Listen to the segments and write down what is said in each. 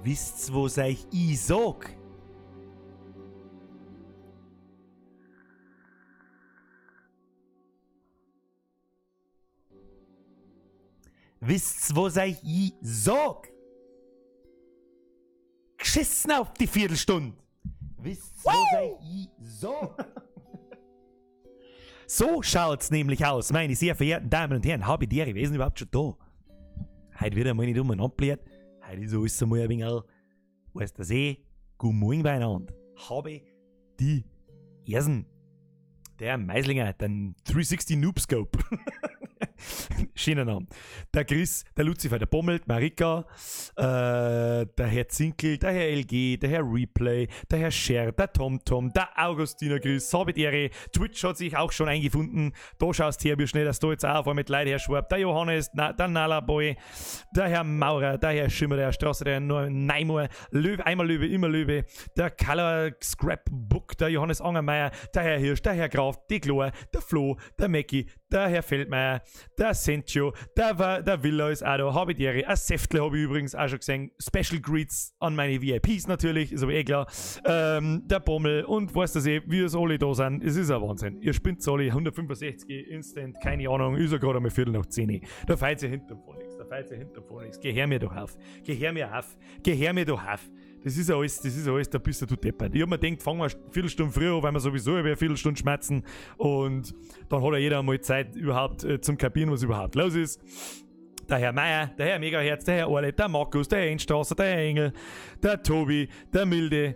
Wisst's, was euch ich sag? Wisst's, was euch ich sag? Geschissen auf die Viertelstunde! Wisst's, was euch ich sag? So schaut's nämlich aus, meine sehr verehrten Damen und Herren. Habe die Ehre, wer ist denn überhaupt schon da? Heute wird einmal nicht umeinander. Heute ist alles einmal ein wenig, weißt du eh, guten Morgen beieinander. Habe die Ersen. Der Meislinger, der 360 Noob Scope. Schöner Name. Der Chris, der Lucifer, der Bommelt, Marika, der Herr Zinkel, der Herr LG, der Herr Replay, der Herr Scher, der TomTom, der Augustiner Chris, habe die Ehre. Twitch hat sich auch schon eingefunden. Da schaust her, wie schnell, dass du jetzt auch auf einmal mit Leid herschwappt. Der Johannes, na, der Nalaboy, der Herr Maurer, der Herr Schimmer, der Herr Strasser, der Herr Neimur, Löwe, einmal Löwe, immer Löwe, der Color Scrapbook, der Johannes Angermeier, der Herr Hirsch, der Herr Graf, die Chlor, der Flo, der Mackie, der Herr Feldmeier, der Sencho, der Villa ist auch da, habe ich die Ehre. Ein Säftle habe ich übrigens auch schon gesehen. Special Greets an meine VIPs natürlich, ist aber eh klar. Der Bommel und weiß das eh, wie es alle da sind. Es ist ein Wahnsinn. Ihr spinnt alle, 165 Instant, keine Ahnung, ist ja gerade einmal 10:15. Da fällt ja hinterm vor nichts, da fällt ja hinterm vor nichts. Geh her mir doch auf, geh her mir auf, geh her mir doch auf. Das ist alles, das ist alles, da bist du deppert. Ich hab mir gedacht, fangen wir eine Viertelstunde früher an, weil wir sowieso über eine Viertelstunde schmerzen. Und dann hat ja jeder einmal Zeit überhaupt zum Kapieren, was überhaupt los ist. Der Herr Meier, der Herr Megaherz, der Herr Orle, der Markus, der Herr Enstrasser, der Herr Engel, der Tobi, der Milde,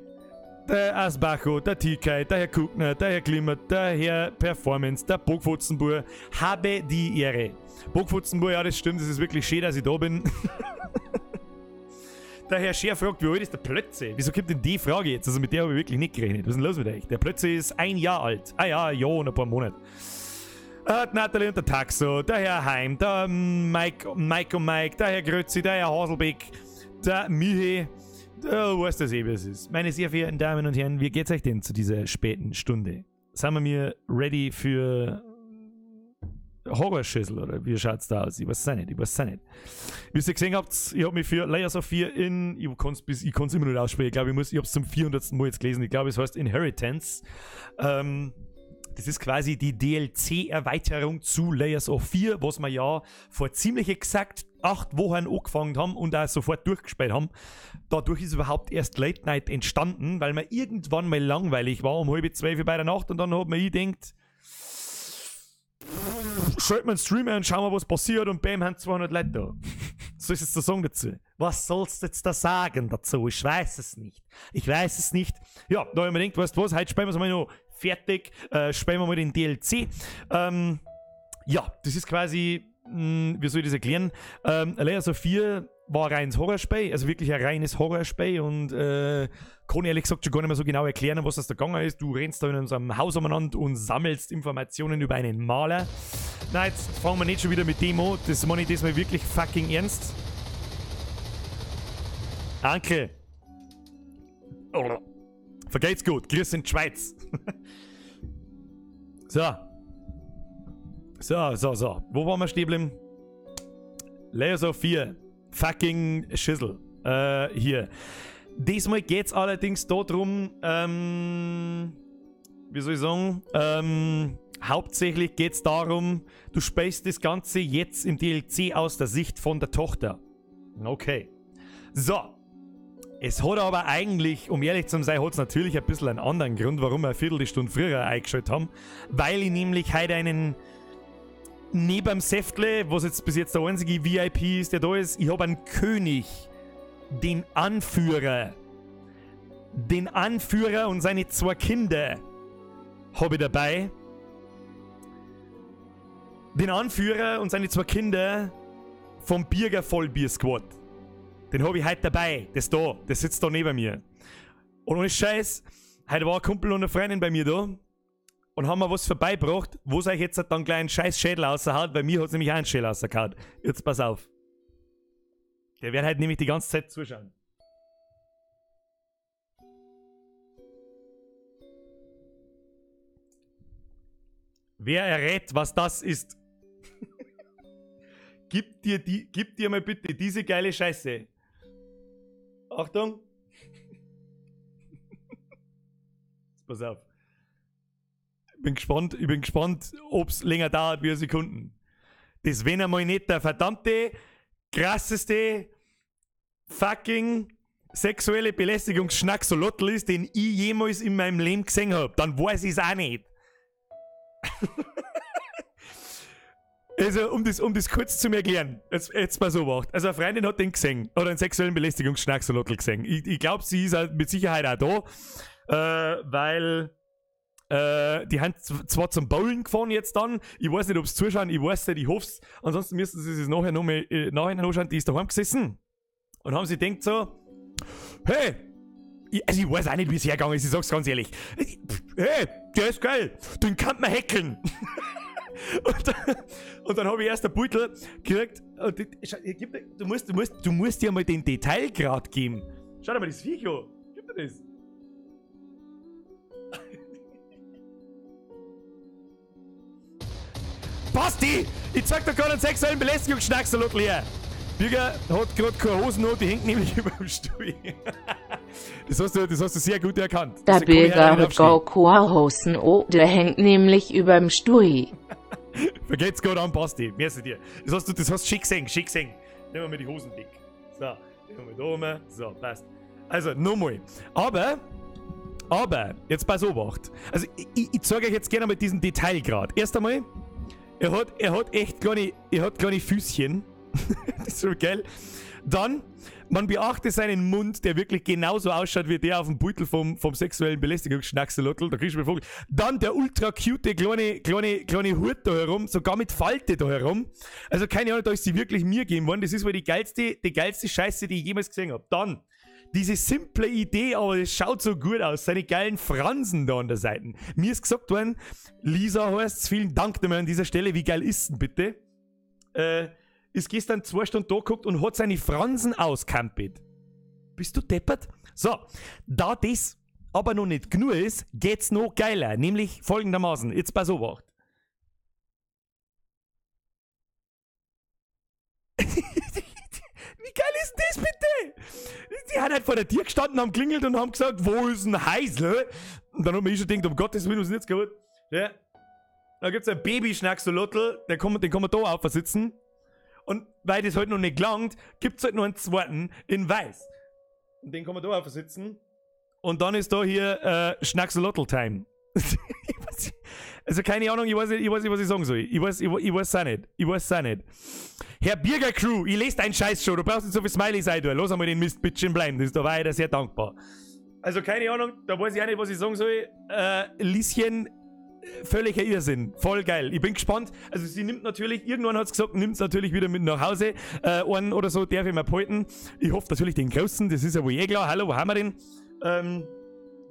der Asbacho, der TK, der Herr Kuckner, der Herr Klimmer, der Herr Performance, der Bockfutzenbur. Habe die Ehre. Bockfutzenbur, ja, das stimmt, es ist wirklich schön, dass ich da bin. Der Herr Scher fragt, wie alt ist der Plötze? Wieso kommt denn die Frage jetzt? Also mit der habe ich wirklich nicht gerechnet. Was ist denn los mit euch? Der Plötze ist 1 Jahr alt. Ah ja, ein Jahr und ein paar Monate. Die Natalie und der Taxo, der Herr Heim, der Mike, Mike und Mike, der Herr Grötzi, der Herr Haselbeck, der Michi, der weiß das eh, wie es ist. Meine sehr verehrten Damen und Herren, wie geht's euch denn zu dieser späten Stunde? Sind wir mir ready für Horrorschüssel oder wie schaut's da aus? Ich weiß es nicht, ich weiß es nicht. Wie ihr gesehen habt, ich hab mich für Layers of Fear in, ich kann's immer noch nicht aussprechen, ich glaube, ich hab's zum 400. Mal jetzt gelesen, ich glaube, es heißt Inheritance. Das ist quasi die DLC-Erweiterung zu Layers of Fear, was wir ja vor ziemlich exakt 8 Wochen angefangen haben und auch sofort durchgespielt haben. Dadurch ist überhaupt erst Late Night entstanden, weil mir irgendwann mal langweilig war um 11:30 bei der Nacht und dann hat man gedacht, schalten wir einen Stream ein und schauen wir, was passiert und bam, haben 200 Leute da. So ist es zu sagen dazu. Was sollst du jetzt da sagen dazu? Ich weiß es nicht. Ich weiß es nicht. Ja, da hab ich mir gedacht, weißt du was, heute spielen wir es mal noch fertig, spielen wir mal den DLC. Ja, das ist quasi, wie soll ich das erklären? Layers of Fear war ein reines Horrorspiel, also wirklich ein reines Horrorspiel und kann ehrlich gesagt schon gar nicht mehr so genau erklären, was das da gegangen ist. Du rennst da in so einem Haus umeinander und sammelst Informationen über einen Maler. Nein, jetzt fangen wir nicht schon wieder mit dem an. Das meine ich diesmal wirklich fucking ernst. Danke. Oh. Vergeht's gut. Grüß in die Schweiz. So. So, so, so. Wo waren wir stehen geblieben? Layers of Fear. Fucking Schüssel. Hier. Diesmal geht's allerdings darum, wie soll ich sagen, hauptsächlich geht's darum, du spielst das Ganze jetzt im DLC aus der Sicht von der Tochter. Okay. So. Es hat aber eigentlich, um ehrlich zu sein, hat's natürlich ein bisschen einen anderen Grund, warum wir eine Viertelstunde früher eingeschaltet haben. Weil ich nämlich heute einen neben dem Säftle, was jetzt bis jetzt der einzige VIP ist, der da ist, ich hab einen König, den Anführer. Den Anführer und seine 2 Kinder hab ich dabei. Den Anführer und seine 2 Kinder vom Birger Vollbier Squad. Den hab ich heute dabei. Das da, das sitzt da neben mir. Und ohne Scheiß, heute war ein Kumpel und eine Freundin bei mir da und haben mir was vorbeigebracht, wo es euch jetzt dann gleich einen scheiß Schädel raushaut. Bei mir hat's nämlich auch einen Schädel rausgehauen. Jetzt pass auf. Der wird halt nämlich die ganze Zeit zuschauen. Wer errät, was das ist? Gib dir mal bitte diese geile Scheiße. Achtung. Jetzt pass auf. Ich bin gespannt, ob's länger dauert wie Sekunden. Das wenn einmal nicht der verdammte, krasseste, fucking sexuelle Belästigungsschnacksolotl ist, den ich jemals in meinem Leben gesehen hab, dann weiß ich's auch nicht. Also, um das kurz zu erklären, jetzt mal so macht. Also, eine Freundin hat den gesehen, oder einen sexuellen Belästigungsschnacksolotl gesehen. Ich glaube, sie ist halt mit Sicherheit auch da, weil die haben zwar zum Bowlen gefahren jetzt dann, ich weiß nicht, ob sie zuschauen, ich weiß nicht, ich hoff's. Ansonsten müssen sie sich nachher noch mal, nachher anschauen, die ist daheim gesessen. Und haben sie gedacht so, hey, ich weiß auch nicht, wie es hergegangen ist, ich sag's ganz ehrlich. Hey, der ist geil, den kann man hackeln. Und dann habe ich erst einen Beutel gekriegt. Und du musst dir mal den Detailgrad geben. Schau dir mal das Viech an. Gib dir das. Basti! Ich zeig dir gerade einen sexuellen Belästigungsschnacksalot her. Birger hat gerade keine Hosen an, die hängt nämlich über dem Stuhl. Das hast du sehr gut erkannt. Der Birger hat gar keine Hosen an, der hängt nämlich über dem Stuhl. Vergeht's gut an, Basti. Merci dir. Das hast du schick gesehen, schick gesehen. Nehmen wir mal die Hosen dick. So, nehmen wir da rum. So, passt. Also, nochmal. Aber, jetzt pass Obacht. Also, ich zeige euch jetzt gerne mal diesen Detailgrad. Erst einmal, er hat echt kleine Füßchen. Das ist so geil. Dann, man beachte seinen Mund, der wirklich genauso ausschaut wie der auf dem Beutel vom sexuellen Belästigungsschnackselotl. Da kriegst du mir Vogel. Dann der ultra cute kleine Hut da herum, sogar mit Falte da herum. Also keine Ahnung, da ist sie wirklich mir gegeben worden. Das ist wohl die geilste Scheiße, die ich jemals gesehen habe. Dann diese simple Idee, aber es schaut so gut aus. Seine geilen Fransen da an der Seite. Mir ist gesagt worden, Lisa heißt's, vielen Dank nochmal an dieser Stelle. Wie geil ist denn bitte? Ist gestern 2 Stunden da geguckt und hat seine Fransen auskampelt. Bist du deppert? So, da das aber noch nicht genug ist, geht's noch geiler. Nämlich folgendermaßen. Jetzt pass auf. Wie geil ist denn das bitte? Die haben halt vor der Tür gestanden, haben klingelt und haben gesagt, wo ist ein Heisel? Und dann hat man schon gedacht, um Gottes Willen, was ist denn jetzt geholt? Ja. Da gibt's ein Baby-Schnacksolotl, den kann man da aufsitzen. Und weil das halt noch nicht gelangt, gibt's halt noch einen zweiten in weiß. Und den kann man da aufsitzen. Und dann ist da hier Schnacksolotl-Time. Also keine Ahnung, ich weiß nicht, was ich sagen soll. Ich weiß es auch nicht. Ich weiß es auch nicht. Herr Birger Crew, ich lese deinen Scheiß schon. Du brauchst nicht so viel Smileys ein. Lass einmal den Mist bitte bleiben. Das ist da weiter sehr dankbar. Also keine Ahnung, da weiß ich auch nicht, was ich sagen soll. Lieschen, völliger Irrsinn. Voll geil. Ich bin gespannt. Also sie nimmt natürlich, irgendwann hat sie gesagt, nimmt es natürlich wieder mit nach Hause. Einen oder so darf ich mir behalten. Ich hoffe natürlich den Großen, das ist ja wohl eh klar. Hallo, wo haben wir den?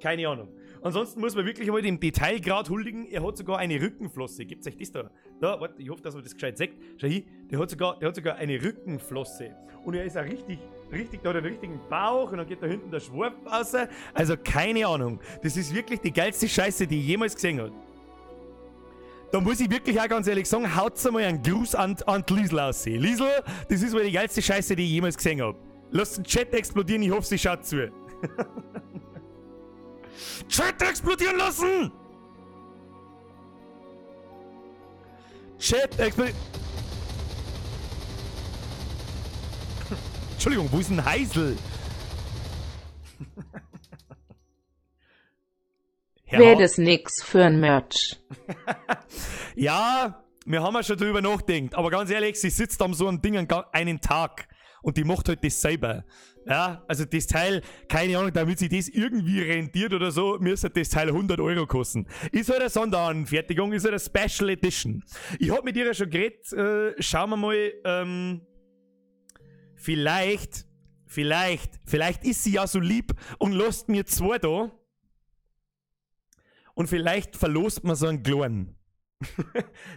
Keine Ahnung. Ansonsten muss man wirklich einmal dem Detailgrad huldigen. Er hat sogar eine Rückenflosse. Gibt's euch das da? Da, warte, ich hoffe, dass man das gescheit sieht. Schau hier, der hat sogar eine Rückenflosse. Und er ist auch richtig, da hat er einen richtigen Bauch und dann geht da hinten der Schwarf raus. Also keine Ahnung. Das ist wirklich die geilste Scheiße, die ich jemals gesehen habe. Da muss ich wirklich auch ganz ehrlich sagen, haut's einmal einen Gruß an die Liesl aus. Liesl, das ist wohl die geilste Scheiße, die ich jemals gesehen habe. Lass den Chat explodieren, ich hoffe, sie schaut zu. Chat explodieren lassen! Chat explodieren. Entschuldigung, wo ist denn Heisel? Wäre das nix für ein Merch? Ja, wir haben ja schon drüber nachgedacht. Aber ganz ehrlich, sie sitzt am so einem Ding einen Tag und die macht halt das selber. Ja, also das Teil, keine Ahnung, damit sich das irgendwie rentiert oder so, müsste das Teil 100 Euro kosten. Ist halt eine Sonderanfertigung, ist halt eine Special Edition. Ich hab mit ihr ja schon geredet, schauen wir mal, vielleicht ist sie ja so lieb und lässt mir 2 da. Und vielleicht verlost man so einen kleinen.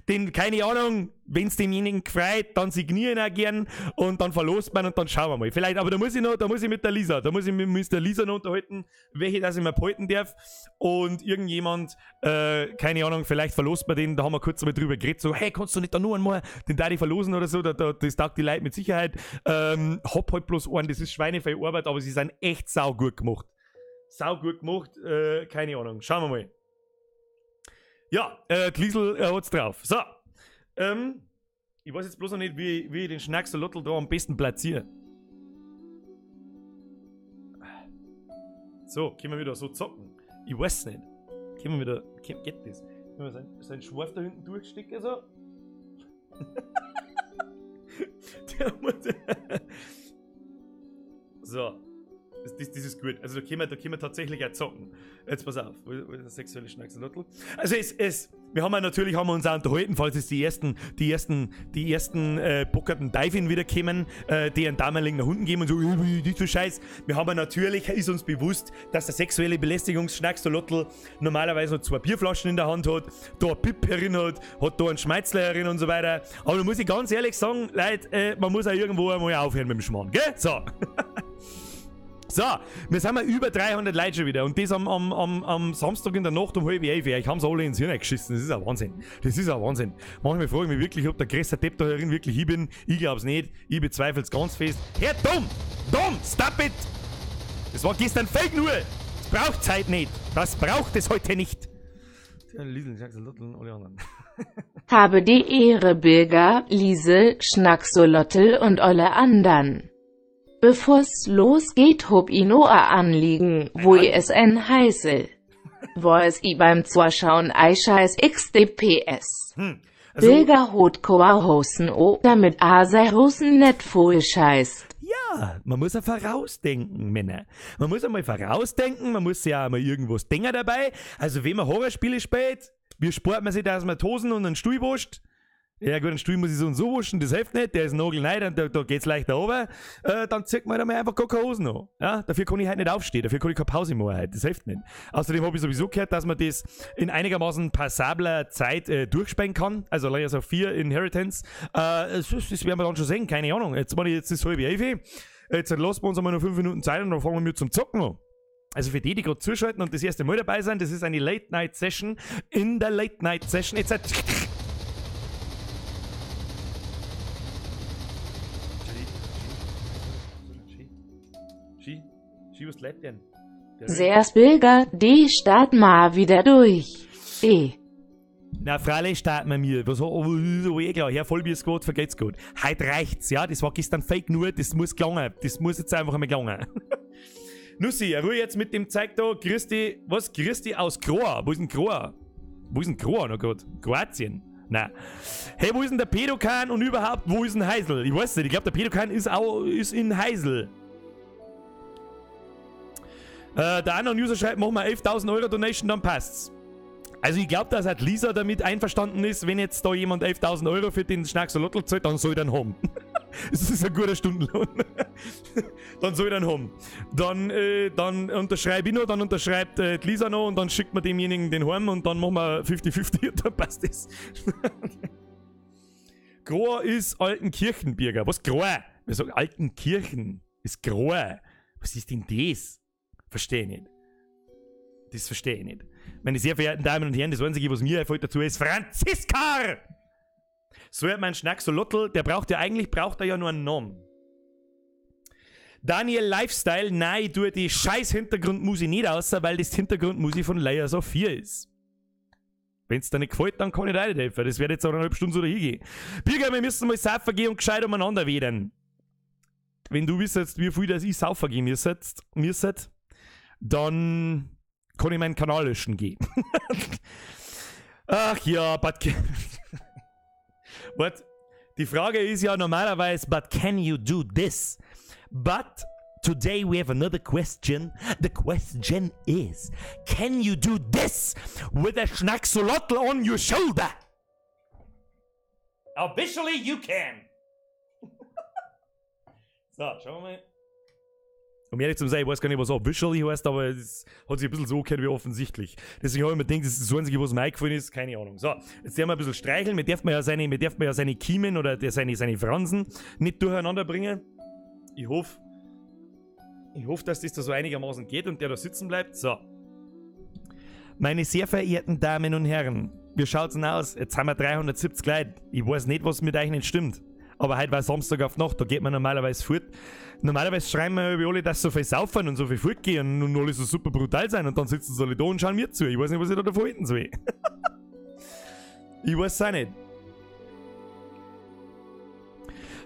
Den, keine Ahnung, wenn's demjenigen gefreut, dann signieren auch gern und dann verlost man und dann schauen wir mal. Vielleicht, aber da muss ich noch, da muss ich mit der Lisa, da muss ich mit der Lisa noch unterhalten, welche das ich mir behalten darf. Und irgendjemand, keine Ahnung, vielleicht verlost man den, da haben wir kurz mal drüber geredet, so, hey, kannst du nicht da nur einmal den Daddy verlosen oder so, das taugt die Leute mit Sicherheit. Hab halt bloß einen, das ist schweinevoll Arbeit, aber sie sind echt saugut gemacht. Saugut gemacht, keine Ahnung, schauen wir mal. Ja, die Liesl hat's drauf. So, ich weiß jetzt bloß noch nicht, wie ich den Schnacksolotl da am besten platziere. So, können wir wieder so zocken? Ich weiß nicht. Können wir wieder, geht das? Können wir sein Schwarf da hinten durchstecken, so? Der muss so. Das ist gut. Also da können wir tatsächlich auch zocken. Jetzt pass auf, wo ist der sexuelle Schnacksolotl? Also wir haben ja natürlich, haben wir uns auch unterhalten, falls es die ersten bockerten Divin wieder kämen, die einen damaligen nach unten geben und so, nicht so Scheiß. Wir haben ja natürlich, ist uns bewusst, dass der sexuelle Belästigungsschnacksolotl normalerweise noch 2 Bierflaschen in der Hand hat, da ein Pip herin hat, hat da einen Schmeizler herin und so weiter. Aber da muss ich ganz ehrlich sagen, Leute, man muss auch irgendwo einmal aufhören mit dem Schmarrn, gell? So. So, wir sind mal über 300 Leute schon wieder und das am Samstag in der Nacht um 10:30. Ich hab's alle ins Hirn geschissen, das ist ein Wahnsinn. Das ist ein Wahnsinn. Manchmal frage ich mich wirklich, ob der größte Depp da herin wirklich ich bin. Ich glaub's nicht, ich bezweifel's ganz fest. Herr Dumm! Dumm! Stop it! Das war gestern Fake nur! Das braucht's heute nicht! Das braucht es heute nicht! Liesel, Schnacksolotl und alle anderen. Habe die Ehre, Birger, Liesel, Schnacksolotl und alle anderen. Bevor's losgeht, hob i no a Anliegen, wo i es en heißel. Wo es i beim Zuschauen ei scheiß XDPS. Also, Bilger hot koa Hosen o, damit a sei Hosen net voll scheißt. Ja, man muss ja vorausdenken, Männer. Man muss einmal vorausdenken, man muss ja auch mal irgendwas denken dabei. Also wenn man Horrorspiele spielt, wie spart man sich, dass man die Hosen und einen Stuhl wascht? Ja gut, einen Stuhl muss ich so und so waschen, das hilft nicht, der ist nagelneu, da geht's leichter runter. Dann zieht man halt einmal einfach gar keine Hosen an. Ja, dafür kann ich halt nicht aufstehen, dafür kann ich keine Pause machen heute, das hilft nicht. Außerdem habe ich sowieso gehört, dass man das in einigermaßen passabler Zeit durchspielen kann, also Layers of Fear, Inheritance. Das werden wir dann schon sehen, keine Ahnung. Jetzt meine ich, jetzt ist 10:30, jetzt lassen wir uns einmal noch 5 Minuten Zeit und dann fangen wir mit zum Zocken an. Also für die, die gerade zuschalten und das erste Mal dabei sind, das ist eine Late-Night-Session in der Late-Night-Session. Jetzt Sehr Bilger, die start mal wieder durch. E. Na, freilich starten wir mir. Was, oh, eh klar. Herr Vollbier-Squad, vergeht's gut. Heute reicht's, ja. Das war gestern Fake nur, das muss gelangen. Das muss jetzt einfach einmal gelangen. Nussi, Ruhe jetzt mit dem Zeug da. Christi, was? Christi aus Kroa. Wo ist denn Kroa? Wo ist denn Kroa noch grad? Kroatien. Na. Hey, wo ist denn der Pedokan und überhaupt, wo ist denn Heisel? Ich weiß nicht, ich glaub, der Pedokan ist auch, ist in Heisel. Der andere User schreibt, mach mal 11.000 Euro Donation, dann passt's. Also ich glaub, dass halt Lisa damit einverstanden ist, wenn jetzt da jemand 11.000 Euro für den Schnacksolotl zahlt, dann soll ich dann haben. Das ist ein guter Stundenlohn. Dann soll ich dann haben. Dann unterschreibe ich noch, dann unterschreibt die Lisa noch und dann schickt man demjenigen den heim und dann machen wir 50-50 und dann passt das. Groa ist Altenkirchenbürger. Was Groa? Wir sagen Altenkirchen ist Groa. Was ist denn das? Verstehe ich nicht. Das verstehe ich nicht. Meine sehr verehrten Damen und Herren, das Einzige, was mir einfällt dazu, ist Franziska! So hat mein Schnacksolotl, der braucht ja eigentlich, braucht er ja nur einen Namen. Daniel Lifestyle, nein, ich tue die scheiß Hintergrundmusik nicht aus, weil das Hintergrundmusik von Layers of Fear ist. Wenn's dir nicht gefällt, dann kann ich dir auch nicht helfen. Das wird jetzt auch eine halbe Stunde so dahin gehen. Birger, wir müssen mal saufen gehen und gescheit umeinander wedern. Wenn du wissest, wie viel das ich saufen gehen müsste, dann kann ich meinen Kanal löschen gehen. Ach ja, but what? Die Frage ist ja normalerweise, but can you do this? But today we have another question. The question is, can you do this with a Schnacksolotl on your shoulder? Officially you can. So, schauen wir mal. Um ehrlich zu sein, ich weiß gar nicht, was Abwischerli heißt, aber es hat sich ein bisschen so gehört wie offensichtlich. Deswegen habe ich mir gedacht, das ist das Einzige, was mir eingefallen ist, keine Ahnung. So, jetzt werden wir ein bisschen streicheln. Wir dürfen ja seine Kiemen oder seine Fransen nicht durcheinander bringen. Ich hoffe, dass das da so einigermaßen geht und der da sitzen bleibt. So. Meine sehr verehrten Damen und Herren, wie schaut's denn aus? Jetzt haben wir 370 Leute. Ich weiß nicht, was mit euch nicht stimmt. Aber heute war Samstag auf Nacht, da geht man normalerweise fort. Normalerweise schreiben wir über alle, dass so viel saufen und so viel fortgehen und alle so super brutal sein und dann sitzen sie alle da und schauen mir zu. Ich weiß nicht, was ich da davor halten soll. Ich weiß es auch nicht.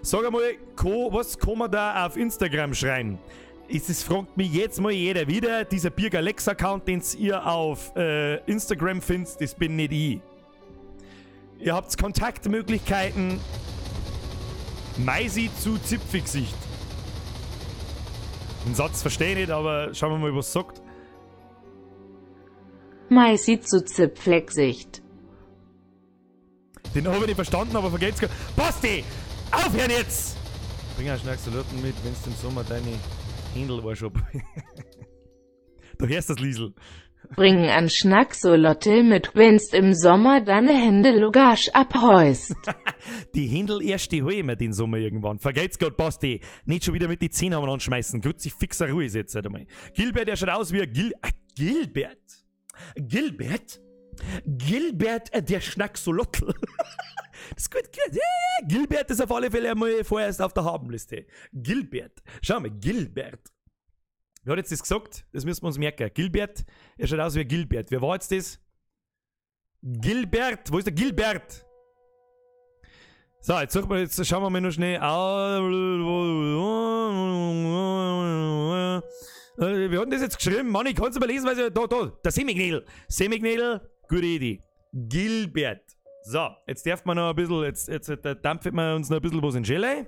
Sag einmal, was kann man da auf Instagram schreiben? Es fragt mich jetzt mal jeder wieder, dieser Birger Lex-Account, den ihr auf Instagram findet, das bin nicht ich. Ihr habt Kontaktmöglichkeiten. Meisi zu Zipfelgesicht. Den Satz verstehe ich nicht, aber schauen wir mal, was es sagt. Meisi zu Zipfelgesicht. Den habe ich nicht verstanden, aber vergeht's gar. Basti! Aufhören jetzt! Bring einen Schnacksaluten mit, wenn's im Sommer deine Händel war schon. Du hörst das, Liesel. Bring an Schnacksolotl mit, wenn's im Sommer deine Hände Lugasch abhäust. Die Händel erst, die hol ich mir den Sommer irgendwann. Vergeht's Gott, Basti. Nicht schon wieder mit die Zähne am anschmeißen. Grüezi fixer Ruhe jetzt halt einmal. Gilbert, der schaut aus wie ein Gilbert. Gilbert? Gilbert, der Schnacksolotl. Das ist gut, gut. Ja, Gilbert ist auf alle Fälle einmal vorerst auf der Habenliste. Gilbert. Schau mal, Gilbert. Wer hat jetzt das gesagt? Das müssen wir uns merken. Gilbert, er schaut aus wie Gilbert. Wer war jetzt das? Gilbert! Wo ist der Gilbert? So, jetzt schauen wir mal noch schnell. Wir hatten das jetzt geschrieben. Mann, ich kann es aber lesen, weil ich, da, der Semiknädel. Semiknädel, gute Idee. Gilbert. So, jetzt darf man noch ein bisschen, jetzt dampft man uns noch ein bisschen was in Gelee.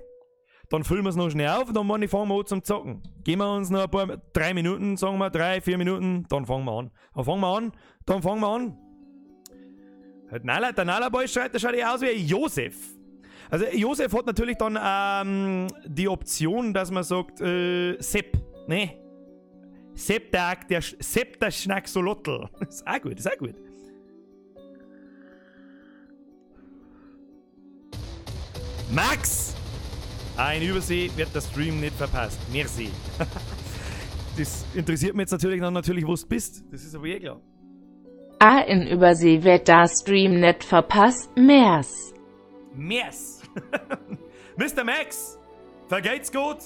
Dann füllen wir es noch schnell auf und dann fangen wir an zum Zocken. Geben wir uns noch ein paar, 3 Minuten, sagen wir, 3, 4 Minuten, dann fangen wir an. Dann fangen wir an, Der Nala-Boy schreit, der schaut ja aus wie Josef. Also Josef hat natürlich dann die Option, dass man sagt, Sepp, ne? Sepp der Schnacksolotl. Ist auch gut, ist auch gut. Max! Ein Übersee wird der Stream nicht verpasst. Merci. Das interessiert mich jetzt natürlich noch, wo du bist. Das ist aber eh klar. Ah, in Übersee wird der Stream nicht verpasst. Mers. Mers. Mr. Max, vergeht's gut.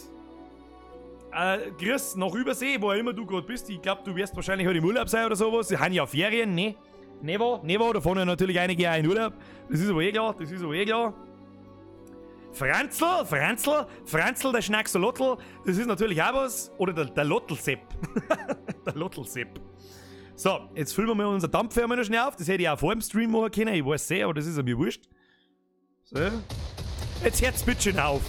Grüß nach Übersee, wo auch immer du gerade bist. Ich glaube, du wirst wahrscheinlich heute im Urlaub sein oder sowas. Sie haben ja Ferien, ne? Never, da fahren ja natürlich einige auch in Urlaub. Das ist aber eh klar, Franzl, der Schnacksolotl, das ist natürlich auch was. Oder der Lottelsepp. Der Lottelsepp. So, jetzt füllen wir mal unser Dampfwärmer noch schnell auf. Das hätte ich auch vor dem Stream machen können. Ich weiß sehr, aber das ist mir wurscht. So. Jetzt hört's bitte schön auf.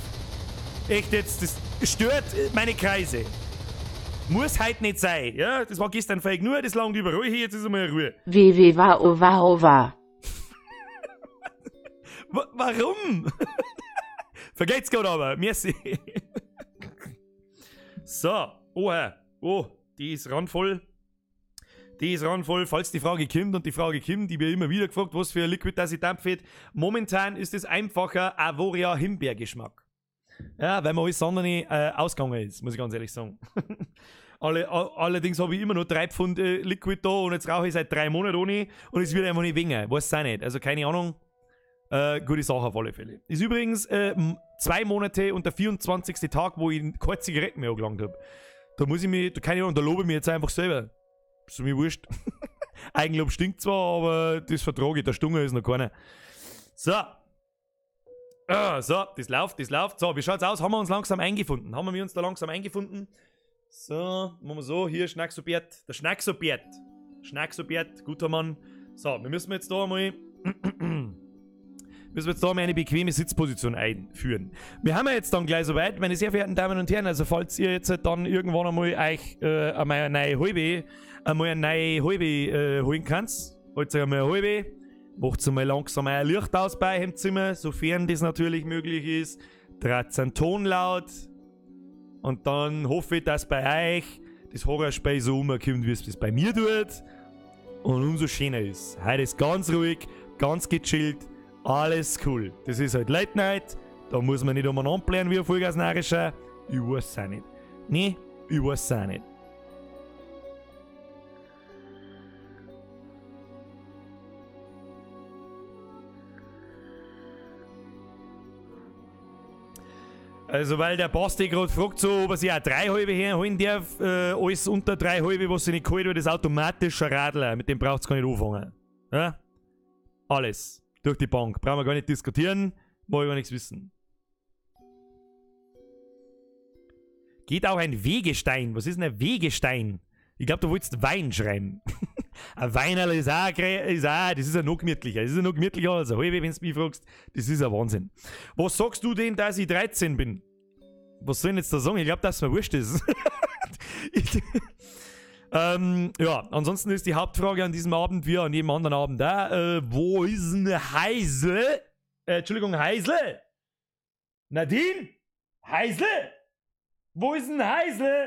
Echt jetzt, das stört meine Kreise. Muss heute nicht sein. Ja, das war gestern feig nur, das langt überall hier, jetzt ist einmal Ruhe. WW wa o wa o wa. Warum? Vergeht's gut aber, merci. So, oha, oh, die ist randvoll. Die ist randvoll, falls die Frage kommt, und die Frage kommt, die wird immer wieder gefragt, was für ein Liquid das ich dampft. Momentan ist es einfacher Avoria Himbeergeschmack. Ja, weil mir alles andere ausgegangen ist, muss ich ganz ehrlich sagen. Allerdings habe ich immer noch 3 Pfund Liquid da und jetzt rauche ich seit 3 Monaten ohne und es wird einfach nicht weniger. Weiß es auch nicht. Also keine Ahnung. Gute Sache auf alle Fälle. Ist übrigens 2 Monate und der 24. Tag, wo ich keine Zigaretten mehr angelangt habe. Da muss ich mich, keine Ahnung, da lobe ich mich jetzt einfach selber. Ist mir wurscht. Eigenlob stinkt zwar, aber das vertrage ich. Der Stunger ist noch keiner. So. So, das läuft, das läuft. So, wie schaut's aus? Haben wir uns langsam eingefunden? Haben wir uns da langsam eingefunden? So, machen wir so. Hier, Schnacksobert. Der Schnacksobert. Schnacksobert, guter Mann. So, wir müssen jetzt da einmal... müssen wir jetzt da mal eine bequeme Sitzposition einführen. Wir haben ja jetzt dann gleich soweit, meine sehr verehrten Damen und Herren, also falls ihr jetzt dann irgendwann einmal euch einmal eine neue halbe, holen könnt, holt euch einmal eine halbe, macht einmal langsam ein Licht aus bei im Zimmer, sofern das natürlich möglich ist, dreht den Ton laut Und dann hoffe ich, dass bei euch das Horrorspiel so umkommt, wie es das bei mir tut. Und umso schöner ist. Heute ist ganz ruhig, ganz gechillt, alles cool. Das ist halt Late Night, da muss man nicht umeinander planen wie ein Vollgasnarischer. Ich weiß es auch nicht. Nee, ich weiß es auch nicht. Also, weil der Basti gerade fragt, so, ob er sich auch 3 halbe herholen darf, alles unter 3 halbe, was sich nicht geholt wird, ist automatisch ein Radler. Mit dem braucht's gar nicht anfangen. Ja? Alles. Durch die Bank. Brauchen wir gar nicht diskutieren, wollen wir gar nichts wissen. Geht auch ein Wegestein. Was ist denn ein Wegestein? Ich glaub, du wolltest Wein schreiben. Ein Weinerl ist auch, das ist ja noch gemütlicher. Das ist ja noch gemütlicher als ein halbe, wenn du mich fragst. Das ist ein Wahnsinn. Was sagst du denn, dass ich 13 bin? Was soll ich denn jetzt da sagen? Ich glaub, dass es mir wurscht ist. Ja, ansonsten ist die Hauptfrage an diesem Abend, wie an jedem anderen Abend auch, wo ist denn Heisel? Entschuldigung, Heisel? Nadine? Heisel? Wo ist denn Heisel?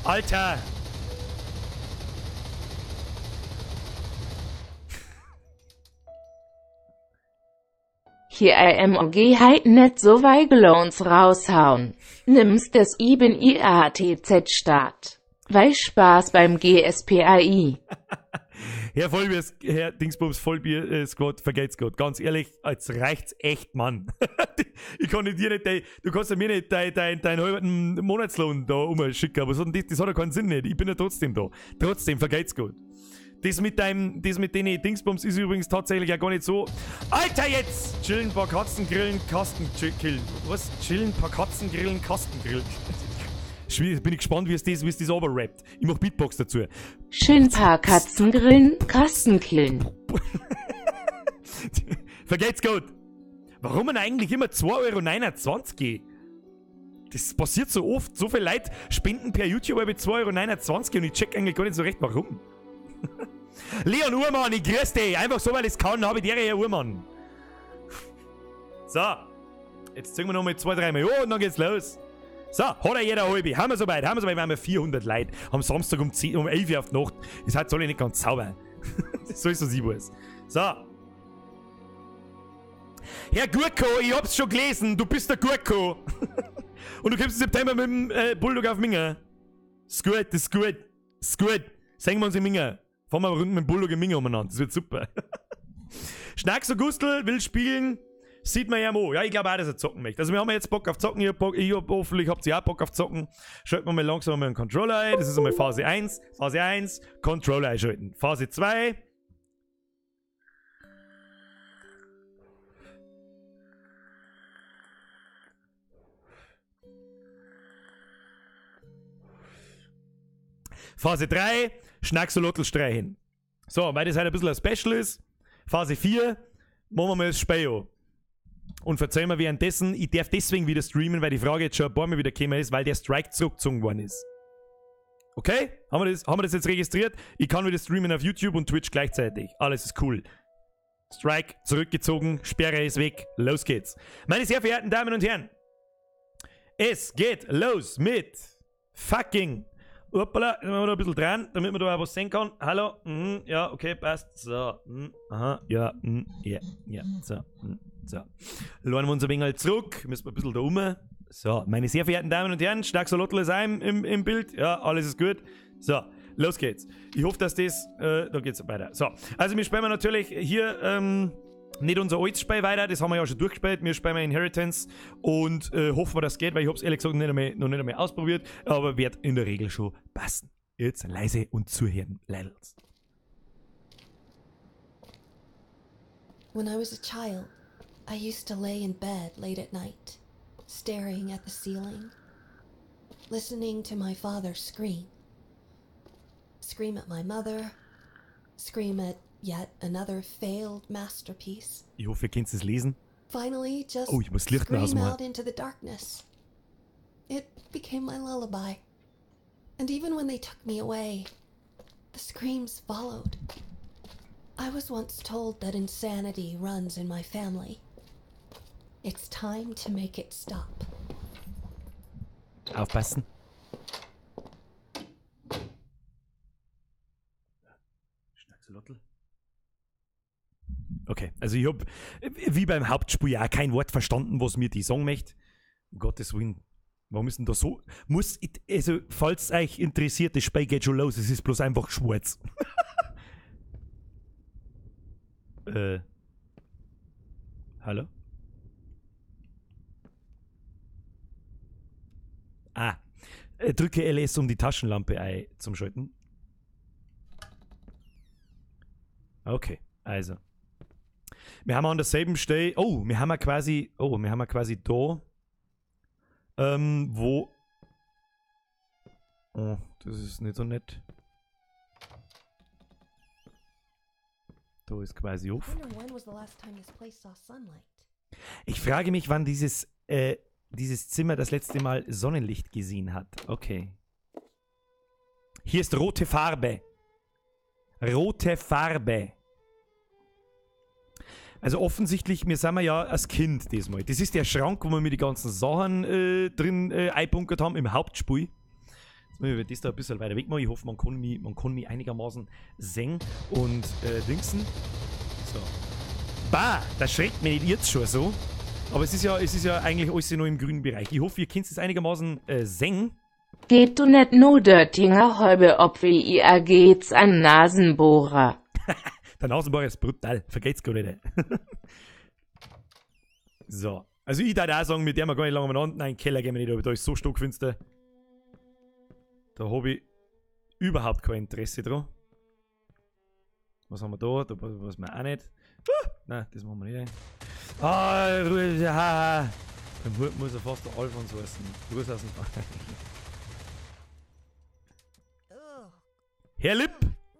Alter! Hier IMOG heit net so Weigelones raushauen. Nimmst des eben IATZ Start. Weil Spaß beim GSPAI. Herr Vollbier, Herr Dingsbums, Vollbier, Squad, vergelt's Gott. Ganz ehrlich, jetzt reicht's echt, Mann. Ich kann dir nicht, du kannst ja mir nicht deinen halben Monatslohn da umschicken, aber das hat ja keinen Sinn nicht. Ich bin ja trotzdem da. Trotzdem, vergelt's Gott. Das mit den Dingsbums ist übrigens tatsächlich ja gar nicht so. Alter, jetzt! Chillen, paar Katzen grillen, Kasten killen. Was? Chillen, paar Katzen grillen, Kasten grillen. Schwierig, bin ich gespannt, wie es das rappt. Ich mach Beatbox dazu. Schön paar Katzen grillen, Kasten killen. Vergelt's gut! Warum denn eigentlich immer 2,29 €? Das passiert so oft. So viele Leute spenden per YouTube über 2,29 € und ich check eigentlich gar nicht so recht, warum. Leon Uhrmann, ich grüß dich. Einfach so, weil ich's kann, habe ich dir, Herr Uhrmann. So, jetzt ziehen wir nochmal 2, 3 Mal an und dann geht's los. So, hat er jeder halbe. Haben wir soweit, wir haben 400 Leute. Am Samstag um 10, um 11 Uhr auf die Nacht. Ist halt alle nicht ganz sauber. Das soll so sein, was. So. Herr Gurko, ich hab's schon gelesen. Du bist der Gurko. Und du kommst im September mit dem Bulldog auf Minga. Ist gut, das ist gut. Ist gut. Sehen wir uns in Minga. Fahren wir rund mit dem Bulldog in Minga umeinander. Das wird super. Schnackso Gustl will spielen. Sieht man ja mal. Ja, ich glaube auch, dass er zocken möchte. Also wir haben jetzt Bock auf Zocken. Ich hab Bock, hoffentlich habt ihr auch Bock auf Zocken. Schalten wir mal langsam mal einen Controller ein. Das ist einmal Phase 1. Phase 1, Controller einschalten. Phase 2. Phase 3, Schnacksolotl streichen. So, weil das halt ein bisschen ein Special ist. Phase 4, machen wir mal das Spiel an. Und verzeihen wir währenddessen, ich darf deswegen wieder streamen, weil die Frage jetzt schon ein paar Mal wieder gekommen ist, weil der Strike zurückgezogen worden ist. Okay? Haben wir das jetzt registriert? Ich kann wieder streamen auf YouTube und Twitch gleichzeitig. Alles ist cool. Strike zurückgezogen, Sperre ist weg, los geht's. Meine sehr verehrten Damen und Herren, es geht los mit fucking... Hoppala, sind wir noch ein bisschen dran, damit man da auch was sehen kann. Hallo, ja, okay, passt. So, aha, ja, ja, ja, so, so. Lernen wir uns ein wenig halt zurück, müssen wir ein bisschen da rum. So, meine sehr verehrten Damen und Herren, Schnacksolotl ist auch im Bild. Ja, alles ist gut. So, los geht's. Ich hoffe, dass das, da geht's weiter. So, also wir spielen natürlich hier, nicht unser altes Spiel weiter, das haben wir ja schon durchgespielt. Wir spielen Inheritance und hoffen wir, dass es geht, weil ich hab's ehrlich gesagt noch nicht einmal ausprobiert, aber wird in der Regel schon passen. Jetzt leise und zuhören, Leidels. When I was a child, I used to lay in bed late at night, staring at the ceiling, listening to my father scream. Scream at my mother, scream at yet another failed masterpiece. Ich hoffe, ihr könnt es lesen. Finally, just oh, ich muss Licht scream out into the darkness. It became my lullaby. And even when they took me away, the screams followed. I was once told that insanity runs in my family. It's time to make it stop. Aufpassen. Schnackselottel. Okay, also ich hab, wie beim Hauptspiel auch kein Wort verstanden, was mir die sagen möchte. Um Gottes Willen. Warum ist denn da so? Muss ich, also, falls euch interessiert, das Spiel geht schon los, es ist bloß einfach schwarz. Hallo? Ah. Drücke LS, um die Taschenlampe einzuschalten. Okay, also. Wir haben an derselben Stelle. Oh, wir haben ja quasi. Oh, wir haben ja quasi da. Wo. Oh, das ist nicht so nett. Da ist quasi auf. Ich frage mich, wann dieses Zimmer das letzte Mal Sonnenlicht gesehen hat. Okay. Hier ist rote Farbe. Rote Farbe. Also offensichtlich, wir sind ja als Kind diesmal. Das ist der Schrank, wo wir mir die ganzen Sachen drin einbunkert haben im Hauptspiel. Jetzt müssen wir das da ein bisschen weiter weg machen. Ich hoffe, man kann mich einigermaßen sehen und dingsen. So. Bah, das schreckt mich nicht jetzt schon so. Aber es ist ja eigentlich alles nur im grünen Bereich. Ich hoffe, ihr könnt es einigermaßen sehen. Geht du net no Dörtinger Häube, ob wie ihr geht's an Nasenbohrer. Der Nasenbohrer ist brutal, vergeht's gar nicht. So. Also ich darf auch sagen, mit der wir gar nicht lange umeinander. Nein, Keller gehen wir nicht, aber da ist so stockfinster. Da habe ich überhaupt kein Interesse dran. Was haben wir da? Da weiß man auch nicht. Ah, nein, das machen wir nicht ein. Ah, Ruhe, ha, ha. Beim Hut muss er fast der Alfons heißen. Gruß aus dem Herr Lipp!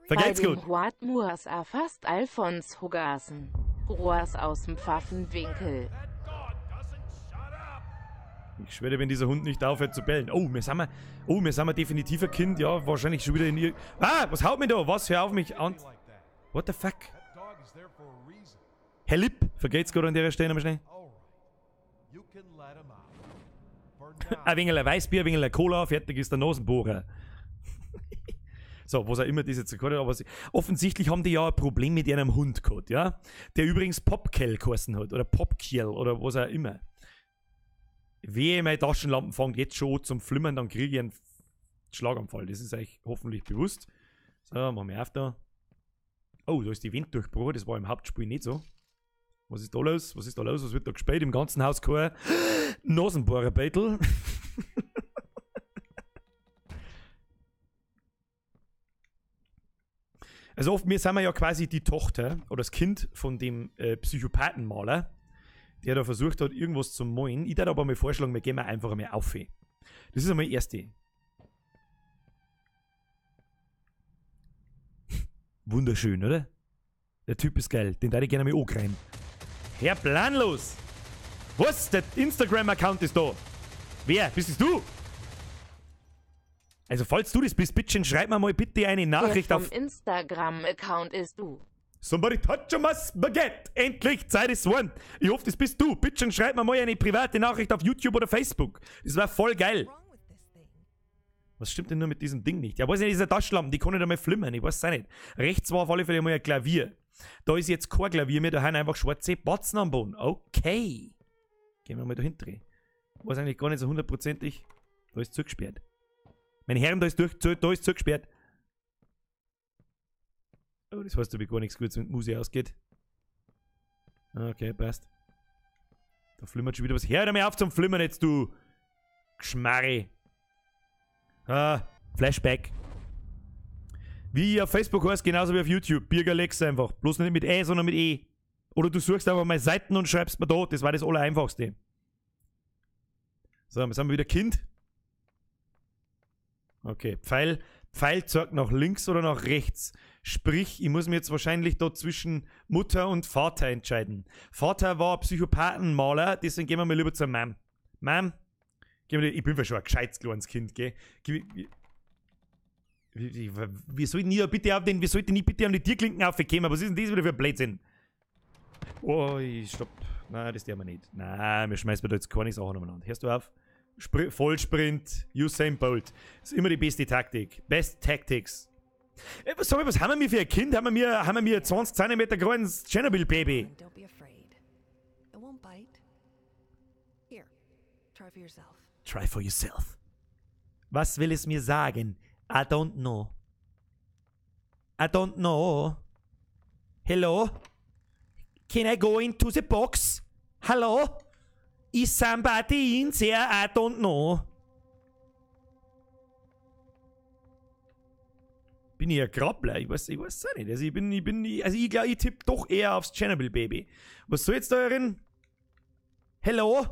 Vergeht's gut! Bei dem Muas a fast Alfons Hogasen. Roas aus dem Pfaffenwinkel. Ich schwöre, wenn dieser Hund nicht aufhört zu bellen. Oh, wir sind wir definitiv ein Kind. Ja, wahrscheinlich schon wieder in ihr. Ah, was haut mich da? Was? Hör auf mich an. What the fuck? Herr Lipp, vergeht's gut an der Stelle nochmal schnell. Ein wenig ein Weißbier, ein wenig ein Cola, fertig ist der Nasenbohrer. So, was auch immer das jetzt gehört hat, aber offensichtlich haben die ja ein Problem mit ihrem Hund gehabt, ja? Der übrigens Popkel geheißen hat, oder Popkiel, oder was auch immer. Wehe, meine Taschenlampen fangen jetzt schon an zum Flimmern, dann kriege ich einen Schlaganfall. Das ist euch hoffentlich bewusst. So, machen wir auf da. Oh, da ist die Wind durchgebrochen, das war im Hauptspiel nicht so. Was ist da los? Was ist da los? Was wird da gespielt? Im ganzen Haus kein Nasenbohrer-Battle. Also oft, wir sind ja quasi die Tochter oder das Kind von dem Psychopathenmaler, der da versucht hat, irgendwas zu malen. Ich würde aber mal vorschlagen, wir gehen mal einfach einmal auf. Das ist einmal die erste. Wunderschön, oder? Der Typ ist geil. Den würde ich gerne mal angreifen. Herr Planlos! Was? Der Instagram-Account ist da! Wer? Bist es du? Also falls du das bist, bitte schreib mir mal bitte eine Nachricht der auf... vom Instagram-Account ist du. Somebody touch my baguette! Endlich, Zeit ist one! Ich hoffe, das bist du. Bitte schreib mir mal eine private Nachricht auf YouTube oder Facebook. Das war voll geil. Was stimmt denn nur mit diesem Ding nicht? Ja, weiß nicht, dieser Taschenlampen, die kann nicht einmal flimmern. Ich weiß es auch nicht. Rechts war auf alle Fälle mal ein Klavier. Da ist jetzt kein Klavier mehr, da haben einfach schwarze Batzen am Boden. Okay. Gehen wir mal dahinter. Weiß eigentlich gar nicht so hundertprozentig. Da ist zugesperrt. Meine Herren, da ist zugesperrt. Oh, das heißt, da habe ich gar nichts Gutes, wenn die Musik ausgeht. Okay, passt. Da flimmert schon wieder was. Hör doch mal auf zum Flimmern jetzt, du Geschmarri. Ah, Flashback. Wie auf Facebook heißt, genauso wie auf YouTube. Birger Lex einfach. Bloß nicht mit E, sondern mit E. Oder du suchst einfach mal Seiten und schreibst mir da. Das war das Allereinfachste. So, jetzt haben wir wieder Kind. Okay, Pfeil zeigt nach links oder nach rechts. Sprich, ich muss mir jetzt wahrscheinlich da zwischen Mutter und Vater entscheiden. Vater war Psychopathenmaler, deswegen gehen wir mal lieber zur Mom. Mom, ich bin schon ein gescheites kleines Kind, gell? Wir sollten nie bitte auf den, wir sollten nie bitte an die Tierklinken aufkommen, was ist denn das wieder für ein Blödsinn? Oh, stopp. Nein, das dürfen wir nicht. Nein, wir schmeißen da jetzt keine Sachen umeinander. Hörst du auf? Vollsprint, Usain Bolt. Das ist immer die beste Taktik. Best Tactics. Sag mal, was haben wir für ein Kind? Haben wir 20 Zentimeter großes Tschernobyl-Baby? Don't be afraid. It won't bite. Here, try for yourself. Try for yourself. Was will es mir sagen? I don't know. I don't know. Hello? Can I go into the box? Hallo? Is somebody in there? I don't know. Bin ich ein Krabbler? Ich weiß auch nicht. Also ich glaube, ich tippe doch eher aufs Tschernobyl Baby. Was soll jetzt da drin? Hello?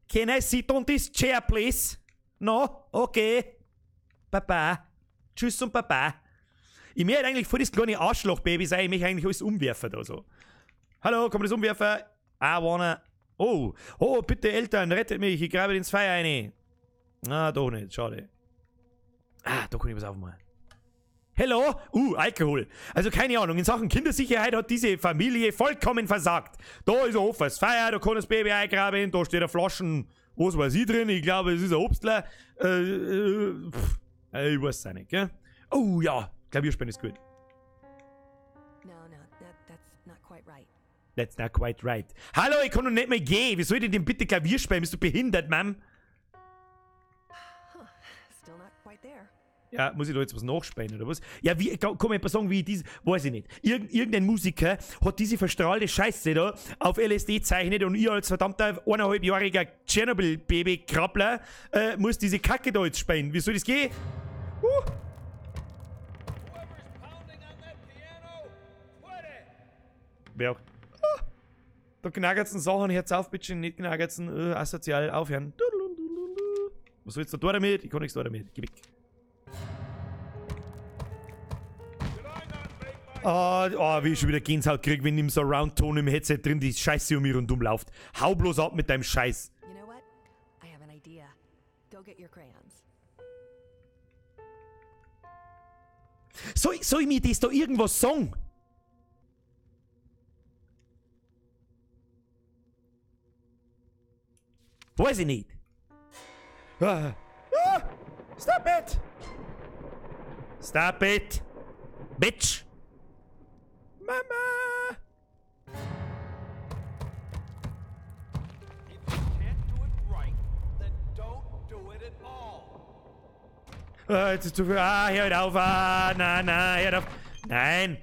Can I sit on this chair, please? No? Okay. Baba. Tschüss und Baba. Ich möchte eigentlich voll das kleine Arschloch-Baby sein. Ich möchte eigentlich alles umwerfen da so. Hallo, kann man das umwerfen? I wanna... Oh, oh, bitte Eltern, rettet mich. Ich grabe ins Feuer rein. Ah, doch nicht. Schade. Ah, da kann ich was aufmachen. Hello? Alkohol. Also keine Ahnung, in Sachen Kindersicherheit hat diese Familie vollkommen versagt. Da ist ein offenes Feuer, da kann das Baby eingraben, da steht eine Flaschen, was weiß ich drin, ich glaube, es ist ein Obstler. Ich weiß es auch nicht, gell? Oh ja, Klavierspielen ist gut. No, that's not quite right. That's not quite right. Hallo, ich kann noch nicht mehr gehen. Wie soll ich denn bitte Klavier spielen? Bist du behindert, Mann? Huh, still not quite there. Ja, muss ich da jetzt was nachspielen oder was? Ja, wie, kann man jemand sagen, wie ich dies, weiß ich nicht. Irgendein Musiker hat diese verstrahlte Scheiße da auf LSD zeichnet und ich als verdammter 1,5-jähriger Tschernobyl-Baby-Krabbler muss diese Kacke da jetzt spielen. Wie soll das gehen? Wer auch? Da knackert's Sachen, hört's auf, bitte, nicht knackert's, asozial, aufhören. Was soll jetzt da damit? Ich kann nichts da damit. Geh weg. Oh, wie ich schon wieder Gänsehaut krieg, wenn im Surround-Ton im Headset drin die Scheiße um mich rundum läuft. Hau bloß ab mit deinem Scheiß. You know what? I have an idea. Go get your crayons. Soll ich mir das da irgendwas sagen? Weiß ich nicht. Ah. Ah. Stop it! Stop it! Bitch! Mama! If you can't do it right, then don't do it at all. Ah, jetzt ist zu viel. Ah, hör auf. Ah, nein, nein, hör auf. Nein!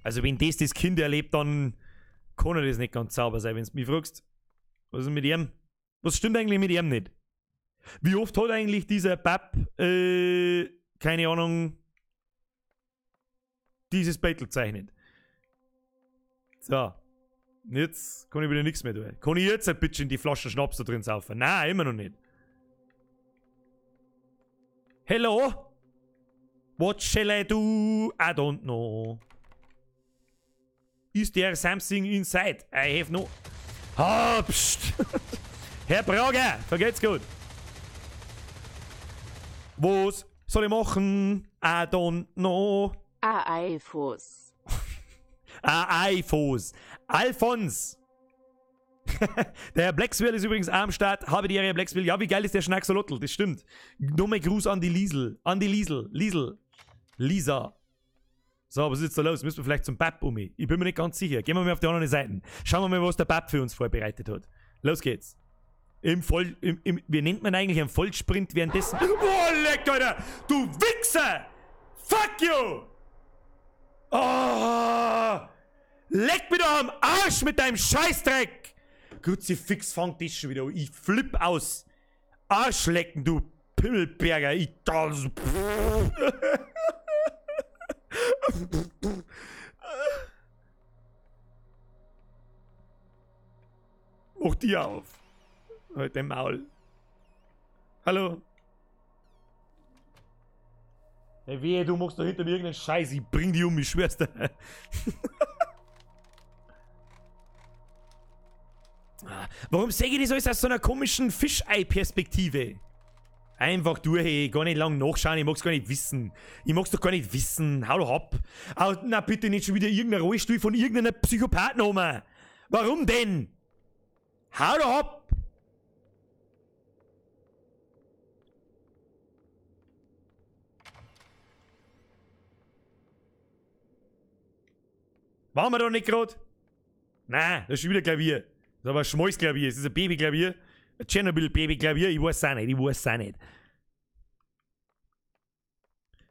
Also, wenn das Kind erlebt, dann kann er das nicht ganz sauber sein, wenn du mich fragst. Was ist mit ihm? Was stimmt eigentlich mit ihm nicht? Wie oft hat eigentlich dieser Bab, keine Ahnung, dieses Battle zeichnet? So. Jetzt kann ich wieder nichts mehr tun. Kann ich jetzt ein bisschen die Flaschen Schnaps da drin saufen? Nein, immer noch nicht. Hello? What shall I do? I don't know. Is there something inside? I have no... Ah, pst. Herr Prager, vergeht's gut. Was soll ich machen? I don't know. Aifos. Aifos. Alfons. Der Herr Blackswell ist übrigens auch am Start. Habe die Ehre, Herr Blackswell. Ja, wie geil ist der Schnacksolotl? Das stimmt. Nochmal Gruß an die Liesel. An die Liesel. Liesel. Lisa. So, was ist jetzt da los? Müssen wir vielleicht zum Bab um? Ich bin mir nicht ganz sicher. Gehen wir mal auf die andere Seite. Schauen wir mal, was der Bab für uns vorbereitet hat. Los geht's. Wie nennt man eigentlich einen Vollsprint währenddessen? Boah, leck, Alter! Du Wichser! Fuck you! Oh! Leck mich doch am Arsch mit deinem Scheißdreck! Kruzifix fängt dich schon wieder an. Ich flipp aus. Arschlecken, du Pimmelberger. Ich... Mach die auf. Halt dein Maul. Hallo. Hey, wehe, du machst da hinter mir irgendeinen Scheiß. Ich bring dich um, ich schwör's dir. Warum sehe ich das alles aus so einer komischen Fischei-Perspektive? Einfach durch, hey, gar nicht lang nachschauen, ich mag's gar nicht wissen. Ich mag's doch gar nicht wissen. Hau doch ab. Au, na bitte nicht schon wieder irgendein Rollstuhl von irgendeiner Psychopathen um. Warum denn? Hau doch ab! Waren wir da nicht gerade? Nein, das ist schon wieder Klavier. Das ist aber ein Schmalzklavier. Das ist ein Babyklavier. Ein Tschernobyl-Babyklavier. Ich weiß auch nicht. Ich weiß auch nicht.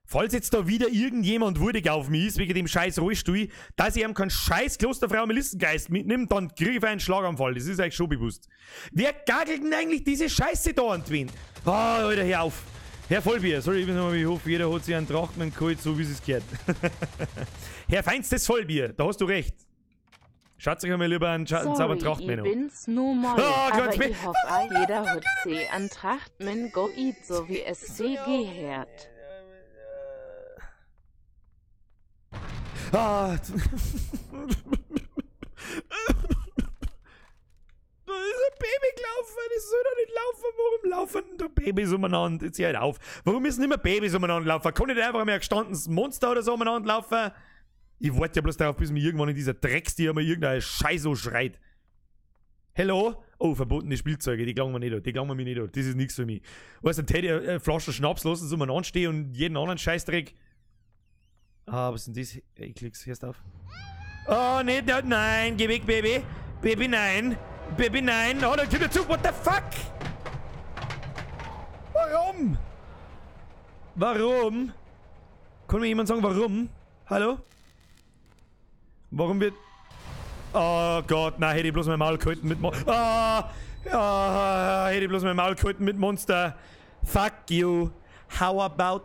Falls jetzt da wieder irgendjemand wurdig auf mich ist, wegen dem scheiß Rollstuhl, dass ich ihm keinen scheiß Klosterfrau Melissengeist mitnehme, dann krieg ich einen Schlaganfall. Das ist euch schon bewusst. Wer gagelt denn eigentlich diese Scheiße da an Twin? Ah, Alter, hör auf. Herr Vollbier, sorry, ich bin nochmal, ich hoffe, jeder hat sich einen Trachtmann geholt, so wie es gehört. Herr Feinstes Vollbier, da hast du recht. Schaut sich einmal lieber einen sauberen Trachtmann an. Ich bin's nur mal, oh, aber ich hoffe, jeder hat sich einen Trachtmann geholt, so wie es sie gehört. Ah. Da ist ein Baby gelaufen, das soll doch nicht laufen. Warum laufen denn da Babys umeinander? Jetzt hör halt auf. Warum müssen immer Babys umeinander laufen? Kann nicht einfach mehr ein gestandenes Monster oder so umeinander laufen? Ich warte ja bloß darauf, bis mir irgendwann in dieser Dreckstier mal irgendein Scheiß so schreit. Hello? Oh, verbotene Spielzeuge, die gelangen mir nicht an. Die gelangen mir nicht an. Das ist nichts für mich. Weißt du, dann hätte ich eine Flasche Schnaps lassen, so umeinander stehen und jeden anderen Scheißdreck. Ah, was ist denn das? Ich klick's, hörst auf. Oh, nee, nein, geh weg, Baby. Baby, nein. Baby, nein. Oh, da kommt der Zug. What the fuck? Warum? Warum? Kann mir jemand sagen, warum? Hallo? Warum wird... Oh Gott, nein, hätte ich bloß mein Maul gehalten mit Monster. Ah, hätte ich bloß mein Maul gehalten mit Monster. Fuck you. How about,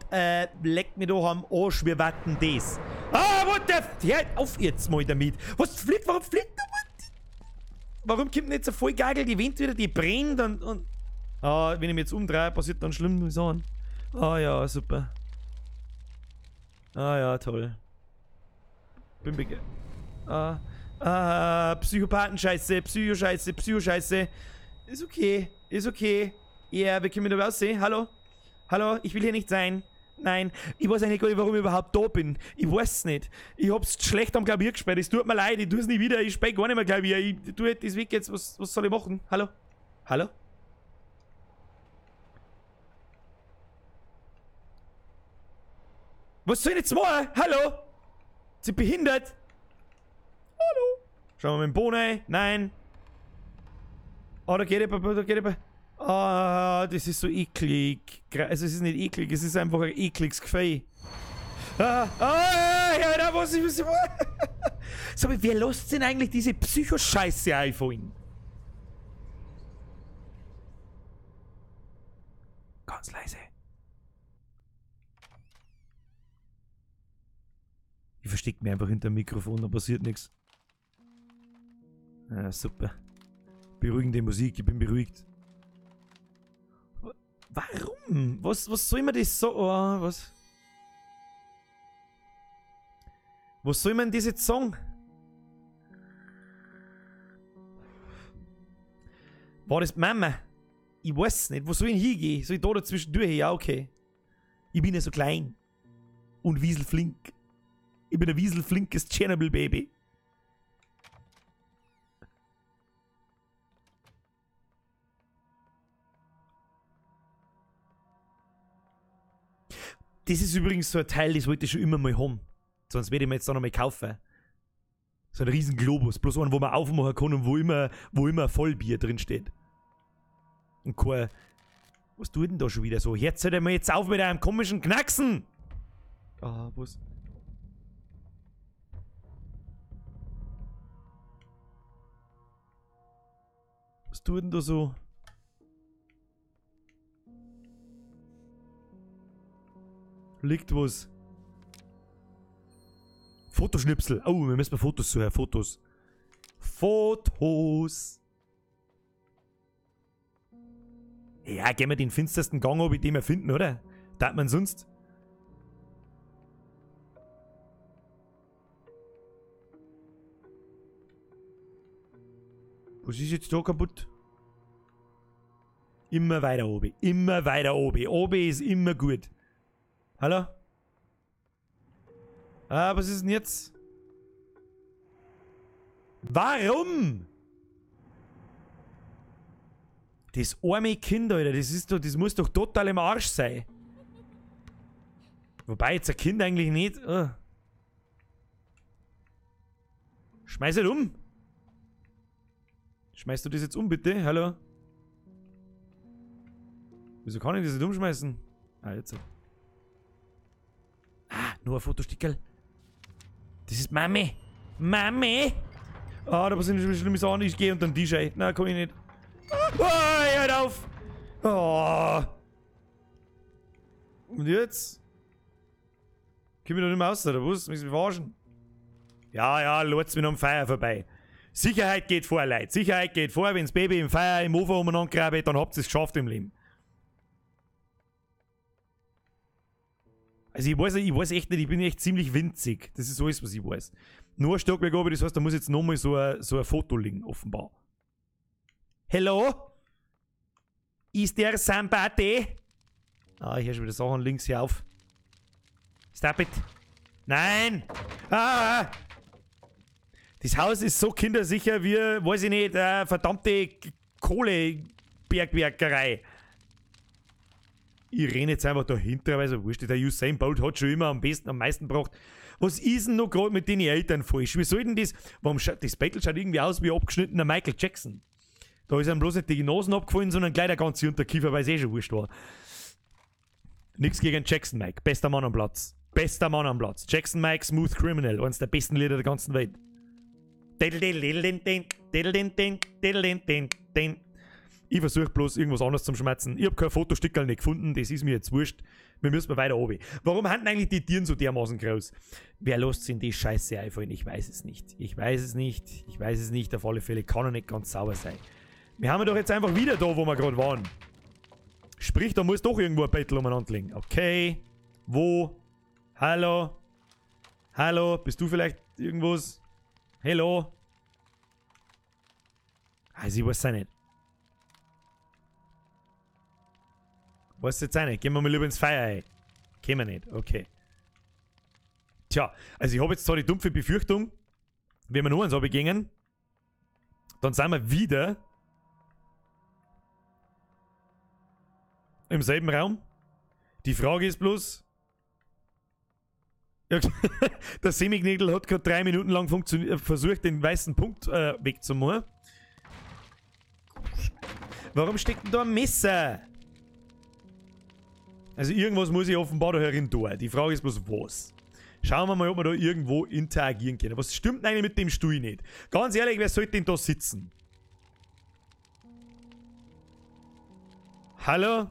leck mich doch am Arsch, wir warten das. Ah, what the f... Hört auf jetzt mal damit. Was fliegt, warum fliegt da was? Warum kommt denn jetzt ein Vollgagel, die Wind wieder, die brennt und... Ah, wenn ich mich jetzt umdrehe, passiert dann schlimm Sachen. Ah ja, super. Ah ja, toll. Bin bege... Ah, Psychopathen-Scheiße, Psycho-Scheiße, Psycho-Scheiße. Ist okay, ist okay. Ja, yeah, wir können da raussehen. Hallo? Hallo, ich will hier nicht sein. Nein, ich weiß eigentlich gar nicht, warum ich überhaupt da bin. Ich weiß es nicht. Ich hab's schlecht am Klavier gespielt. Es tut mir leid, ich tu's nie wieder. Ich spiele gar nicht mehr Klavier. Ich tue das weg jetzt. Was soll ich machen? Hallo? Hallo? Was soll ich jetzt machen? Hallo? Sie behindert? Hallo? Schauen wir mit dem Bohnen rein. Nein. Oh, da geht jemand, da geht jemand. Ah, das ist so eklig. Also es ist nicht eklig, es ist einfach ein ekliges Gefühl. Ah, ah, ja, da was ich was. Sag mal, wer lässt denn eigentlich diese Psychoscheiße einfallen? Ganz leise. Ich verstecke mich einfach hinter dem Mikrofon, da passiert nichts. Ah, super. Beruhigende Musik, ich bin beruhigt. Warum? Was soll man das so... Oh, was? Was soll man das jetzt sagen? War das Mama? Ich weiß nicht. Wo soll ich hingehen? Soll ich da dazwischen durch? Ja, okay. Ich bin ja so klein. Und wieselflink. Ich bin ein wieselflinkes Tschernobyl-Baby. Das ist übrigens so ein Teil, das wollte ich schon immer mal haben. Sonst werde ich mir jetzt da noch mal kaufen. So ein riesen Globus. Bloß einen, wo man aufmachen kann und wo immer Vollbier drin steht. Und kein... Was tut denn da schon wieder so? Jetzt hört mir jetzt auf mit einem komischen Knacksen! Ah, was? Was tut denn da so? Liegt was. Fotoschnipsel. Oh, wir müssen mal Fotos suchen. Fotos. Fotos. Ja, gehen wir den finstersten Gang ab, den wir finden, oder? Darf man sonst? Was ist jetzt da kaputt? Immer weiter oben. Immer weiter oben. Oben ist immer gut. Hallo? Ah, was ist denn jetzt? Warum? Das arme Kind, Alter, das ist doch, das muss doch total im Arsch sein. Wobei jetzt ein Kind eigentlich nicht. Oh. Schmeiß es um! Schmeißt du das jetzt um, bitte? Hallo? Wieso kann ich das nicht umschmeißen? Ah, jetzt. Ah, nur ein Fotostickerl. Das ist Mami! Mami! Ah, da passieren schon schlimme Sachen. Ich gehe unter den Tisch ein. Nein, komm ich nicht. Ah, hört auf! Oh. Und jetzt? Komm ich noch nicht mehr raus, oder was? Müssen wir verarschen? Ja, ja, lasst mich noch am Feuer vorbei. Sicherheit geht vor, Leute. Sicherheit geht vor. Wenn das Baby im Feuer im Ofen umeinander grabt, dann habt ihr es geschafft im Leben. Also ich weiß echt nicht, ich bin echt ziemlich winzig. Das ist alles, was ich weiß. Nur ein Stockwerk oben, das heißt, da muss jetzt nochmal so ein Foto liegen, offenbar. Hello? Is there somebody? Ah, ich höre schon wieder Sachen links hier auf. Stop it. Nein! Ah! Das Haus ist so kindersicher wie, weiß ich nicht, verdammte Kohlebergwerkerei. Ich renne jetzt einfach dahinter, weil so wurscht, der Usain Bolt hat schon immer am besten, am meisten gebracht. Was ist denn noch gerade mit den Eltern falsch? Wie soll denn das? Warum schaut das Bettel schaut irgendwie aus wie abgeschnittener Michael Jackson. Da ist ihm bloß nicht die Nasen abgefallen, sondern gleich der ganze Unterkiefer, weil es eh schon wurscht war. Nix gegen Jackson Mike. Bester Mann am Platz. Bester Mann am Platz. Jackson Mike, Smooth Criminal. Eines der besten Lieder der ganzen Welt. Ich versuche bloß irgendwas anderes zum Schmerzen. Ich habe kein Fotostickerl nicht gefunden, das ist mir jetzt wurscht. Wir müssen mal weiter runter. Warum haben eigentlich die Tieren so dermaßen groß? Wer lässt sich in die Scheiße einfallen? Ich weiß es nicht. Ich weiß es nicht. Ich weiß es nicht. Auf alle Fälle kann er nicht ganz sauber sein. Wir haben doch jetzt einfach wieder da, wo wir gerade waren. Sprich, da muss doch irgendwo ein Bettel umeinander liegen. Okay. Wo? Hallo? Hallo? Bist du vielleicht irgendwas? Hello? Also ich weiß es auch nicht. Weiß jetzt auch nicht. Gehen wir mal lieber ins Feuer ein. Gehen wir nicht. Okay. Tja, also ich habe jetzt zwar die dumpfe Befürchtung, wenn wir nur eins runtergehen, dann sind wir wieder im selben Raum. Die Frage ist bloß, der Semiknägel hat gerade 3 Minuten lang versucht, den weißen Punkt wegzumachen. Warum steckt denn da ein Messer? Also irgendwas muss ich offenbar da herin tun. Die Frage ist bloß, was? Schauen wir mal, ob wir da irgendwo interagieren können. Was stimmt eigentlich mit dem Stuhl nicht? Ganz ehrlich, wer sollte denn da sitzen? Hallo?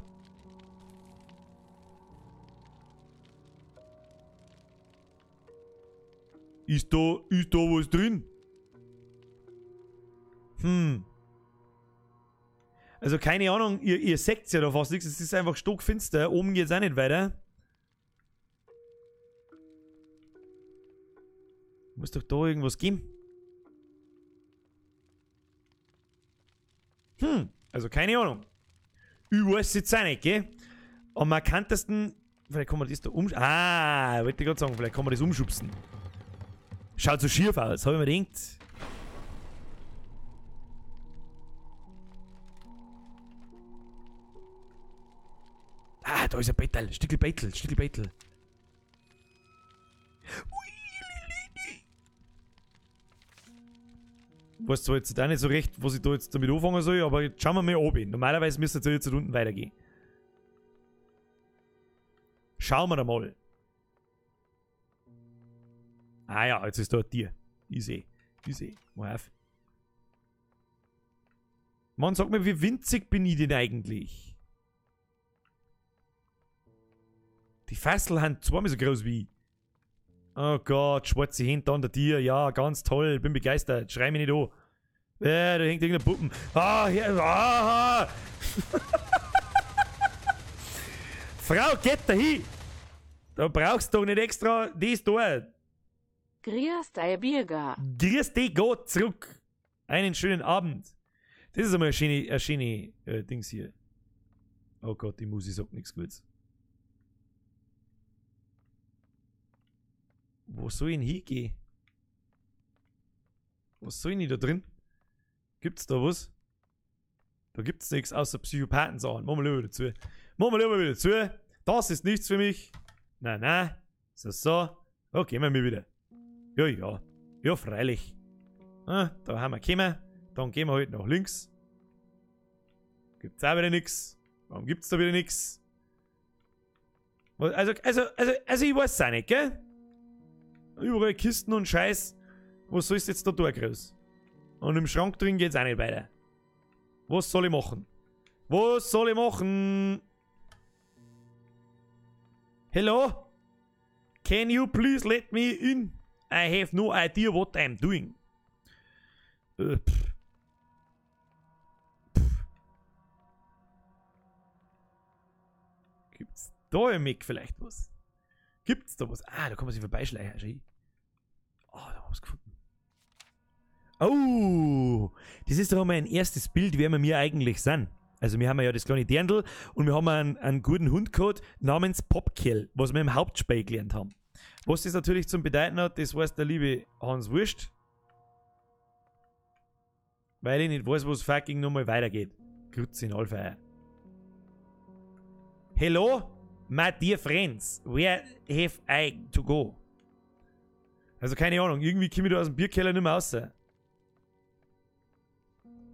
Ist da was drin? Hm. Also keine Ahnung, ihr seht ja da fast nichts, es ist einfach stockfinster, oben geht's auch nicht weiter. Muss doch da irgendwas geben. Hm, also keine Ahnung. Ich weiß jetzt auch nicht, gell? Am markantesten, vielleicht kann man das da umschubsen. Ah, wollte ich gerade sagen, vielleicht kann man das umschubsen. Schaut so schief aus, hab ich mir gedacht. Ah, da ist ein Bettel. Stückel Bettel, Stückel Bettel. Weiß zwar jetzt auch nicht so recht, was ich da jetzt damit anfangen soll, aber jetzt schauen wir mal oben. Normalerweise müsste es jetzt unten weitergehen. Schauen wir da mal. Ah ja, jetzt ist da ein Tier. Ich seh. Ich seh. Mach auf. Mann, sag mir, wie winzig bin ich denn eigentlich? Die Fassel sind zweimal so groß wie ich. Oh Gott, schwarze Hände an der Tier. Ja, ganz toll. Bin begeistert. Schrei mich nicht an. Da hängt irgendein Puppen. Ah, hier. Ah, Frau, geht da hin. Da brauchst du doch nicht extra das da. Grüß dich, Birger. Grüß dich Gott zurück. Einen schönen Abend. Das ist einmal eine schöne Dings hier. Oh Gott, die Musi sagt nichts Gutes. Wo soll ich denn hingehen? Was soll ich denn da drin? Gibt's da was? Da gibt's nichts außer Psychopathen-Sachen. Machen wir lieber wieder zu. Machen wir lieber wieder zu. Das ist nichts für mich. Nein, nein. So, so. Okay, gehen wir mal wieder. Ja, ja. Ja, freilich. Ah, da haben wir gekommen. Dann gehen wir halt nach links. Gibt's auch wieder nix. Warum gibt's da wieder nix? Also ich weiß es auch nicht, gell? Überall Kisten und Scheiß. Was sollst du jetzt da tun, groß? Und im Schrank drin geht's auch nicht weiter. Was soll ich machen? Was soll ich machen? Hello? Can you please let me in? I have no idea what I'm doing. Pff. Pff. Gibt's da im Eck vielleicht was? Gibt's da was? Ah, da kann man sich vorbeischleichen. Oh, da haben wir was gefunden. Oh, das ist doch einmal ein erstes Bild, wer wir mir eigentlich sind. Also wir haben ja das kleine Dirndl und wir haben einen guten Hund gehabt namens Popkill, was wir im Hauptspiel gelernt haben. Was das natürlich zum Bedeuten hat, das weiß der liebe Hans Wurst. Weil ich nicht weiß, wo es fucking nochmal weitergeht. Grüezi in Allfeier. Hello, my dear friends, where have I to go? Also keine Ahnung, irgendwie komme ich da aus dem Bierkeller nicht mehr raus.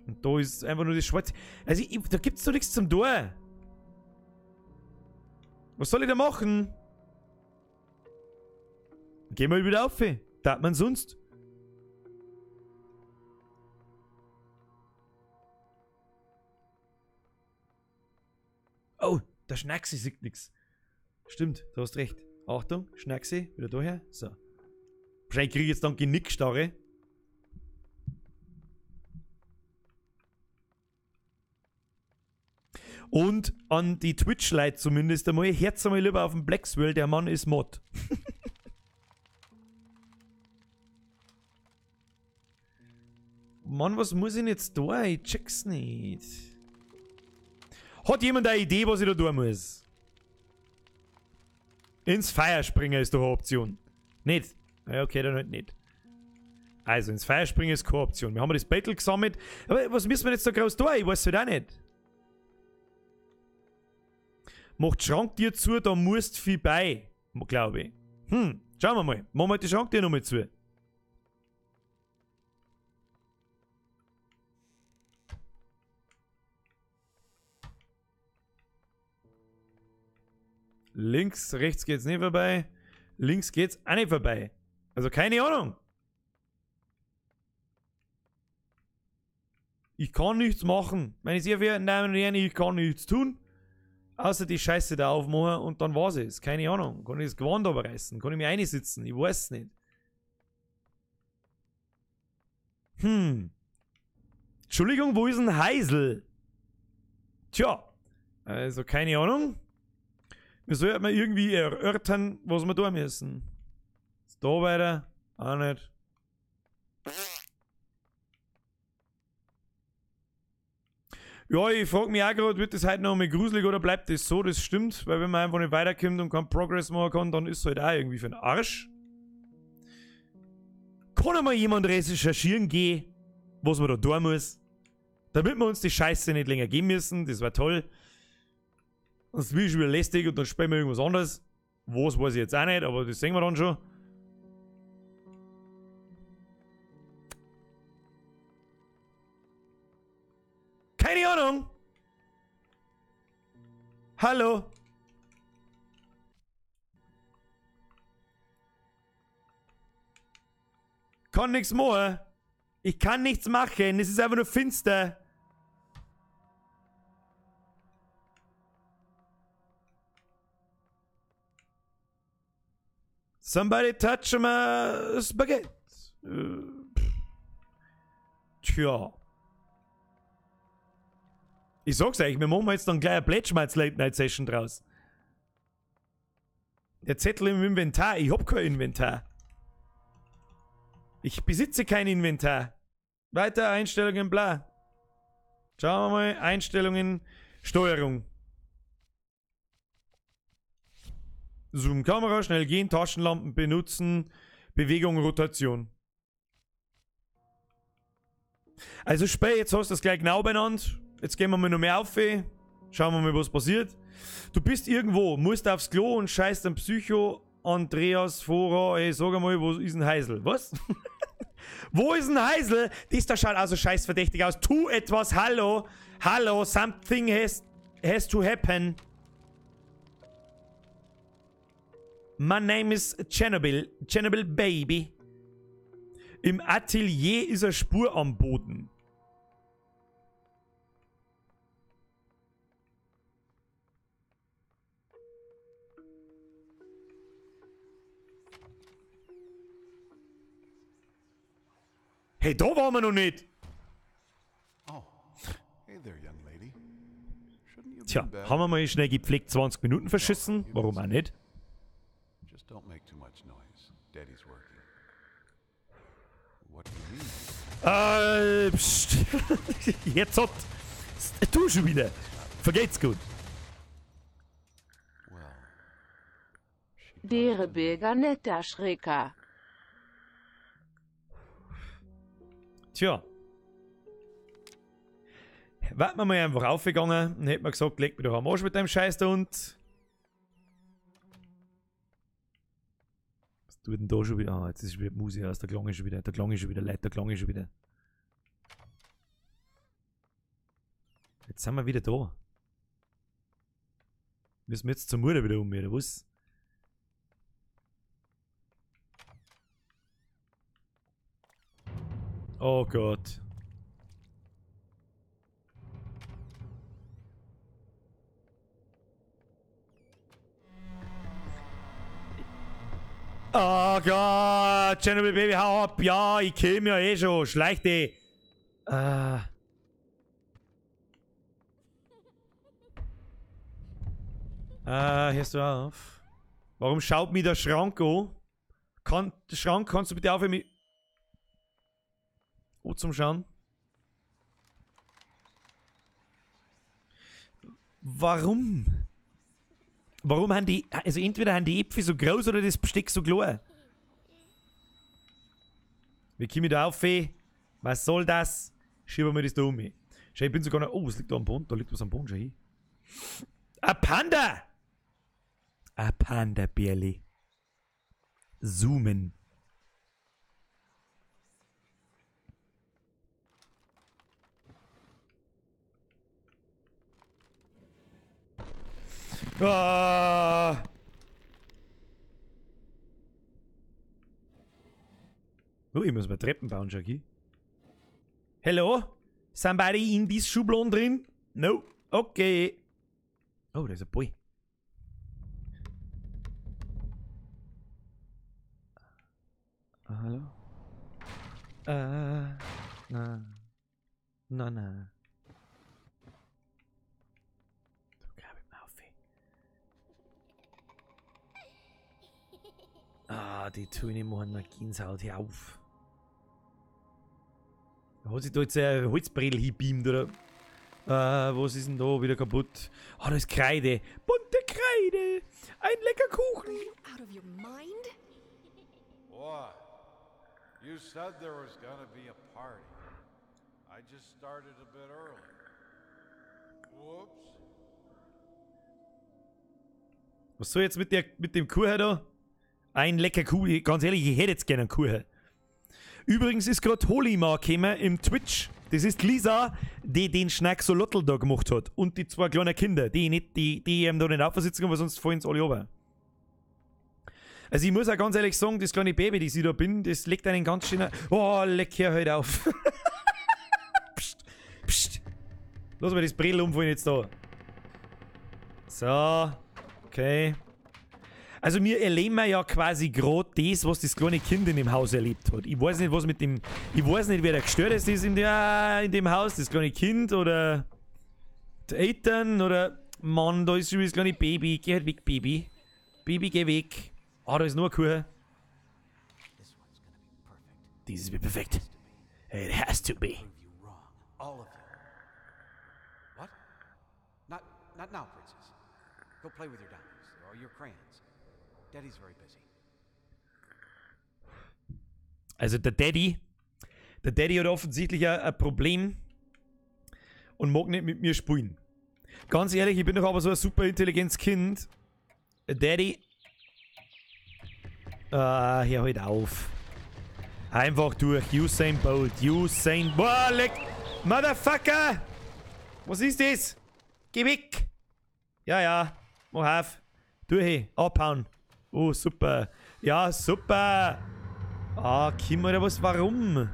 Und da ist einfach nur das Schwarze. Also da gibt's doch nichts zum Tor. Was soll ich da machen? Gehen wir wieder auf. Darf man sonst? Oh, der Schnackse sieht nix. Stimmt, du hast recht. Achtung, Schnackse, wieder daher. So. Wahrscheinlich kriege ich jetzt dann Genickstarre. Und an die Twitch-Leute zumindest einmal, herz einmal lieber auf den Blackswell, der Mann ist Mod. Mann, was muss ich denn jetzt da? Ich check's nicht. Hat jemand eine Idee, was ich da tun muss? Ins Feuer springen ist doch eine Option. Nicht? Ja, okay, dann halt nicht. Also, ins Feuer springen ist keine Option. Wir haben das Battle gesammelt. Aber was müssen wir jetzt da groß tun? Ich weiß halt auch nicht. Macht Schranktür zu, da musst viel bei, glaube ich. Schauen wir mal. Machen wir die Schranktür nochmal zu. Links, rechts geht's nicht vorbei. Links geht's auch nicht vorbei. Also keine Ahnung. Ich kann nichts machen. Meine sehr verehrten Damen und Herren, ich kann nichts tun. Außer die Scheiße da aufmachen und dann war's es. Keine Ahnung. Kann ich das Gewand überreißen? Kann ich mich einsitzen? Ich weiß es nicht. Entschuldigung, wo ist denn Heisel? Tja. Also keine Ahnung. Wir sollten mal irgendwie erörtern, was wir tun müssen. Ist da weiter? Auch nicht. Ja, ich frag mich auch gerade, wird das heute noch einmal gruselig oder bleibt das so? Das stimmt, weil wenn man einfach nicht weiterkommt und keinen Progress machen kann, dann ist es halt auch irgendwie für den Arsch. Kann einmal jemand recherchieren gehen, was man da tun muss, damit wir uns die Scheiße nicht länger geben müssen? Das war toll. Das ist schon wieder lästig und dann spielen wir irgendwas anderes. Was weiß ich jetzt auch nicht, aber das sehen wir dann schon. Keine Ahnung! Hallo! Kann nichts machen. Ich kann nichts machen. Es ist einfach nur finster. Somebody touch my spaghetti. Tja. Ich sag's euch, wir machen jetzt dann gleich eine Plätschmerz Late Night Session draus. Der Zettel im Inventar. Ich hab kein Inventar. Ich besitze kein Inventar. Weiter, Einstellungen, bla. Schauen wir mal. Einstellungen, Steuerung. Zoom, Kamera, schnell gehen, Taschenlampen benutzen, Bewegung, Rotation. Also Spey, jetzt hast du das gleich genau benannt. Jetzt gehen wir mal noch mehr auf. Schauen wir mal, was passiert. Du bist irgendwo, musst aufs Klo und scheißt am Psycho Andreas Vorer, ey, sag einmal, wo ist ein Heisel? Was? Wo ist ein Heisel? Das da schaut also scheißverdächtig aus. Tu etwas, hallo, hallo, something has to happen. My name is Chernobyl, Chernobyl Baby. Im Atelier ist eine Spur am Boden. Hey, da waren wir noch nicht. Oh, hey there, young lady. Shouldn't you be Tja, in bed? haben wir mal schnell gepflegt 20 Minuten verschissen? Warum auch nicht? Just don't make too much noise. Daddy's working. What do you mean? Pst. Jetzt hat. Du schon wieder. Vergeht's gut. Well, she Dere Bürger netter Schrecker. Tja. Warten wir mal einfach aufgegangen und hätten wir gesagt, leg mich doch am Arsch mit deinem Scheiß da und. Was tut denn da schon wieder? Ah, jetzt ist schon wieder die Musik aus, der Klang ist schon wieder, der Klang ist schon wieder, leid, der Klang ist schon wieder. Jetzt sind wir wieder da. Müssen wir jetzt zur Mutter wieder um, oder was? Oh Gott. Oh Gott, Chernobyl Baby, hau ab. Ja, ich komm ja eh schon. Schleich dich. Hörst du auf? Warum schaut mich der Schrank an? Schrank, kannst du bitte aufhören, mich zum Schauen? Warum? Warum haben die, also entweder haben die Äpfel so groß oder das Besteck so klein? Wie komme ich da auf? Was soll das? Schieben wir das da um mich. Schau, ich bin sogar noch. Oh, es liegt da am Boden. Da liegt was am Boden, schau hin. Ein Panda! Ein Panda-Bärli. Zoomen. Ah. Oh, ich muss mal Treppen bauen, Jackie. Hello? Somebody in this Schublon drin? No. Okay. Oh, da ist ein Boy. Hallo? Na. Na, na. Du grab ich mal auf. Ah, die Töne machen mir Gänsehaut, hör auf. Hat sich da jetzt ein Holzbrettel hinbeamt, oder? Was ist denn da wieder kaputt? Ah, da ist Kreide. Bunte Kreide. Ein lecker Kuchen. Out of your mind? What? You said there was gonna be a party. I just started a bit early. Whoops. Was soll jetzt mit dem Kuchen da? Ein lecker Kuchen. Ganz ehrlich, ich hätte jetzt gerne einen Kuchen. Übrigens ist gerade Holima gekommen im Twitch. Das ist Lisa, die den Schnacksolotl da gemacht hat. Und die zwei kleinen Kinder, die ihm da nicht aufsitzen, weil sonst fallen sie alle runter. Also ich muss auch ganz ehrlich sagen, das kleine Baby, das ich da bin, das legt einen ganz schönen... Oh, leck her, halt auf. Psst, psst. Lass mal das Bredel umfallen jetzt da. So, okay. Also wir erleben ja quasi gerade das, was das kleine Kind in dem Haus erlebt hat. Ich weiß nicht, was mit dem... Ich weiß nicht, wer da gestört ist in dem Haus. Das kleine Kind oder die Eltern oder... Mann, da ist schon das kleine Baby. Geh halt weg, Baby. Baby, geh weg. Ah, da ist nur ein Kuchen. Dieses wird perfekt. It has to be. All of you. What? Not now, Princess. Go play with your dollies or your crayons. Daddy's very busy. Also der Daddy hat offensichtlich ein Problem und mag nicht mit mir spielen. Ganz ehrlich, ich bin doch aber so ein super intelligentes Kind. Daddy, Ah, hier halt auf. Einfach durch. Usain Bolt. Usain... Boah, leck! Motherfucker! Was ist das? Geh weg! Ja, ja. Mach auf. Durch. Abhauen. Oh, super. Ja, super. Ah, Kim, oder was? Warum?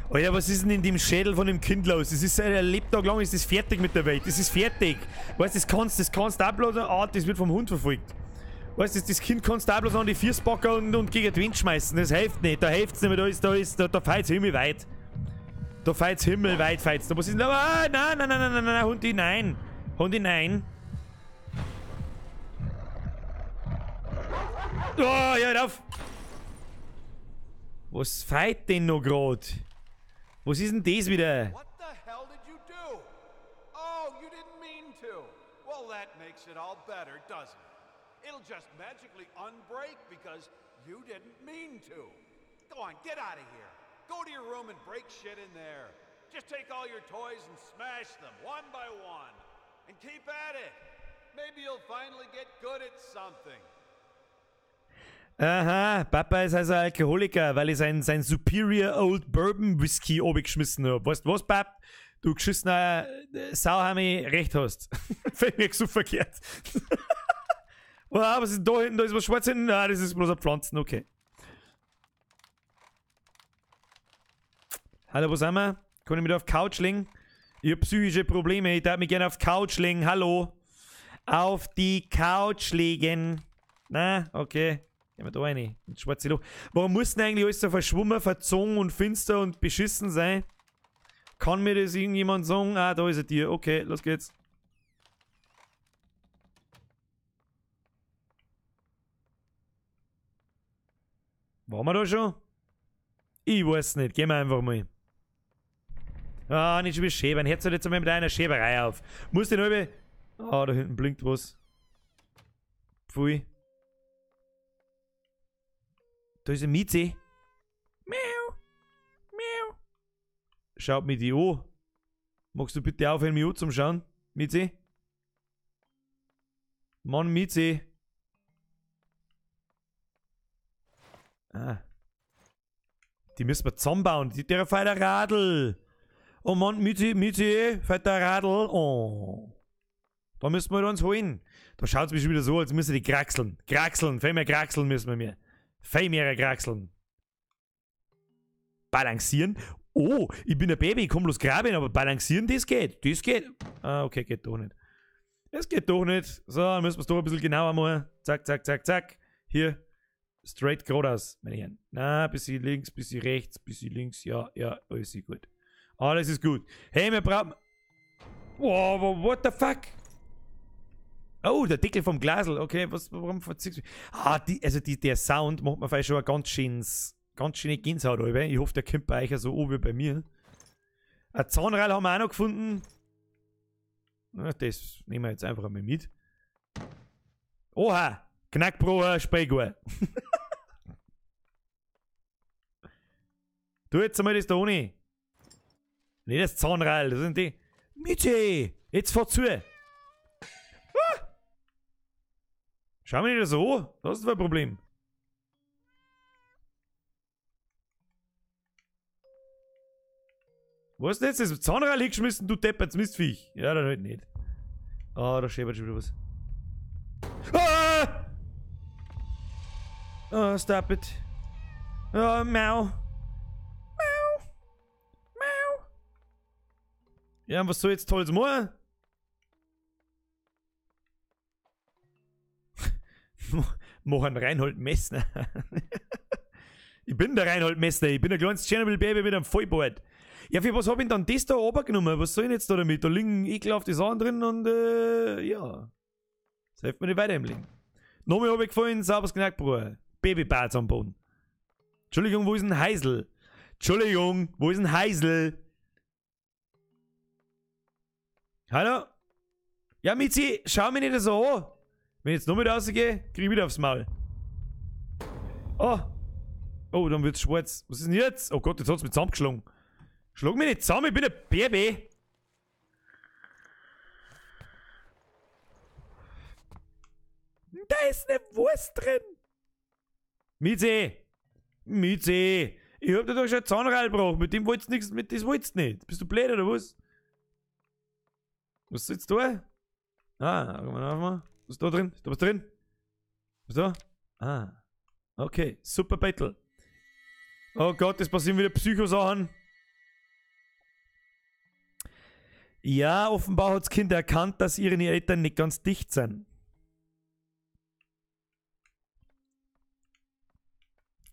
Alter, was ist denn in dem Schädel von dem Kind los? Das ist ein Lebtag lang, ist das fertig mit der Welt. Das ist fertig. Weißt du, das kannst du auch bloß... Ah, das wird vom Hund verfolgt. Weißt du, das Kind kannst du auch bloß an die Füße packen und gegen die Wind schmeißen. Das hilft nicht. Da hilft's nicht mehr. Da feilt's himmelweit. Da feilt's himmelweit, feilt's. Da was ist denn da? Ah, nein, nein, nein, nein, nein, nein, Hundi, nein. Hundi, nein. Oh, ja, hör auf. Was feit denn noch grad? Was ist denn das wieder? What the hell did you do? Oh, you didn't mean to. Well, that makes it all better, doesn't it? It'll just magically unbreak because you didn't mean to. Go on, get out of here. Go to your room and break shit in there. Just take all your toys and smash them one by one. And keep at it. Maybe you'll finally get good at something. Aha, Papa ist also Alkoholiker, weil ich sein Superior Old Bourbon Whisky runtergeschmissen hab. Weißt du was, Pap? Du geschissener Sauhami recht hast. Fällt mir so verkehrt. Wow, was ist denn da hinten? Da ist was schwarz hinten. Ah, das ist bloß eine Pflanzen, okay. Hallo, wo sind wir? Kann ich mich da auf Couch legen? Ich hab psychische Probleme, ich darf mich gerne auf Couch legen. Hallo. Auf die Couch legen. Na, okay. Gehen wir da rein. Ins schwarze Loch. Warum muss denn eigentlich alles so verschwommen, verzogen und finster und beschissen sein? Kann mir das irgendjemand sagen? Ah, da ist ein Tier. Okay, los geht's. Waren wir da schon? Ich weiß nicht. Gehen wir einfach mal. Ah, nicht schon wieder schäbern. Hört jetzt einmal mit einer Schäberei auf. Muss den halbe... Ah, da hinten blinkt was. Pfui. Da ist ein Mieze. Miau. Miau. Schaut mich die an. Magst du bitte aufhören, mich anzuschauen? Mieze? Mann, Mieze. Ah. Die müssen wir zusammenbauen. Der fährt ein Radl. Oh Mann, Mieze, Mieze, fährt der Radl. Oh. Da müssen wir uns holen. Da schaut es mich schon wieder so, als müssen die kraxeln. Kraxeln, viel mehr kraxeln müssen wir mir. Viel mehr kraxeln. Balancieren. Oh, ich bin ein Baby, ich komm bloß graben, aber balancieren, das geht. Das geht. Ah, okay, geht doch nicht. Das geht doch nicht. So, dann müssen wir es doch ein bisschen genauer machen. Zack, zack, zack, zack. Hier. Straight geradeaus, meine Herren. Na, bisschen links, bisschen rechts, bisschen links. Ja, ja, alles ist gut. Alles ist gut. Hey, wir brauchen... Wow, what the fuck? Oh, der Deckel vom Glasl. Okay, was, warum verziehst du? Ah, der Sound macht mir vielleicht schon eine ganz schöne Gänsehaut, oder? Ich hoffe, der kommt bei euch so an wie bei mir. Ein Zahnrad haben wir auch noch gefunden. Na, das nehmen wir jetzt einfach einmal mit. Oha! Knackbroer, Spreiguhr. Du jetzt einmal das da ohne. Nicht das Zahnrad, das sind die. Michi! Jetzt fahr zu! Ah! Schau mir nicht so an. Das ist ein Problem. Was denn jetzt? Das Zahnrad hingeschmissen, du Deppert, Mistviech. Ja, dann halt nicht. Ah, da schäbert schon wieder was. Ah! Oh, stop it. Oh, mau. Mau. Mau. Ja, und was soll ich jetzt Tolles machen? Mach einen Reinhold Messner. Ich bin der Reinhold Messner. Ich bin ein kleines Tschernobyl-Baby mit einem Vollbart. Ja, für was hab ich denn dann das da runtergenommen? Was soll ich denn jetzt da damit? Da liegen ekelhafte Sachen drin und ja. Das hilft mir nicht weiter im Leben. Nochmal hab ich gefallen, sauberes Knackbrot. Babybarts am Boden. Entschuldigung, wo ist denn Heisel? Entschuldigung, wo ist denn Heisel? Hallo? Ja, Mizi, schau mich nicht so an. Wenn ich jetzt noch mit rausgehe, krieg ich wieder aufs Maul. Oh. Oh, dann wird's schwarz. Was ist denn jetzt? Oh Gott, jetzt hat's mich zusammengeschlagen. Schlag mich nicht zusammen, ich bin ein Baby. Da ist eine Wurst drin. Mizi! Mizi! Ich hab dir doch schon Zahnrad gebracht. Mit dem wolltest du nichts, mit das wolltest du nicht. Bist du blöd oder was? Was sitzt da? Ah, komm mal auf mal. Was ist da drin? Ist da was drin? Was da? Ah. Okay, super Battle. Oh Gott, es passieren wieder Psychosachen. Ja, offenbar hat das Kind erkannt, dass ihre Eltern nicht ganz dicht sind.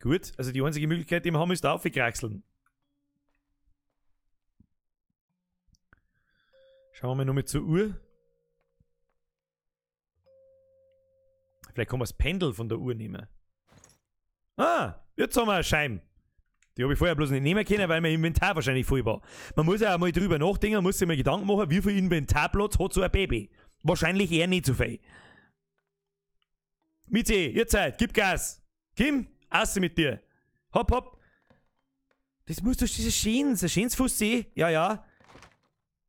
Gut, also die einzige Möglichkeit, die wir haben, ist da aufgekraxeln. Schauen wir mal nochmal zur Uhr. Vielleicht kann man das Pendel von der Uhr nehmen. Ah, jetzt haben wir eine Scheibe. Die habe ich vorher bloß nicht nehmen können, weil mein Inventar wahrscheinlich voll war. Man muss ja auch mal drüber nachdenken, man muss sich mal Gedanken machen, wie viel Inventarplatz hat so ein Baby. Wahrscheinlich eher nicht so viel. Mizi, ihr Zeit, gib Gas. Kim, Asse mit dir. Hopp, hopp. Das muss doch, das ist schön, das ist ein schönes Fussi. Ja, ja.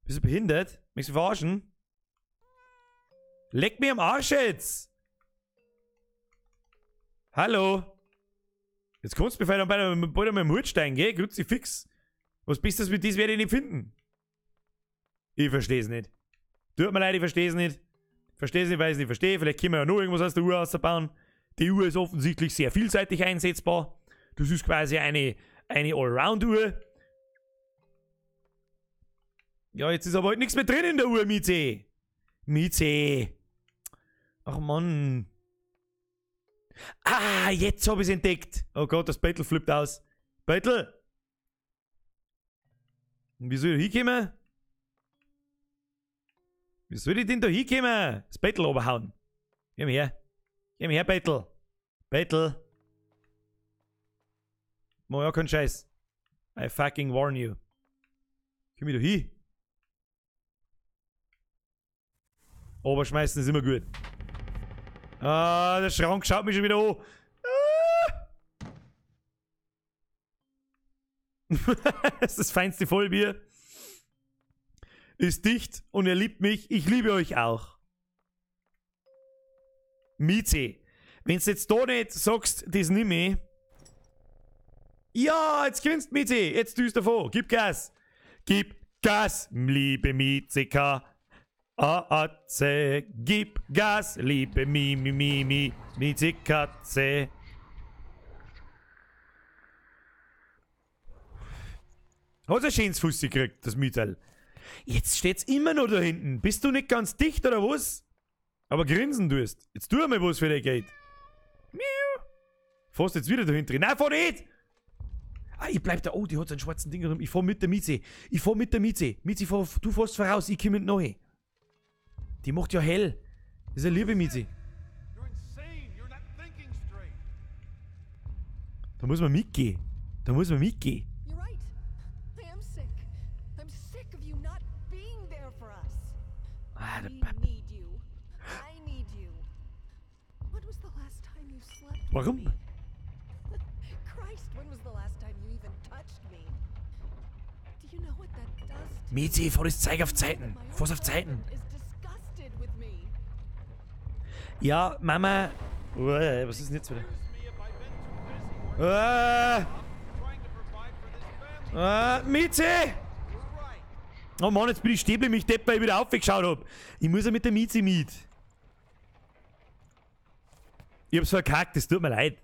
Bist du behindert? Möchtest du verarschen? Leck mir am Arsch jetzt! Hallo! Jetzt kommst du mir vielleicht bald einmal im Hut steigen, gell? Kruzifix. Was bist das mit das werde ich nicht finden. Ich versteh's nicht. Tut mir leid, ich versteh's nicht. Versteh's nicht, weil ich's nicht verstehe. Vielleicht können wir ja noch irgendwas aus der Uhr ausbauen. Die Uhr ist offensichtlich sehr vielseitig einsetzbar. Das ist quasi eine Allround-Uhr. Ja, jetzt ist aber halt nichts mehr drin in der Uhr, Mizi. Mizi. Ach Mann. Ah, jetzt hab ich's entdeckt. Oh Gott, das Battle flippt aus. Battle! Und wie soll ich da hinkommen? Wie soll ich denn da hinkommen? Das Battle oberhauen. Komm her. Komm her, Battle. Battle. Mach ja keinen Scheiß. I fucking warn you. Komm ich da hin? Oberschmeißen ist immer gut. Ah, der Schrank schaut mich schon wieder an. Ah. Das ist das feinste Vollbier. Ist dicht und er liebt mich. Ich liebe euch auch. Mizi, wenn du jetzt da nicht sagst, das nimm ich. Ja, jetzt gewinnst Mizi. Jetzt düst davon. Gib Gas. Gib Gas, liebe Mizi K. A, A, C, gib Gas, liebe Mi, Mi, Mi, Mi, Mizi Katze. Hat ein schönes Fuß gekriegt, das Mütterl. Jetzt steht's immer noch da hinten. Bist du nicht ganz dicht oder was? Aber grinsen tust. Jetzt tu mal was für dich geht. Miau. Fährst jetzt wieder da hinten drin. Nein, fahr nicht! Ah, ich bleib da. Oh, die hat so einen schwarzen Ding rum. Ich fahr mit der Mizi. Ich fahr mit der Mizi. Mizi, fahr, du fährst voraus. Ich komm mit neu. Die macht ja hell. Das ist eine liebe Mizi. Da muss man mitgehen. Da muss man mitgehen. Ah, der Pap. Warum? Mizi, fahr das Zeug auf Zeiten. Fahr's auf Zeiten. Ja, Mama. Was ist denn jetzt wieder? Mizi! Oh Mann, jetzt bin ich stehen geblieben, ich depp, weil ich wieder aufgeschaut hab. Ich muss ja mit der Mizi mit. Ich hab's verkackt, es tut mir leid.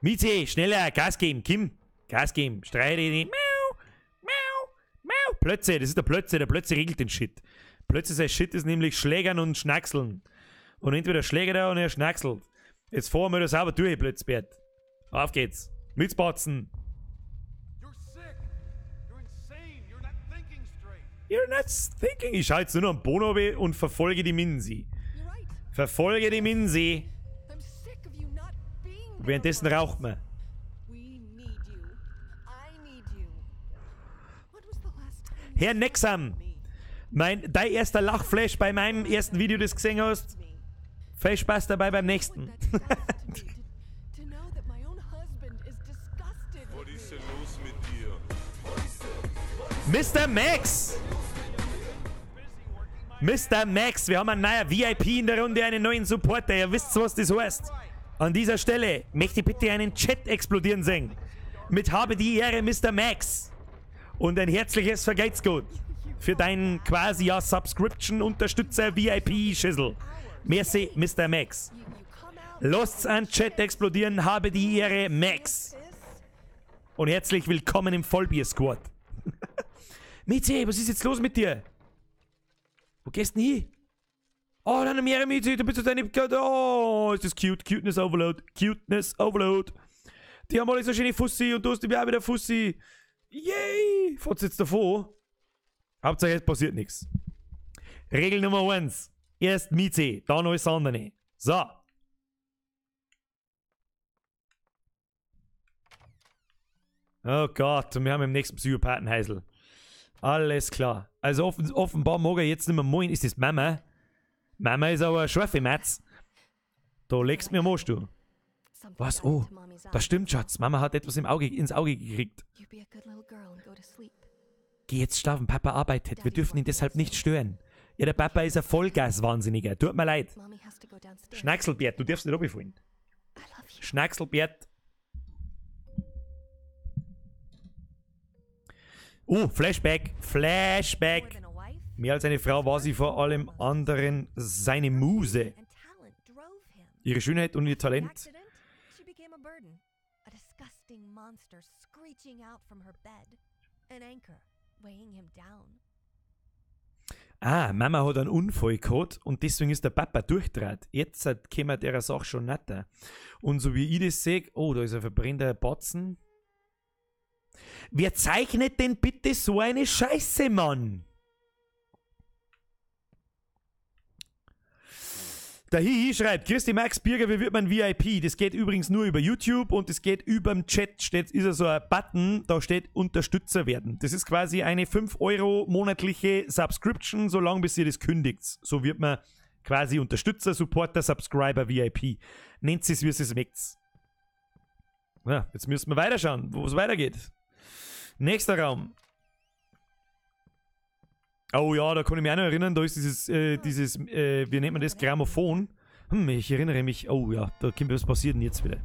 Mizi, schneller, Gas geben, Kim. Gas geben, streite nicht. Miau, miau, miau. Plötze, das ist der Plötze regelt den Shit. Plötze sein Shit ist nämlich Schlägern und Schnackseln. Und entweder schlägt er und er schnackselt. Jetzt fahren wir da sauber durch, Plötzbert. Auf geht's. Mitspatzen. You're not thinking. Ich schaue jetzt nur noch am Bono und verfolge die Minsi. Verfolge die Minsi. Währenddessen raucht man. Herr Nexam, dein erster Lachflash bei meinem ersten Video, das du gesehen hast. Viel Spaß dabei beim nächsten. Was ist denn los mit dir? Mr. Max! Mr. Max, wir haben einen neuen VIP in der Runde, einen neuen Supporter. Ihr wisst, was das heißt. An dieser Stelle möchte ich bitte einen Chat explodieren sehen. Mit habe die Ehre, Mr. Max. Und ein herzliches Vergelt's gut für deinen quasi ja Subscription-Unterstützer VIP-Schissel. Merci, Mr. Max. Lasst's einen Chat explodieren, habe die Ehre, Max. Und herzlich willkommen im Vollbier-Squad. Mizi, was ist jetzt los mit dir? Wo gehst du denn hin? Oh, dann mehrere Mizi, du bist deine... Oh, ist das cute. Cuteness Overload. Cuteness Overload. Die haben alle so schöne Fussi und du hast die auch wieder Fussi. Yay! Fahrt's jetzt davon? Hauptsache, es passiert nichts. Regel Nummer 1. Erst Mizi, dann alles andere. So. Oh Gott, und wir haben im nächsten Psychopathen-Heisel. Alles klar. Also offenbar mag er jetzt nicht mehr moin. Ist das Mama? Mama ist aber eine scharfe Matz. Da legst du mir am Arsch, du. Was? Oh, das stimmt, Schatz. Mama hat etwas ins Auge gekriegt. Geh jetzt schlafen, Papa arbeitet. Wir dürfen ihn deshalb nicht stören. Ja, der Papa ist ein Vollgas-Wahnsinniger. Tut mir leid. Schnackselbert, du darfst nicht runterfallen. Schnackselbert. Oh, Flashback, Flashback. Mehr als eine Frau war sie vor allem anderen seine Muse. Ihre Schönheit und ihr Talent. Ah, Mama hat einen Unfall gehabt und deswegen ist der Papa durchgedreht. Jetzt käme der Sache schon netter. Und so wie ich das sehe, oh, da ist ein verbrennter Batzen. Wer zeichnet denn bitte so eine Scheiße, Mann? Der Hihi schreibt, Christi Max Birger, wie wird man VIP? Das geht übrigens nur über YouTube und das geht über dem Chat, steht, ist ja so ein Button, da steht Unterstützer werden. Das ist quasi eine 5 Euro monatliche Subscription, solange bis ihr das kündigt. So wird man quasi Unterstützer, Supporter, Subscriber, VIP. Nennt es, wie es mögt. Ja, jetzt müssen wir weiterschauen, wo es weitergeht. Nächster Raum. Oh ja, da kann ich mich auch noch erinnern, da ist dieses, wie nennt man das, Grammophon. Hm, ich erinnere mich, oh ja, da kommt was passiert denn jetzt wieder?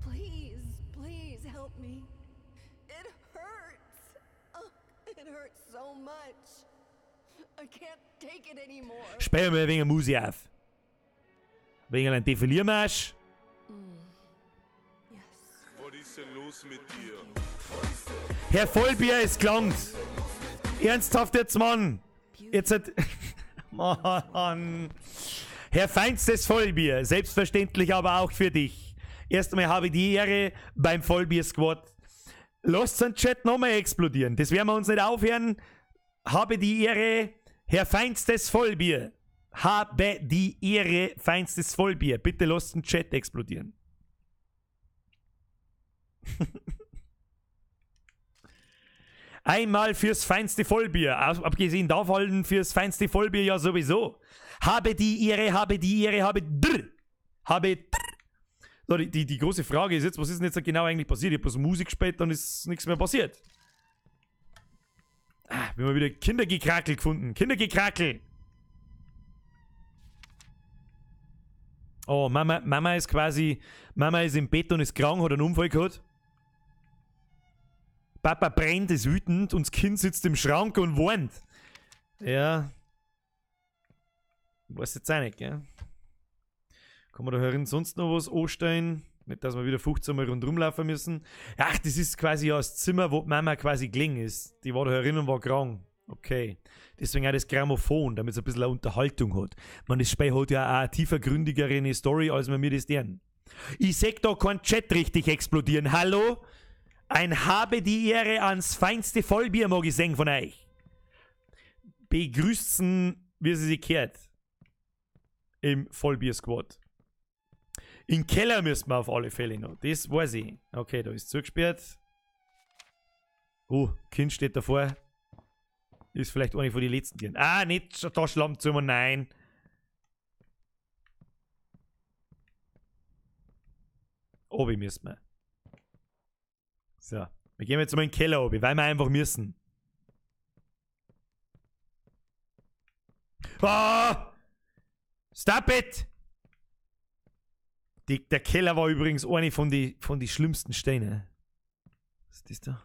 Please, please help me. It hurts. Oh, it hurts so much. I can't take it anymore. Sperren wir ein wenig Musik auf. Wegen einem Defiliermarsch. Was ist denn los mit dir? Herr Vollbier, es gelangt. Ernsthaft jetzt, Mann. Jetzt hat... Mann. Herr Feinstes Vollbier, selbstverständlich aber auch für dich. Erst einmal habe ich die Ehre beim Vollbier-Squad. Lasst den Chat nochmal explodieren. Das werden wir uns nicht aufhören. Habe die Ehre, Herr Feinstes Vollbier. Habe die Ehre, Feinstes Vollbier. Bitte lasst den Chat explodieren. Einmal fürs feinste Vollbier. Abgesehen davon fürs feinste Vollbier ja sowieso. Habe die Ehre, habe die Ehre, habe drr. Habe drr. So, die große Frage ist jetzt, was ist denn jetzt genau eigentlich passiert? Ich hab bloß Musik gespielt, dann ist nichts mehr passiert. Ah, wir haben wieder Kindergekrakel gefunden. Kindergekrakel! Oh, Mama ist quasi... Mama ist im Bett und ist krank, hat einen Unfall gehabt. Papa brennt, ist wütend und das Kind sitzt im Schrank und weint. Ja. Weiß jetzt auch nicht, gell? Kann man da herin sonst noch was anstellen? Nicht, dass wir wieder 15 Mal rundherum laufen müssen. Ach, das ist quasi ja das Zimmer, wo die Mama quasi gelegen ist. Die war da herin und war krank. Okay. Deswegen auch das Grammophon, damit es ein bisschen eine Unterhaltung hat. Man, das Spiel hat ja auch eine tiefergründigere Story, als man mir das deren. Ich seh da kein Chat richtig explodieren. Hallo? Ein habe die Ehre ans feinste Vollbier, mag ich sehen von euch. Begrüßen, wie sie sich gehört. Im Vollbier-Squad. Im Keller müssen wir auf alle Fälle noch. Das weiß ich. Okay, da ist zugesperrt. Oh, Kind steht davor. Ist vielleicht eine von den letzten Tieren. Ah, nicht da Schlammzimmer, nein. Obi müssen wir. So, wir gehen jetzt mal in den Keller oben, weil wir einfach müssen. Ah! Stop it! Der Keller war übrigens eine von die schlimmsten Steine. Was ist das da?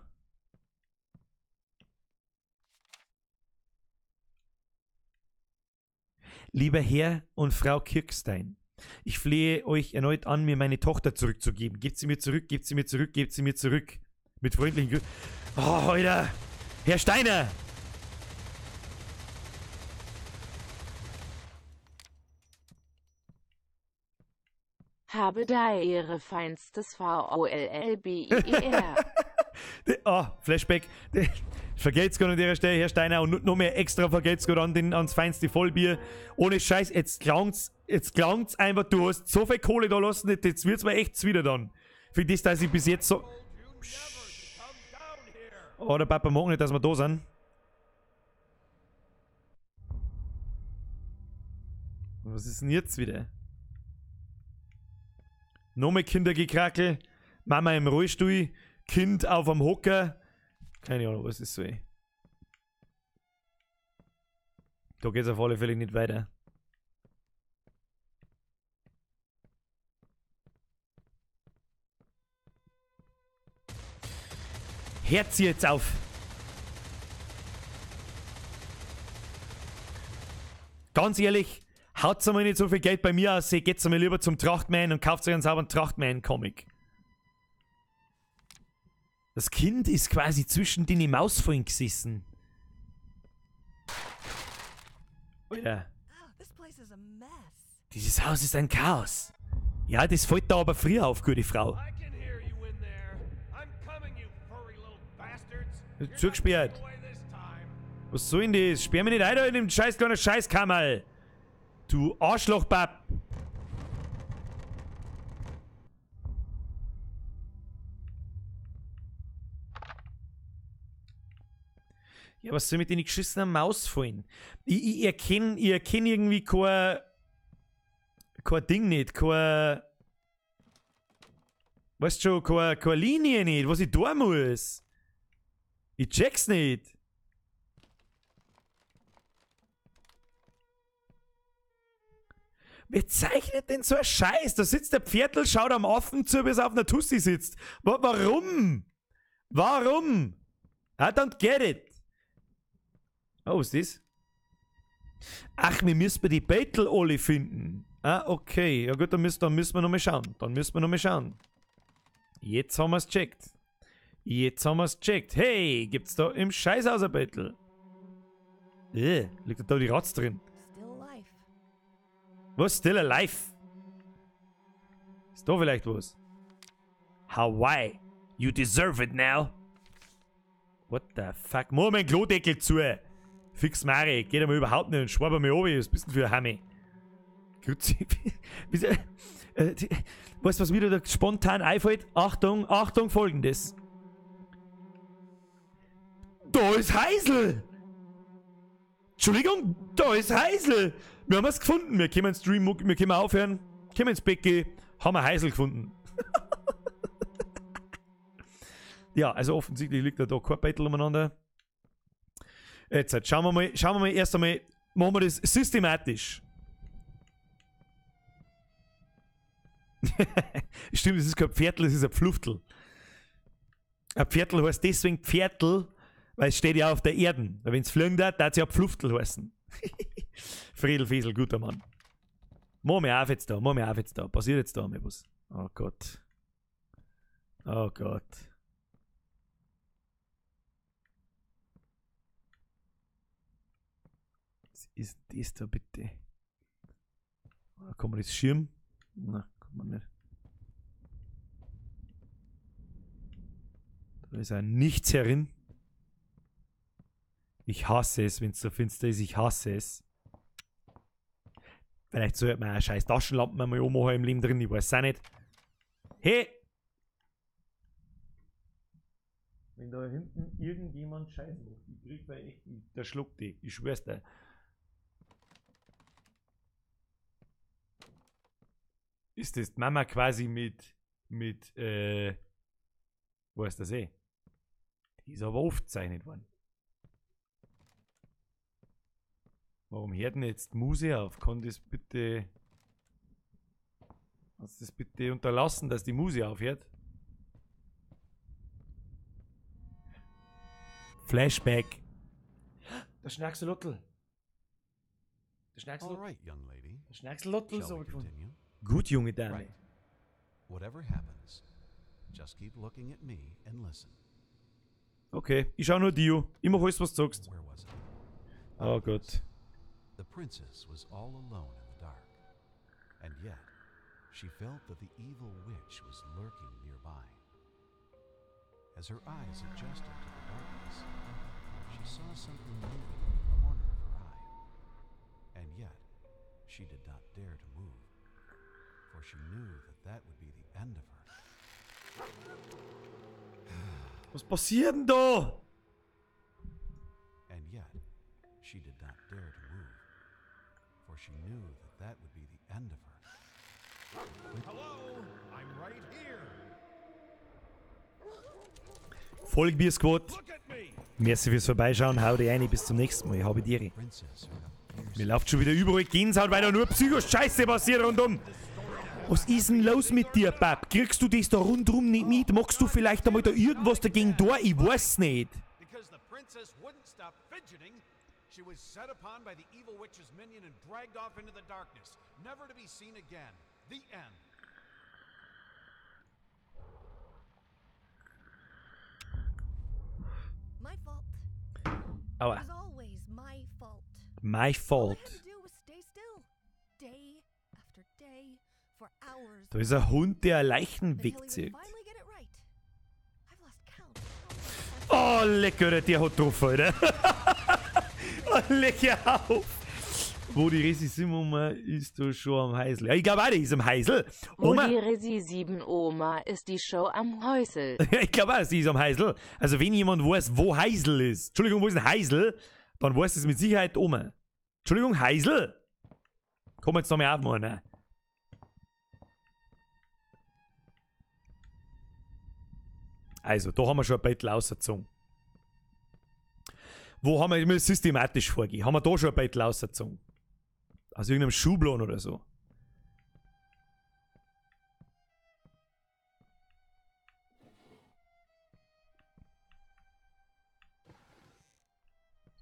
Lieber Herr und Frau Kirkstein, ich flehe euch erneut an, mir meine Tochter zurückzugeben. Gebt sie mir zurück, gebt sie mir zurück, gebt sie mir zurück. Mit freundlichen Grüßen. Oh, Alter! Herr Steiner! Habe da Ehre, feinstes VOLLBIER. Oh, Flashback. Vergelt's Gott an der Stelle, Herr Steiner, und noch mehr extra vergelt's Gott ans feinste Vollbier. Ohne Scheiß, jetzt klang's einfach, du hast so viel Kohle da lassen, jetzt wird's mir echt zuwider dann. Für das, dass ich bis jetzt so... Oh, der Papa mag nicht, dass wir da sind. Was ist denn jetzt wieder? Noch mehr Kindergekrackel, Mama im Rollstuhl, Kind auf am Hocker. Keine Ahnung, was ist so, ey. Da geht's auf alle Fälle nicht weiter. Hört sie jetzt auf! Ganz ehrlich, haut's einmal nicht so viel Geld bei mir aus, geht's einmal lieber zum Trachtman und kauft sich einen sauberen Trachtman-Comic. Das Kind ist quasi zwischen den Mausfallen gesessen. Alter. Dieses Haus ist ein Chaos. Ja, das fällt da aber früher auf, gute Frau. Zugesperrt. Was soll denn das? Sperr mich nicht ein da in dem scheiß kleinen Scheißkammerl. Du Arschlochbab. Ja, was soll mit den geschissenen Mausfallen? Ich erkenne irgendwie kein Ding nicht, kein... Weißt schon, keine Linie nicht, was ich tun muss. Ich check's nicht. Wer zeichnet denn so einen Scheiß? Da sitzt der Pferdl, schaut am Affen zu, bis er auf einer Tussi sitzt. Warum? Warum? I don't get it. Oh, was ist das? Ach, wir müssen die Beutel alle finden. Ah, okay. Ja gut, dann müssen wir nochmal schauen. Dann müssen wir nochmal schauen. Jetzt haben wir's gecheckt. Jetzt haben wir's gecheckt. Hey, gibt's da im Scheißhaus ein Beutel? Liegt da die Ratz drin? Was? Still alive? Ist da vielleicht was? Hawaii. You deserve it now. What the fuck? Mach mein Klodeckel zu. Fix Mari, geht einmal überhaupt nicht und schwaber mir oben. Was bist denn für ein Hammi? Weißt du, was mir da spontan einfällt? Achtung, Achtung, folgendes. Da ist Heisel! Entschuldigung, da ist Heisel! Wir haben es gefunden. Wir können Stream, wir können aufhören, können ins Bett gehen, haben wir Heisel gefunden. Ja, also offensichtlich liegt da kein Bettel umeinander. Jetzt schauen wir mal erst einmal, machen wir das systematisch. Stimmt, es ist kein Pferdl, es ist ein Pfluftel. Ein Pferdl heißt deswegen Pferdl, weil es steht ja auf der Erde. Weil wenn es fliegen darf, darf es ja Pfluftel heißen. Friedel Fiesel, guter Mann. Mach mir auf jetzt da, mach mir auf jetzt da. Passiert jetzt da mal was. Oh Gott. Oh Gott. Was ist das da bitte? Kann man das Schirm? Na, kann man nicht. Da ist ein Nichts herin. Ich hasse es, wenn es so finster ist. Ich hasse es. Vielleicht sollte man auch scheiß Taschenlampen einmal ummachen im Leben drin. Ich weiß es auch nicht. Hey! Wenn da hinten irgendjemand Scheiß macht, ich krieg bei echt, der schluckt die. Ich schwör's dir. Ist das die Mama quasi mit, wo ist das eh? Die ist aber aufgezeichnet worden. Warum hört denn jetzt die Muse auf? Kann das bitte... Kannst du das bitte unterlassen, dass die Muse aufhört? Flashback. Der Schnackselotl. Der Schnackselotl. All right, young lady. Der Schnackselotl ist Shall we aber gefunden. continue? Gut, junge Dame. Right. Whatever happens, just keep looking at me and listen. Okay, ich schau nur dir. Ich mach alles, was du sagst. Where was I? Oh Gott. The princess was all alone in the dark, and yet she felt that the evil witch was lurking nearby. As her eyes adjusted to the darkness, she saw something moving in the corner of her eye. And yet, she did not dare to move, for she knew that that would be the end of her. Was passiert denn da? And yet, she did not dare to move, for she knew that that would be the end of her. Hello, I'm right here. Folg mir, Squad. Look at me. Merci fürs Vorbeischauen. Hau dir rein. Bis zum nächsten Mal. Habe die Ehre. Princess heard a fierce Mir läuft schon wieder überall Gänsehaut, weil da nur Psycho-Scheiße passiert rundum. Was ist denn los mit dir, Bab? Kriegst du das da rundum nicht mit? Magst du vielleicht einmal da irgendwas dagegen da? Ich weiß nicht. Because the princess wouldn't stop fidgeting, she was set upon by the evil witch's minion and dragged off into the darkness, never to be seen again. The end. My fault. Aua. It was always my fault. My All I had fault. to do was stay still. Day after day, for hours. Da ist ein Hund, der Leichen Until he would wegzieht. finally get it right. I've lost count of how many Oh, lecker, Alter, der hat drauf, Alter. Oh, lecker auf. Wo die Resi Simoma ist da schon am Heisel. Ja, ich glaube auch, die ist am Heisel. Wo Oma, die Resi 7 Oma ist die Show am Häusel. ich glaube auch, sie ist am Heisel. Also wenn jemand weiß, wo Heisel ist, Entschuldigung, wo ist ein Heisel, dann weiß es mit Sicherheit Oma. Entschuldigung, Heisel? Komm jetzt noch mal aufmachen. Ne? Also, da haben wir schon ein bisschen ausgezogen. Wo haben wir, ich muss systematisch vorgehen, haben wir da schon ein bisschen ausgezogen? Aus irgendeinem Schublon oder so.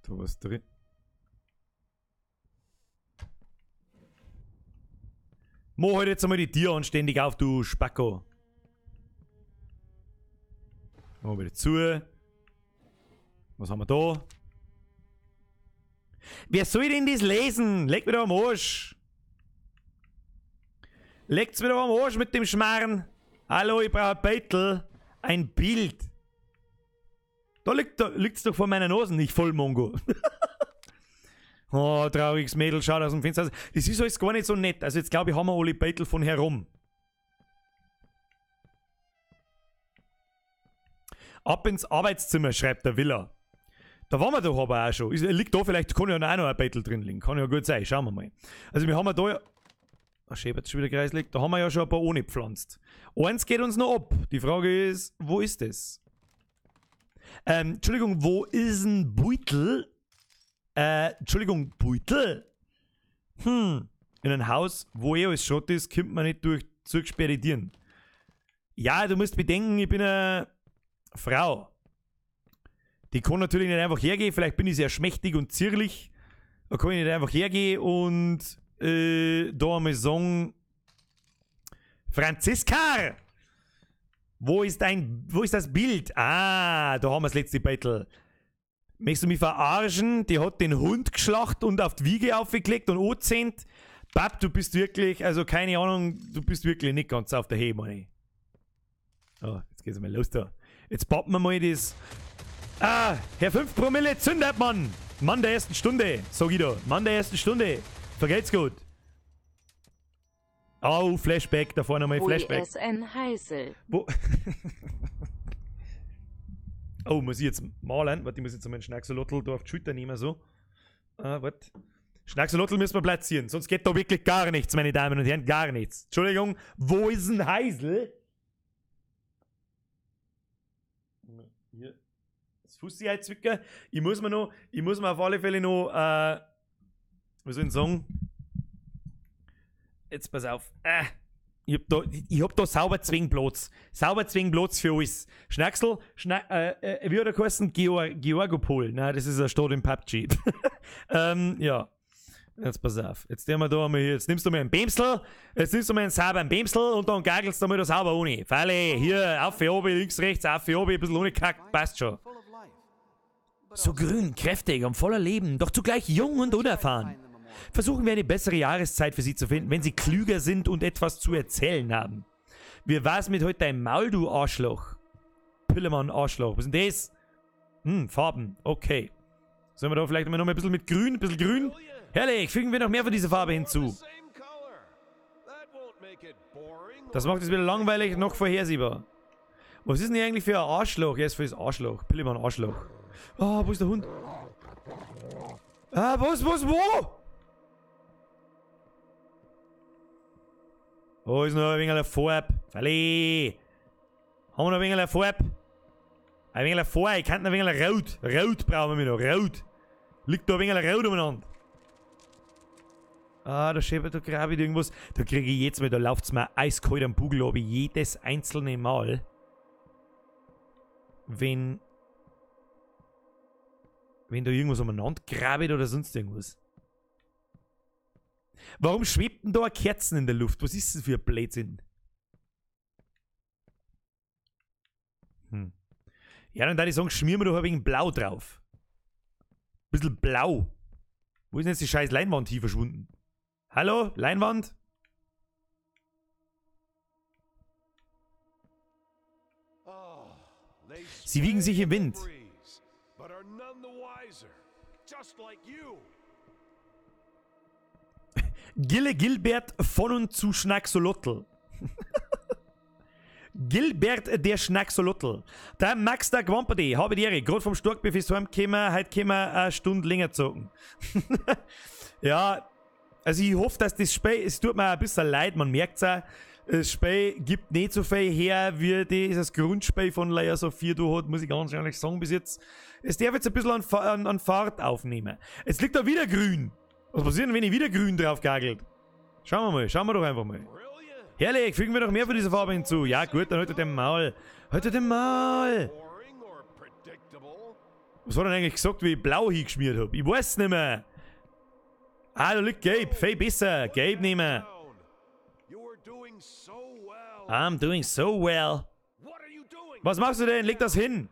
Da was drin. Mo, halt jetzt einmal die Tür anständig auf, du Spacko. Machen wir wieder zu. Was haben wir da? Wer soll denn das lesen? Leg mir doch am Arsch. Legt's mir doch am Arsch mit dem Schmarrn. Hallo, ich brauche ein Beitel. Ein Bild. Da liegt's doch vor meiner Nase, nicht voll Mongo. Oh, trauriges Mädel, schaut aus dem Fenster. Das ist alles gar nicht so nett. Also jetzt glaube ich, haben wir alle Beitel von herum. Ab ins Arbeitszimmer, schreibt der Villa. Da waren wir doch aber auch schon. Liegt da vielleicht, kann ja auch noch ein Beitel drin liegen. Kann ja gut sein, schauen wir mal. Also wir haben ja da ja... Ach, schön, schon wieder kreislig. Da haben wir ja schon ein paar ohne gepflanzt. Eins geht uns noch ab. Die Frage ist, wo ist das? Entschuldigung, wo ist ein Beutel? Entschuldigung, Beutel? In einem Haus, wo eh alles Schrott ist, kommt man nicht durch zugesperrte Türen. Ja, du musst bedenken, ich bin eine Frau. Die kann natürlich nicht einfach hergehen, vielleicht bin ich sehr schmächtig und zierlich. Da kann ich nicht einfach hergehen und da einmal sagen, Franziska! Wo ist das Bild? Ah, da haben wir das letzte Beitel. Möchtest du mich verarschen? Die hat den Hund geschlacht und auf die Wiege aufgelegt und angezähnt. Bab, du bist wirklich, also keine Ahnung, du bist wirklich nicht ganz auf der Höhe, meine ich. Oh, jetzt geht's mal los da. Jetzt pappen wir mal das. Ah, Herr 5 Promille zündet, Mann! Mann der ersten Stunde, sag ich da. Mann der ersten Stunde. Vergelt's gut. Oh, Flashback, da vorne nochmal Flashback. Wo SN Heisel. Wo? Oh, muss ich jetzt malen? Warte, ich muss jetzt einmal einen Schnacksolotl da auf die Schulter nehmen, so. Warte. Schnacksolotl müssen wir platzieren, sonst geht da wirklich gar nichts, meine Damen und Herren, gar nichts. Entschuldigung, wo ist ein Heisel? Hier. Das Fussi einzwicken. Ich muss mir auf alle Fälle noch Wie soll ich sagen? Jetzt pass auf. Ich hab da sauber Zwingplatz. Sauber Zwingplatz für alles. Schnacksel, wie hat er geheißen? Georgopol. Nein, das ist eine Stadt im PUBG. Ja. Jetzt pass auf. Jetzt nehmen wir da einmal hier, jetzt nimmst du mal einen Bämsel, jetzt nimmst du mal einen sauberen Bämsel und dann gagelst du mal da sauber ohne. Falle, hier, auf, oben, links, rechts, auf, oben, ein bisschen ohne Kack, passt schon. So grün, kräftig und voller Leben, doch zugleich jung und unerfahren. Versuchen wir eine bessere Jahreszeit für sie zu finden, wenn sie klüger sind und etwas zu erzählen haben. Wie war's mit heute deinem Maul, du Arschloch? Pillemann, Arschloch. Was ist denn das? Hm, Farben. Okay. Sollen wir da vielleicht noch mal ein bisschen mit Grün, ein bisschen Grün? Herrlich, fügen wir noch mehr von dieser Farbe hinzu. Das macht es weder langweilig noch vorhersehbar. Was ist denn hier eigentlich für ein Arschloch? Er ist für das Arschloch. Pillemann, Arschloch. Ah, wo ist der Hund? Ah, was, wo? Oh, ist noch ein wenig eine Farbe. Falle. Haben wir noch ein wenig eine Farbe? Ein wenig eine Farbe. Ich kann noch ein wenig Rot. Rot brauchen wir noch. Rot. Liegt da ein wenig Rot umeinander. Ah, da schäbert, da grabe ich irgendwas. Da kriege ich jetzt mal, da läuft's mir eiskalt am Bugel ab. Jedes einzelne Mal. Wenn da irgendwas umeinander grabet oder sonst irgendwas. Warum schwebt denn da Kerzen in der Luft? Was ist das für ein Blödsinn? Hm. Ja, dann würde ich sagen, schmieren wir doch ein wenig Blau drauf. Ein bisschen blau. Wo ist denn jetzt die scheiß Leinwand hier verschwunden? Hallo? Leinwand? Sie wiegen sich im Wind. Gille Gilbert von und zu Schnacksolotl. Gilbert der Schnacksolotl. Der Max der Gwamperde, habe die Ehre. Gerade vom Storkbuffet heimgekommen, heute können wir eine Stunde länger zocken. Ja, also ich hoffe, dass das Spiel, es tut mir ein bisschen leid, man merkt es auch, das Spiel gibt nicht so viel her, wie das Grundspiel von Layers of Fear da hat, muss ich ganz ehrlich sagen bis jetzt. Es darf jetzt ein bisschen an Fahrt aufnehmen. Es liegt da wieder grün. Was passiert denn, wenn ich wieder grün drauf gagelt? Schauen wir mal, schauen wir doch einfach mal. Herrlich, fügen wir noch mehr von dieser Farbe hinzu. Ja gut, dann halt den Maul. Halt den Maul! Was hat er denn eigentlich gesagt, wie ich blau hingeschmiert habe? Ich weiß nicht mehr. Ah, da liegt gelb. Viel besser. Gelb nehmen. I'm doing so well. Was machst du denn? Leg das hin.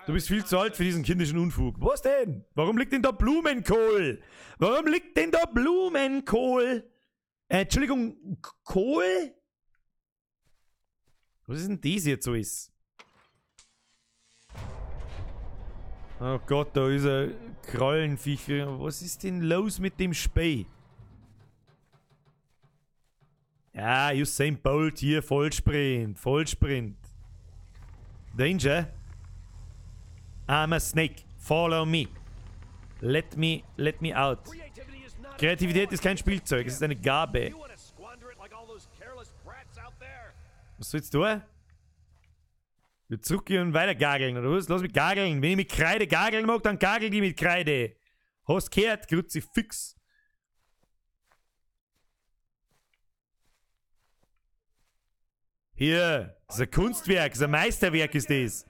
Du bist viel zu alt für diesen kindischen Unfug. Was denn? Warum liegt denn da Blumenkohl? Warum liegt denn da Blumenkohl? Entschuldigung, Kohl? Was ist denn das jetzt so ist? Oh Gott, da ist ein Krallenviech. Was ist denn los mit dem Spey? Ja, Usain Bolt hier, Vollsprint, Vollsprint. Danger. I'm a snake. Follow me. Let me out. Kreativität ist kein Spielzeug, es ist eine Gabe. Was sollst du? Wir zurückgehen und weiter gageln, oder was? Lass mich gageln. Wenn ich mit Kreide gageln mag, dann gagel die mit Kreide. Hast gehört, Kruzifix. Hier, das ist ein Kunstwerk, das ist ein Meisterwerk ist das.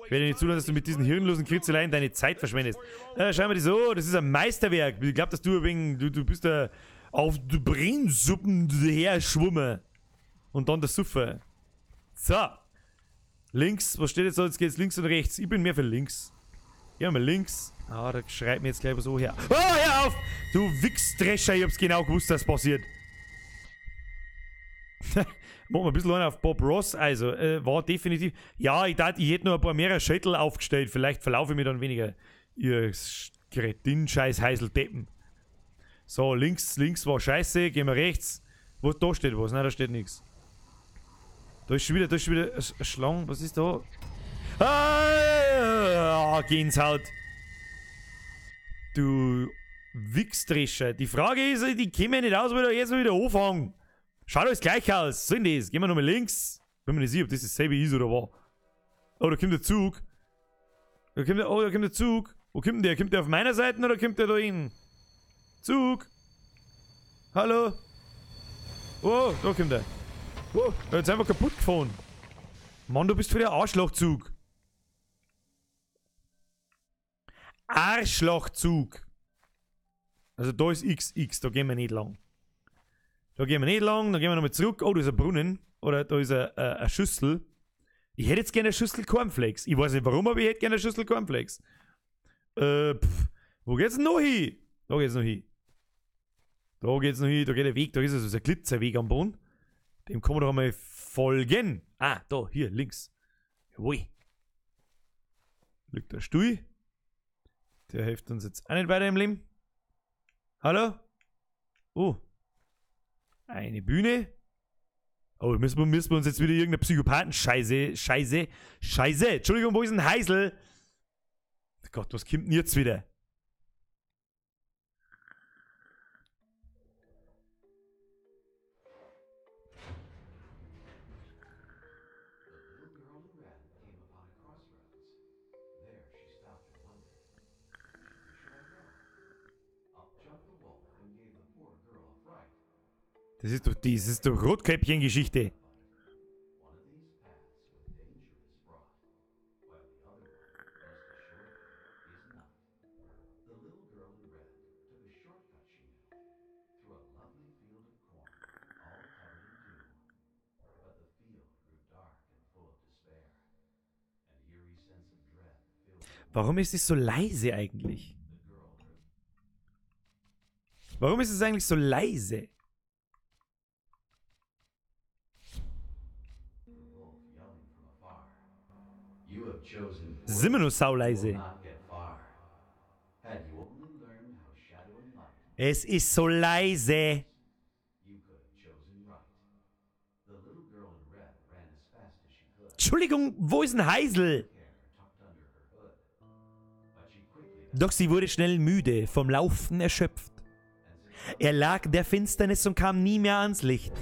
Ich werde nicht zulassen, dass du mit diesen hirnlosen Kritzeleien deine Zeit verschwendest. Schau mal das an, das ist ein Meisterwerk. Ich glaube, dass du wegen, du bist da auf die Brennsuppen herschwimmen. Und dann der Suffer. So. Links, was steht jetzt da? Jetzt geht's links und rechts. Ich bin mehr für links. Gehen wir mal links. Ah, da schreit mir jetzt gleich was so her. Oh, hör auf! Du Wichsdrescher, ich hab's genau gewusst, dass passiert. Machen wir ein bisschen auf Bob Ross, also, war definitiv. Ja, ich dachte, ich hätte noch ein paar mehrere Schädel aufgestellt. Vielleicht verlaufe ich mich dann weniger. Ihr Kretin, scheiß Heiseldeppen. So, links, links war scheiße. Gehen wir rechts. Wo, da steht was? Nein, da steht nichts. Da ist schon wieder eine Schlange. Was ist da? Ah, Gänsehaut. Du Wichsdrescher. Die Frage ist, die kämen nicht aus, weil ich jetzt wieder anfangen. Schaut alles gleich aus. So denn das? Gehen wir nochmal links. Bin mir nicht sicher, ob das dasselbe ist oder was. Oh, da kommt der Zug. Da kommt der, oh, da kommt der Zug. Wo kommt denn der? Kommt der auf meiner Seite oder kommt der da hin? Zug! Hallo! Oh, da kommt er. Oh, er ist einfach kaputt gefahren. Mann, du bist für der Arschlochzug. Arschlochzug. Also da ist XX, da gehen wir nicht lang. Da gehen wir nicht lang, da gehen wir nochmal zurück. Oh, da ist ein Brunnen. Oder da ist eine Schüssel. Ich hätte jetzt gerne eine Schüssel Cornflakes. Ich weiß nicht warum, aber ich hätte gerne eine Schüssel Cornflakes. Wo geht's denn noch hin? Da geht's noch hin. Da geht's noch hin, da geht der Weg, da ist also ein Glitzerweg am Boden. Dem kann man doch einmal folgen. Ah, da, hier, links. Jawohl. Liegt der Stuhl. Der hilft uns jetzt auch nicht weiter im Leben. Hallo? Oh. Eine Bühne. Oh, müssen wir uns jetzt wieder irgendeine Psychopathen-Scheiße, Scheiße, Scheiße. Entschuldigung, wo ist denn Heisel? Gott, was kommt denn jetzt wieder? Das ist doch Rotkäppchen-Geschichte. Warum ist es so leise eigentlich? Warum ist es eigentlich so leise? Es ist immer nur sauleise. Es ist so leise. Entschuldigung, wo ist denn Heisel? Doch sie wurde schnell müde, vom Laufen erschöpft. Er lag der Finsternis und kam nie mehr ans Licht.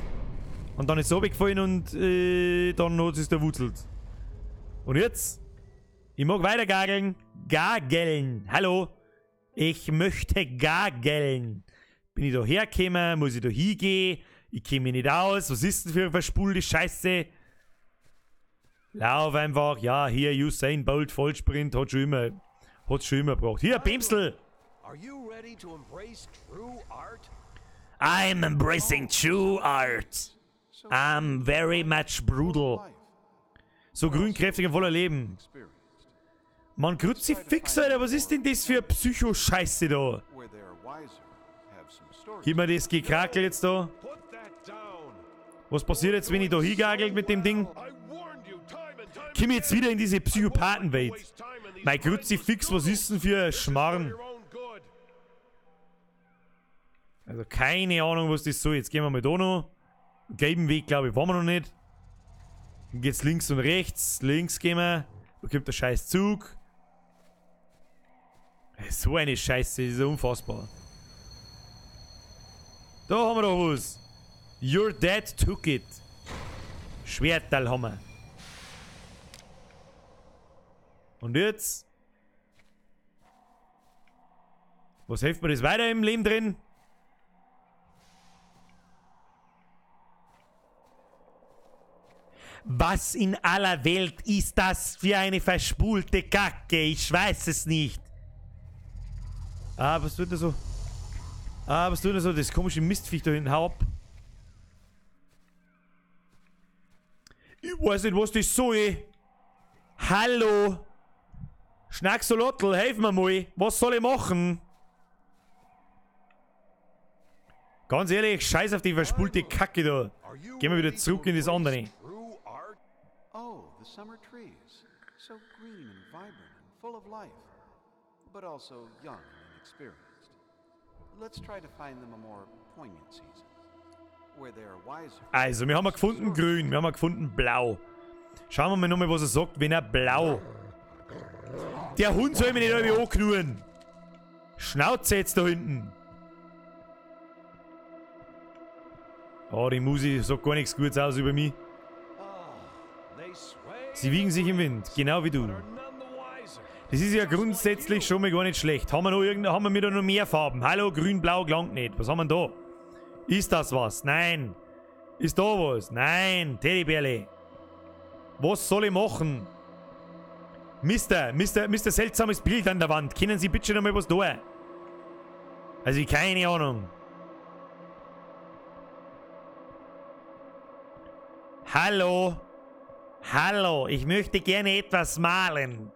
Und dann ist es runtergefallen und dann hat es erwurzelt. Und jetzt? Ich mag weiter gageln. Gageln. Hallo. Ich möchte gageln. Bin ich da hergekommen? Muss ich da hingehen? Ich kenne mich nicht aus. Was ist denn für eine verspulte Scheiße? Lauf einfach. Ja, hier Usain Bolt Vollsprint. Hat schon immer gebracht. Hier, Bimsel. I'm embracing true art. I'm very much brutal. So grün, kräftig und voller Leben. Mann, Kruzifix, Alter, was ist denn das für Psycho-Scheiße da? Gib mir das Gekrakel jetzt da. Was passiert jetzt, wenn ich da hingagel mit dem Ding? Komm jetzt wieder in diese Psychopathenwelt. Mein Kruzifix, was ist denn für ein Schmarrn? Also keine Ahnung, was das soll. Jetzt gehen wir mal da noch. Gelben Weg, glaube ich, waren wir noch nicht. Dann geht's links und rechts. Links gehen wir. Da kommt der scheiß Zug. So eine Scheiße, das ist ja unfassbar. Da haben wir doch was. Your dad took it. Schwertteil haben wir. Und jetzt? Was hilft mir das weiter im Leben drin? Was in aller Welt ist das für eine verspulte Kacke? Ich weiß es nicht. Ah, was tut er so? Ah, was tut er so? Das komische Mistviech da hinten. Hau ab. Ich weiß nicht, was das soll. Hallo. Schnacksolotl, helf mir mal. Was soll ich machen? Ganz ehrlich, scheiß auf die verspulte Kacke da. Gehen wir wieder zurück in das andere. Oh, the summer trees, so green and vibrant and full of life, but also young and inexperienced. Let's try to find them a more poignant season, where they are wiser. Also, wir haben gefunden grün, wir haben gefunden blau. Schauen wir mal nochmal, was er sagt, wenn er blau. Der Hund soll mich nicht irgendwie anknurren. Schnauze jetzt da hinten. Oh, die Musi sagt gar nichts Gutes aus über mich. Sie wiegen sich im Wind, genau wie du. Das ist ja grundsätzlich schon mal gar nicht schlecht. Haben wir noch haben wir wieder noch mehr Farben? Hallo, grün, blau, gelangt nicht. Was haben wir denn da? Ist das was? Nein. Ist da was? Nein. Teddybärle. Was soll ich machen? Mister seltsames Bild an der Wand. Können Sie bitte noch mal was tun? Also, ich keine Ahnung. Hallo. Hallo, ich möchte gerne etwas malen.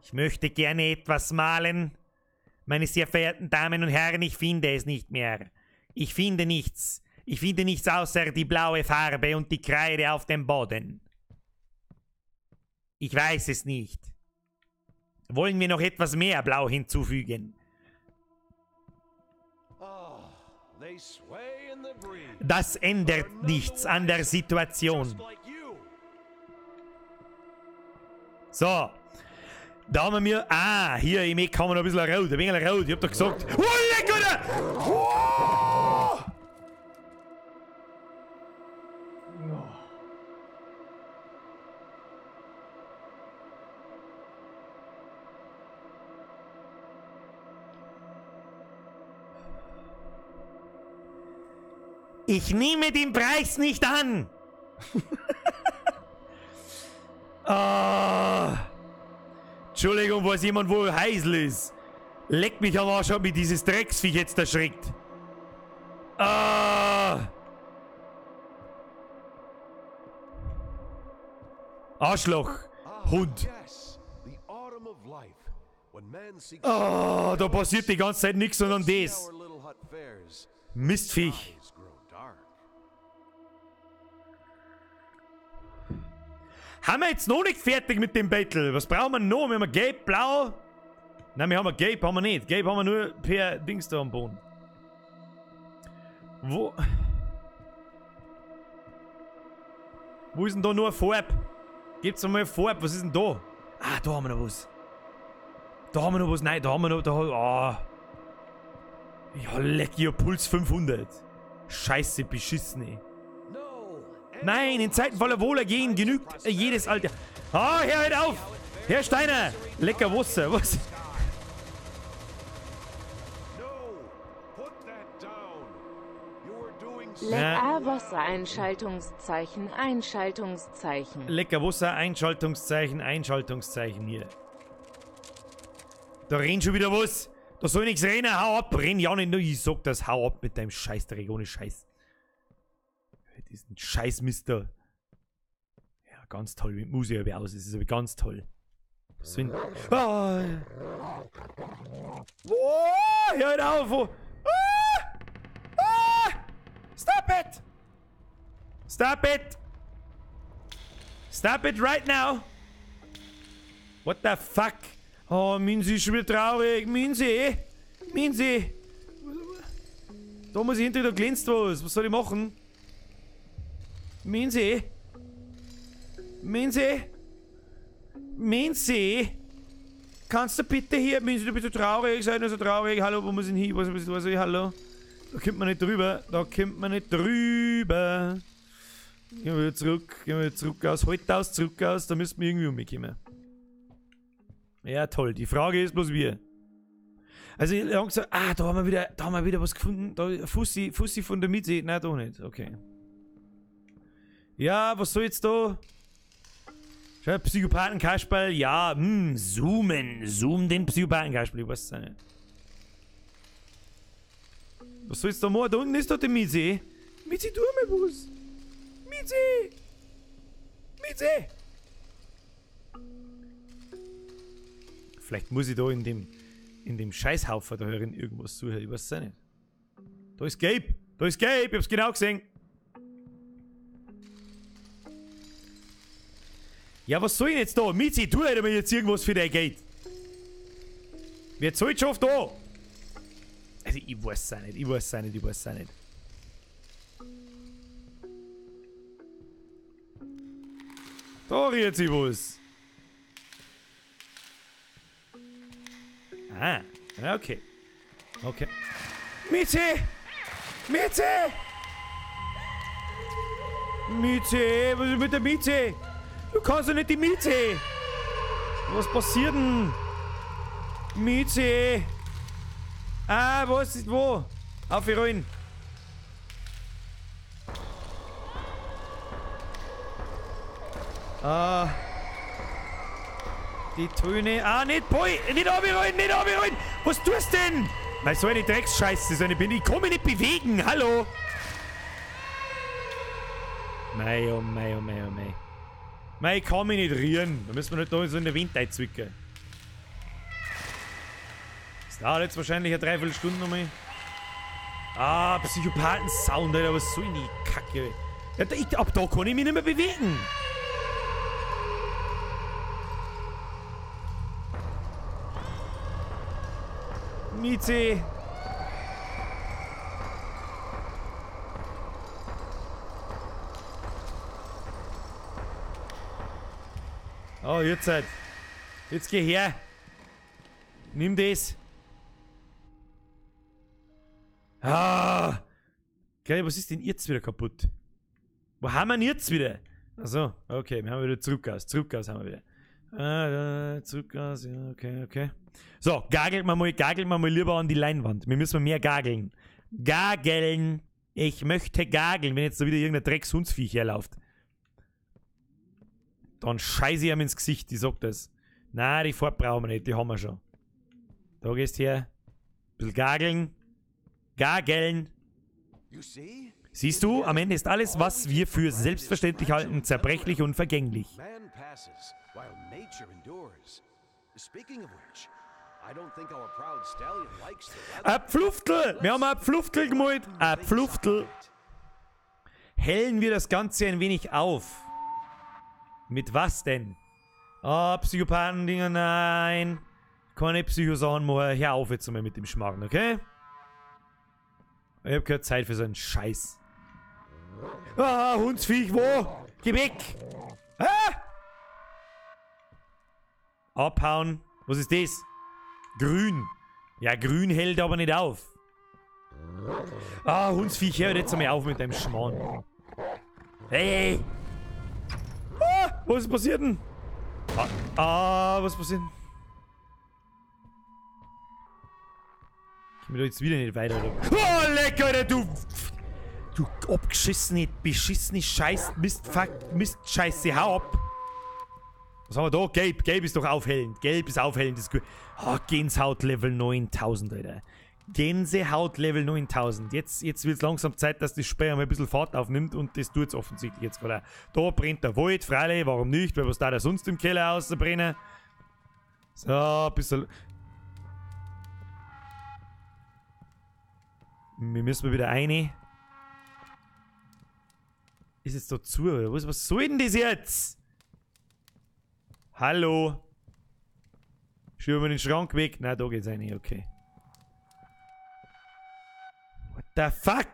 Ich möchte gerne etwas malen. Meine sehr verehrten Damen und Herren, ich finde es nicht mehr. Ich finde nichts. Ich finde nichts außer die blaue Farbe und die Kreide auf dem Boden. Ich weiß es nicht. Wollen wir noch etwas mehr Blau hinzufügen? Das ändert nichts an der Situation. So. Da haben wir mir... Ah, hier im Eck haben wir noch ein bisschen rot. Ein wenig rot. Ich hab doch gesagt... Oh, leck, Alter! Oh! Ich nehme den Preis nicht an! Ah. Entschuldigung, weiß jemand, wo Heisel ist? Leck mich am Arsch, hat mich dieses Drecksviech jetzt erschreckt. Ah. Arschloch. Hund. Ah, da passiert die ganze Zeit nichts, sondern das. Mistviech. Haben wir jetzt noch nicht fertig mit dem Battle? Was brauchen wir noch? Wir haben gelb, blau. Nein, wir haben gelb, haben wir nicht. Gelb haben wir nur per Dings da am Boden. Wo? Wo ist denn da nur eine Farbe? Gibt's noch mal eine Farbe? Was ist denn da? Ah, da haben wir noch was. Da haben wir noch was. Nein, da haben wir noch... Da, ah. Ja, leck, ihr Puls 500. Scheiße, beschissen, ey. Nein, in Zeiten voller Wohlergehen genügt jedes Alter. Ah, hör halt auf! Herr Steiner! Lecker Wasser, was? Lecker Wasser, Einschaltungszeichen, Einschaltungszeichen. Lecker Wasser, Einschaltungszeichen, Einschaltungszeichen hier. Da rennt schon wieder was. Da soll nichts rennen, hau ab, renn ja nicht. Ich sag das, hau ab mit deinem Scheißdreck, ohne Scheiß. Diesen Scheiß-Mister. Ja, ganz toll. Mit Musik aber aus. Das ist aber ganz toll. Sind. Ah. Oh, hör auf! Oh. Ah. Ah. Stop it! Stop it! Stop it right now! What the fuck? Oh, Minzi ist schon wieder traurig. Minzi! Minzi! Da muss ich hinter, da glänzt was. Was soll ich machen? Minzi! Minzi! Minzi! Kannst du bitte hier... Minzi, du bist so traurig, sei nur so traurig. Hallo, wo muss ich hin? Was, hallo? Da kommt man nicht drüber. Da kommt man nicht drüber. Gehen wir wieder zurück. Gehen wir wieder zurück aus. Halt aus, zurück aus. Da müssen wir irgendwie umkommen. Ja, toll. Die Frage ist bloß wie. Also langsam... Ah, da haben wir wieder was gefunden. Da, Fussi von der Mizi. Nein, doch nicht. Okay. Ja, was soll jetzt da? Schau, Psychopathen-Kasperl, ja, zoomen. Zoom den Psychopathen-Kasperl, ich weiß es nicht. Was soll jetzt da machen? Da unten ist doch die Mizi. Mizi, tu mal was. Mizi! Mizi! Vielleicht muss ich da in dem Scheißhaufen da hören irgendwas suchen, ich weiß es nicht. Da ist Gabe! Da ist Gabe! Ich hab's genau gesehen! Ja, was soll ich denn jetzt da? Mizi, tu halt mir jetzt irgendwas für dein Geld. Wer zahlt schon da? Also, ich weiß es auch nicht, ich weiß es auch nicht, ich weiß es auch nicht. Da rührt sich was. Ah, okay. Okay. Mizi! Mizi! Mizi! Was ist mit der Mizi? Du kannst doch nicht die Mizi! Was passiert denn? Mieze! Ah, was ist wo? Aufrollen! Ah. Die Töne. Ah, nicht, boy! Nicht aufrollen, nicht aufrollen! Was tust denn? Nein, so eine Drecksscheiße, so eine bin ich. Kann mich nicht bewegen! Hallo! Mei, oh mei, oh mei, oh mei. Mei, ich kann mich nicht rühren. Da müssen wir nicht da so in den Wind einzwicken. Das dauert jetzt wahrscheinlich eine Dreiviertelstunde nochmal. Ah, Psychopathen-Sound, Alter, was soll denn die Kacke? Ja, ab da kann ich mich nicht mehr bewegen. Mieze! Oh, jetzt halt. Jetzt geh her. Nimm das. Ah! Geil, was ist denn jetzt wieder kaputt? Wo haben wir denn jetzt wieder? Achso, okay, wir haben wieder Zurückgas. Zurückgas haben wir wieder. Ah, Zurückgas, ja, okay, okay. So, gagelt man mal lieber an die Leinwand. Wir müssen mehr gageln. Gageln! Ich möchte gageln, wenn jetzt da wieder irgendein Dreckshundsviech herläuft. Dann scheiße ich ihm ins Gesicht, ich sag das. Nein, die Farbe brauchen wir nicht, die haben wir schon. Da gehst du her. Bisschen gageln. Gageln. Siehst du, am Ende ist alles, was wir für selbstverständlich halten, zerbrechlich und vergänglich. Ein Pfluftel! Wir haben ein Pfluftel gemalt. Ein Pfluftel. Hellen wir das Ganze ein wenig auf. Mit was denn? Ah, oh, Psychopathen-Dinger, nein. Keine Psychosachen mehr. Hör auf jetzt mal mit dem Schmarrn, okay? Ich hab keine Zeit für so einen Scheiß. Ah, Hundsviech, wo? Geh weg! Ah! Abhauen. Was ist das? Grün. Ja, grün hält aber nicht auf. Ah, Hundsviech, hör jetzt einmal auf mit deinem Schmarrn. Hey! Ah, was ist passiert denn? Ah, was passiert denn? Ich komm da jetzt wieder nicht weiter, oder? Oh, lecker, Alter, du! Du abgeschissene, beschissene Scheiß, Mist, Fuck, Mist, Scheiße, hau ab! Was haben wir da? Gelb, gelb ist doch aufhellend. Gelb ist aufhellend, ist gut. Oh, Gänsehaut Level 9000, Alter. Gänsehaut Level 9000. Jetzt wird es langsam Zeit, dass das Spiel mal ein bisschen Fahrt aufnimmt und das tut es offensichtlich jetzt gerade. Da brennt der Wald, freilich, warum nicht? Weil was da da sonst im Keller auszubrennen? So, ein bisschen. Wir müssen mal wieder rein. Ist jetzt da zu, oder was? Was soll denn das jetzt? Hallo? Schieben wir den Schrank weg? Na, da geht's rein, okay. What the fuck?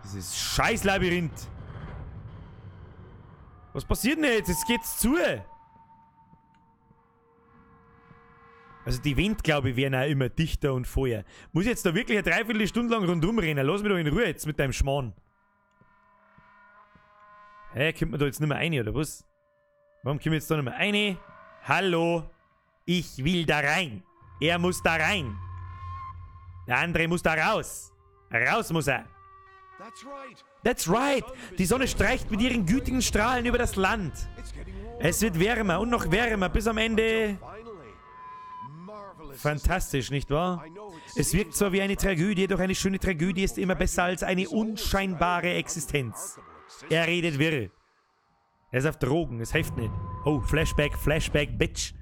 Dieses scheiß Labyrinth. Was passiert denn jetzt? Jetzt geht's zu. Also die Wände, glaube ich, werden auch immer dichter und voller. Muss ich jetzt da wirklich eine Dreiviertelstunde lang rundum rennen? Lass mich doch in Ruhe jetzt mit deinem Schmarrn. Hä, kommt man da jetzt nicht mehr rein, oder was? Warum kommen wir jetzt da nicht mehr rein? Hallo? Ich will da rein. Er muss da rein. Der andere muss da raus. Raus muss er. That's right. That's right. Die Sonne streicht mit ihren gütigen Strahlen über das Land. Es wird wärmer und noch wärmer bis am Ende. Fantastisch, nicht wahr? Es wirkt zwar wie eine Tragödie, doch eine schöne Tragödie ist immer besser als eine unscheinbare Existenz. Er redet wirr. Er ist auf Drogen, es hilft nicht. Oh, Flashback, Flashback, Bitch.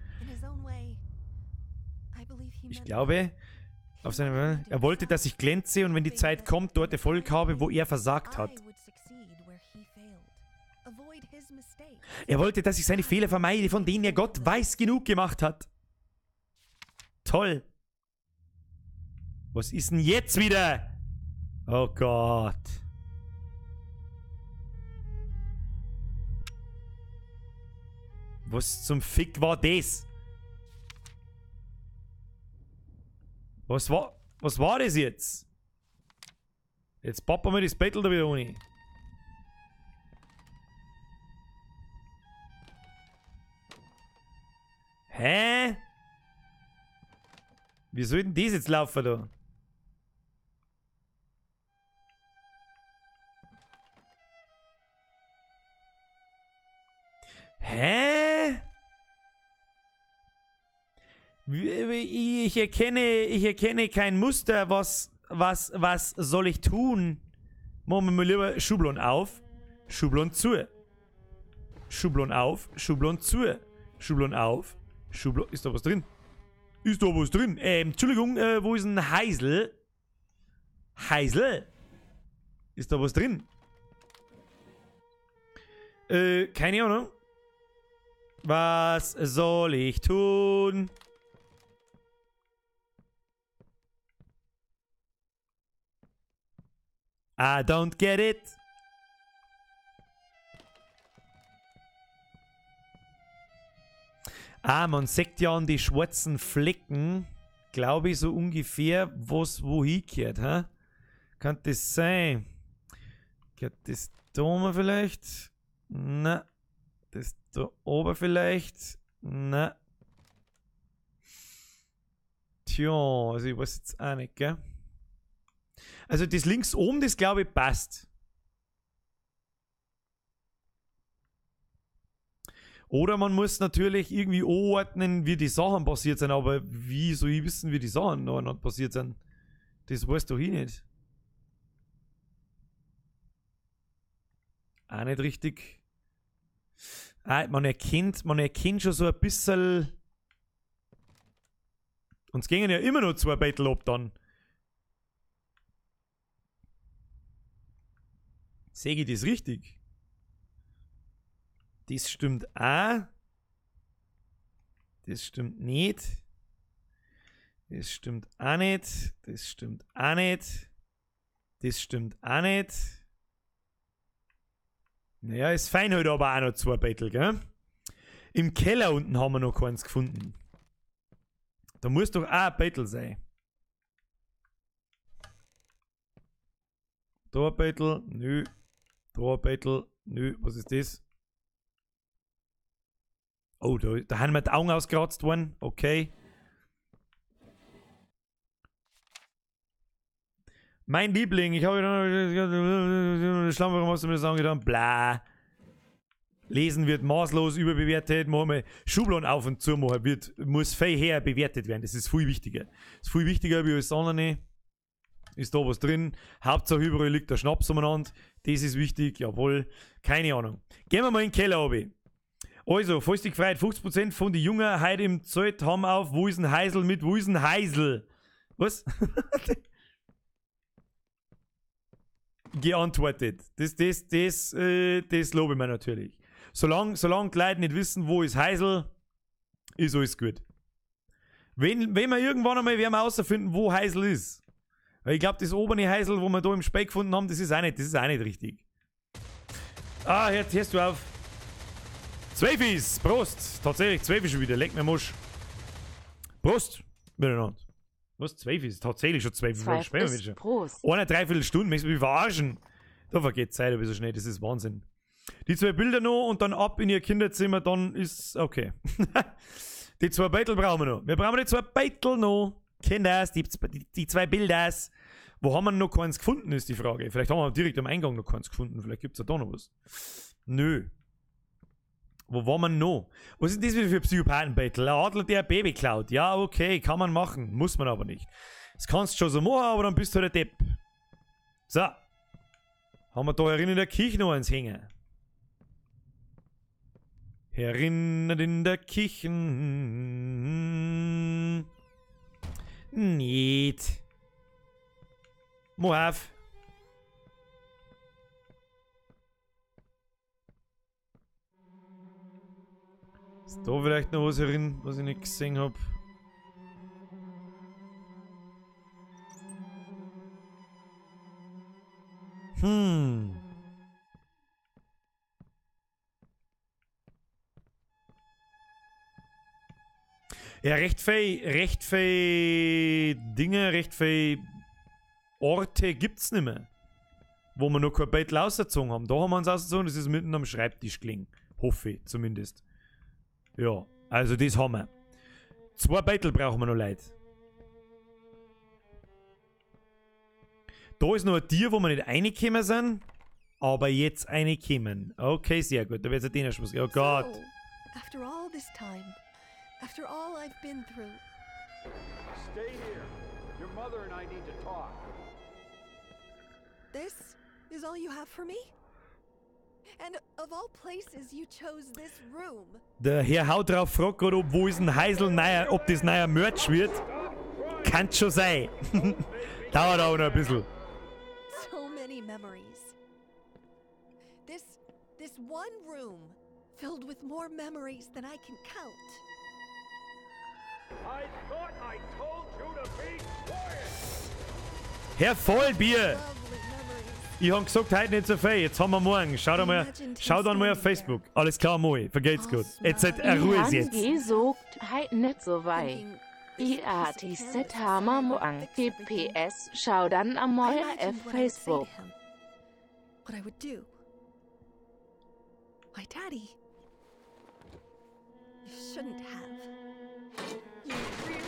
Ich glaube, auf seine, er wollte, dass ich glänze und wenn die Zeit kommt, dort Erfolg habe, wo er versagt hat. Er wollte, dass ich seine Fehler vermeide, von denen er Gott weiß genug gemacht hat. Toll. Was ist denn jetzt wieder? Oh Gott. Was zum Fick war das? Was war das jetzt? Jetzt pappen wir das Battle da wieder ohne. Hä? Wie soll denn das jetzt laufen da? Hä? Ich erkenne kein Muster. Was soll ich tun? Machen wir mal lieber Schublon auf, Schublon zu. Schublon auf, Schublon zu. Schublon auf, Schublon... Ist da was drin? Ist da was drin? Entschuldigung, wo ist ein Heisel? Heisel? Ist da was drin? Keine Ahnung. Was soll ich tun? I don't get it. Ah, man sieht ja an die schwarzen Flecken, glaube ich, so ungefähr, was wo hingehört, hä? Kann das sein? Geht das da oben vielleicht? Na. Das da oben vielleicht? Na. Tja, also ich weiß jetzt auch nicht, gell? Also das links oben, das glaube ich passt. Oder man muss natürlich irgendwie ordnen, wie die Sachen passiert sind, aber wie soll ich wissen, wie die Sachen noch passiert sind? Das weiß doch ich nicht. Auch nicht richtig. Ah, man erkennt schon so ein bisschen. Uns gingen ja immer noch zwei Battle ab dann. Sehe ich das richtig? Das stimmt auch. Das stimmt nicht. Das stimmt auch nicht. Das stimmt auch nicht. Das stimmt auch nicht. Naja, ist fein heute aber auch noch zwei Battle, gell? Im Keller unten haben wir noch keins gefunden. Da muss doch auch ein Battle sein. Da ein Battle, nö. Da ein Battle, nö. Was ist das? Oh, da haben wir die Augen ausgeratzt worden. Okay. Mein Liebling, ich habe... Schlamm, warum hast du mir das angetan? Bla. Lesen wird maßlos überbewertet. Machen wir Schubladen auf und zu machen. Muss viel her bewertet werden. Das ist viel wichtiger. Das ist viel wichtiger wie alles andere. Ist da was drin? Hauptsache überall liegt der Schnaps umeinander. Das ist wichtig. Jawohl. Keine Ahnung. Gehen wir mal in den Keller runter. Also, falls dich gefreut, 50% von den Jungen heute im Zelt haben auf, wo ist ein Heisel mit, wo ist ein Heisel? Was? Geantwortet. Das lobe ich mir natürlich. Solange die Leute nicht wissen, wo ist Heisel, ist alles gut. Wenn wir irgendwann einmal werden wir herausfinden, wo Heisel ist. Weil ich glaube, das obere Heisel, wo wir da im Speck gefunden haben, das ist auch nicht richtig. Ah, jetzt hörst du auf. Zweifis! Prost! Tatsächlich, Zweifis schon wieder. Leck mir Musch. Prost! Miteinander. Was? Zweifis? Tatsächlich schon Zweifis. Zweifis. Prost. Eine Dreiviertelstunde, möchtest du mich verarschen? Da vergeht Zeit ein bisschen schnell, das ist Wahnsinn. Die zwei Bilder noch und dann ab in ihr Kinderzimmer, dann ist okay. Die zwei Beitel brauchen wir noch. Wir brauchen die zwei Beitel noch. Kinders, die zwei Bilders. Wo haben wir noch keins gefunden, ist die Frage. Vielleicht haben wir direkt am Eingang noch keins gefunden. Vielleicht gibt es ja da noch was. Nö. Wo war man noch? Was ist das wieder für Psychopathen-Battle? Ein Adler, der ein Baby klaut. Ja, okay, kann man machen. Muss man aber nicht. Das kannst du schon so machen, aber dann bist du halt der Depp. So. Haben wir da herin in der Kirche noch eins hängen? Herinnen in der Kirche. Nicht. Mach auf. Ist da vielleicht noch was herin, was ich nicht gesehen habe? Ja, recht viel Dinge, recht viel Orte gibt's nicht mehr. Wo wir noch kein Beitel ausgezogen haben. Da haben wir uns ausgezogen, das ist mitten am Schreibtisch gelegen. Hoffe ich zumindest. Ja, also das haben wir. 2 Beitel brauchen wir noch, Leute. Da ist noch ein Tier, wo wir nicht reingekommen sind, aber jetzt reinkommen. Okay, sehr gut. Da wird es den Schluss. Oh Gott. So, after all this time, after all I've been through. Stay here. Your mother and I need to talk. This is all you have for me? And of all places you chose this room. Der Herr Haut drauf fragt gerade, ob wo ist ein Heisel neuer, ob das neuer Merch wird. Kann schon sein. Dauert auch noch ein bisschen. So many memories. This one room filled with more memories than I can count. I thought I told you to be quiet. Herr Vollbier! Ich hab gesagt, heute nicht so viel, jetzt haben wir morgen. Schau dann mal auf Facebook. Alles klar, moi. Vergeht's gut. Jetzt seid Ruhe ist jetzt. Gesucht, heit nicht so weit. IATZ Hammer morgen. TPS, schau dann am Morgen auf Facebook. What I would do. My daddy. You shouldn't have. You really.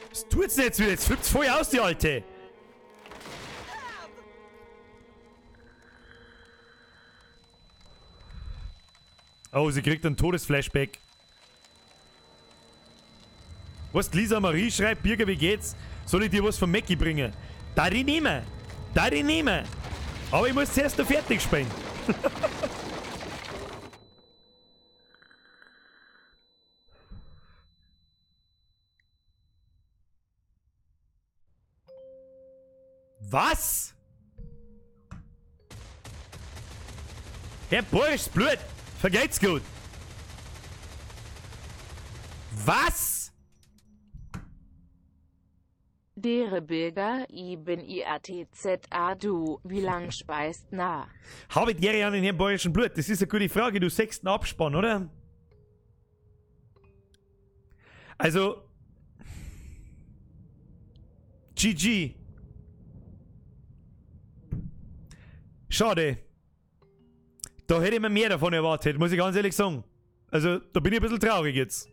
Was tut's denn jetzt wieder? Jetzt flippt's voll aus, die Alte. Oh, sie kriegt einen Todesflashback. Was, Lisa Marie schreibt, Birger, wie geht's? Soll ich dir was von Mackie bringen? Da die nehmen. Da die nehmen. Aber ich muss zuerst noch fertig spielen. Was? Herr Boris, blöd. Vergeht's gut. Was? Dere Bilder, I bin IATZA du, wie lang speist na? Habe die an den Herrn bayerischen Blut? Das ist eine gute Frage, du sechsten Abspann, oder? Also. GG. Schade. Da hätte ich mir mehr davon erwartet, muss ich ganz ehrlich sagen. Also, da bin ich ein bisschen traurig jetzt.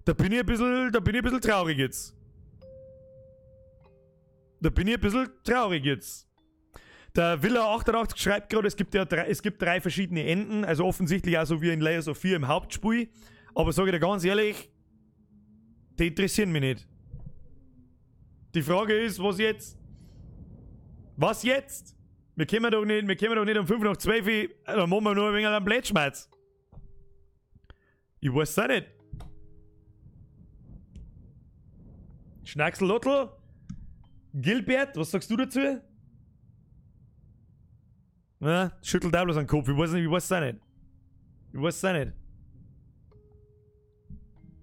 Da bin ich ein bisschen traurig jetzt. Da bin ich ein bisschen traurig jetzt. Der Villa88 schreibt gerade, es gibt ja drei verschiedene Enden. Also offensichtlich auch so wie in Layers of Fear im Hauptspiel. Aber sage ich dir ganz ehrlich, die interessieren mich nicht. Die Frage ist, was jetzt? Was jetzt? Wir kommen doch nicht um 12:05, dann machen wir nur ein wenig einen Blödschmerz. Ich weiß es auch nicht. Schnackselottel? Gilbert, was sagst du dazu? Na, schüttelt auch bloß den Kopf. Ich weiß es auch nicht. Ich weiß es auch nicht.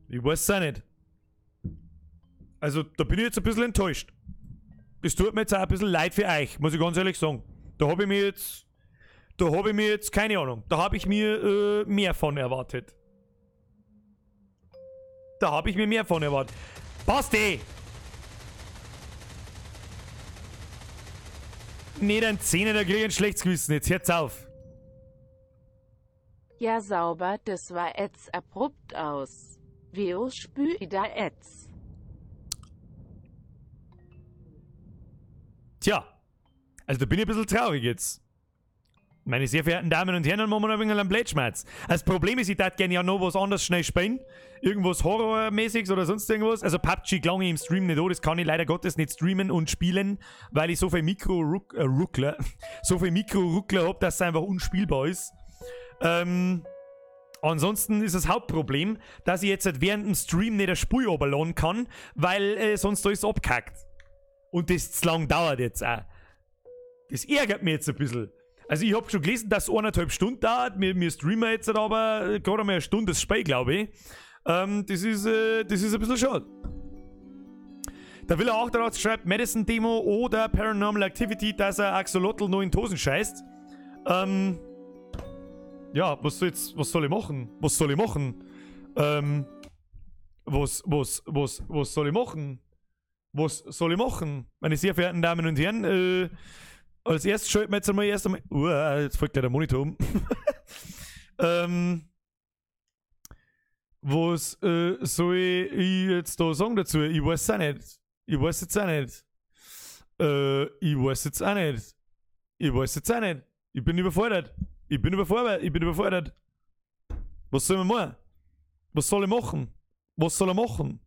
Ich weiß es auch nicht. Also, da bin ich jetzt ein bisschen enttäuscht. Das tut mir jetzt auch ein bisschen leid für euch, muss ich ganz ehrlich sagen. Da habe ich mir jetzt, keine Ahnung, da habe ich mir mehr von erwartet. Da habe ich mir mehr von erwartet. Passt eh! Nee, dann 10, da krieg ich ein schlechtes Gewissen. Jetzt hört's auf. Ja, sauber, das war jetzt abrupt aus. Veo spü da jetzt. Tja, also da bin ich ein bisschen traurig jetzt. Meine sehr verehrten Damen und Herren, dann machen wir noch ein wenig einen Blödschmerz. Das Problem ist, ich darf gerne ja noch was anderes schnell spielen. Irgendwas Horrormäßiges oder sonst irgendwas. Also PUBG klang ich im Stream nicht an, das kann ich leider Gottes nicht streamen und spielen, weil ich so viel Mikro-Ruckler hab, dass es einfach unspielbar ist. Ansonsten ist das Hauptproblem, dass ich jetzt halt während dem Stream nicht das Spiel runterladen kann, weil sonst alles abkackt. Und das zu lang dauert jetzt auch. Das ärgert mich jetzt ein bisschen. Also ich hab schon gelesen, dass es 1,5 Stunden dauert. Wir streamen jetzt aber gerade einmal eine Stunde das Spiel, glaube ich. Das ist ein bisschen schade. Der Villa 88 schreibt Madison Demo oder Paranormal Activity, dass er Axolotl noch in die Hosen scheißt. Ja, was soll ich machen? Was soll ich machen? Was soll ich machen? Was soll ich machen? Meine sehr verehrten Damen und Herren, als erstes schalten wir jetzt einmal erst einmal. Jetzt folgt gleich der Monitor um. Was soll ich jetzt da sagen dazu? Ich weiß auch nicht. Ich weiß jetzt auch nicht. Ich weiß jetzt auch nicht. Ich weiß jetzt auch nicht. Ich bin überfordert. Ich bin überfordert. Ich bin überfordert. Was soll man machen? Was soll ich machen? Was soll er machen?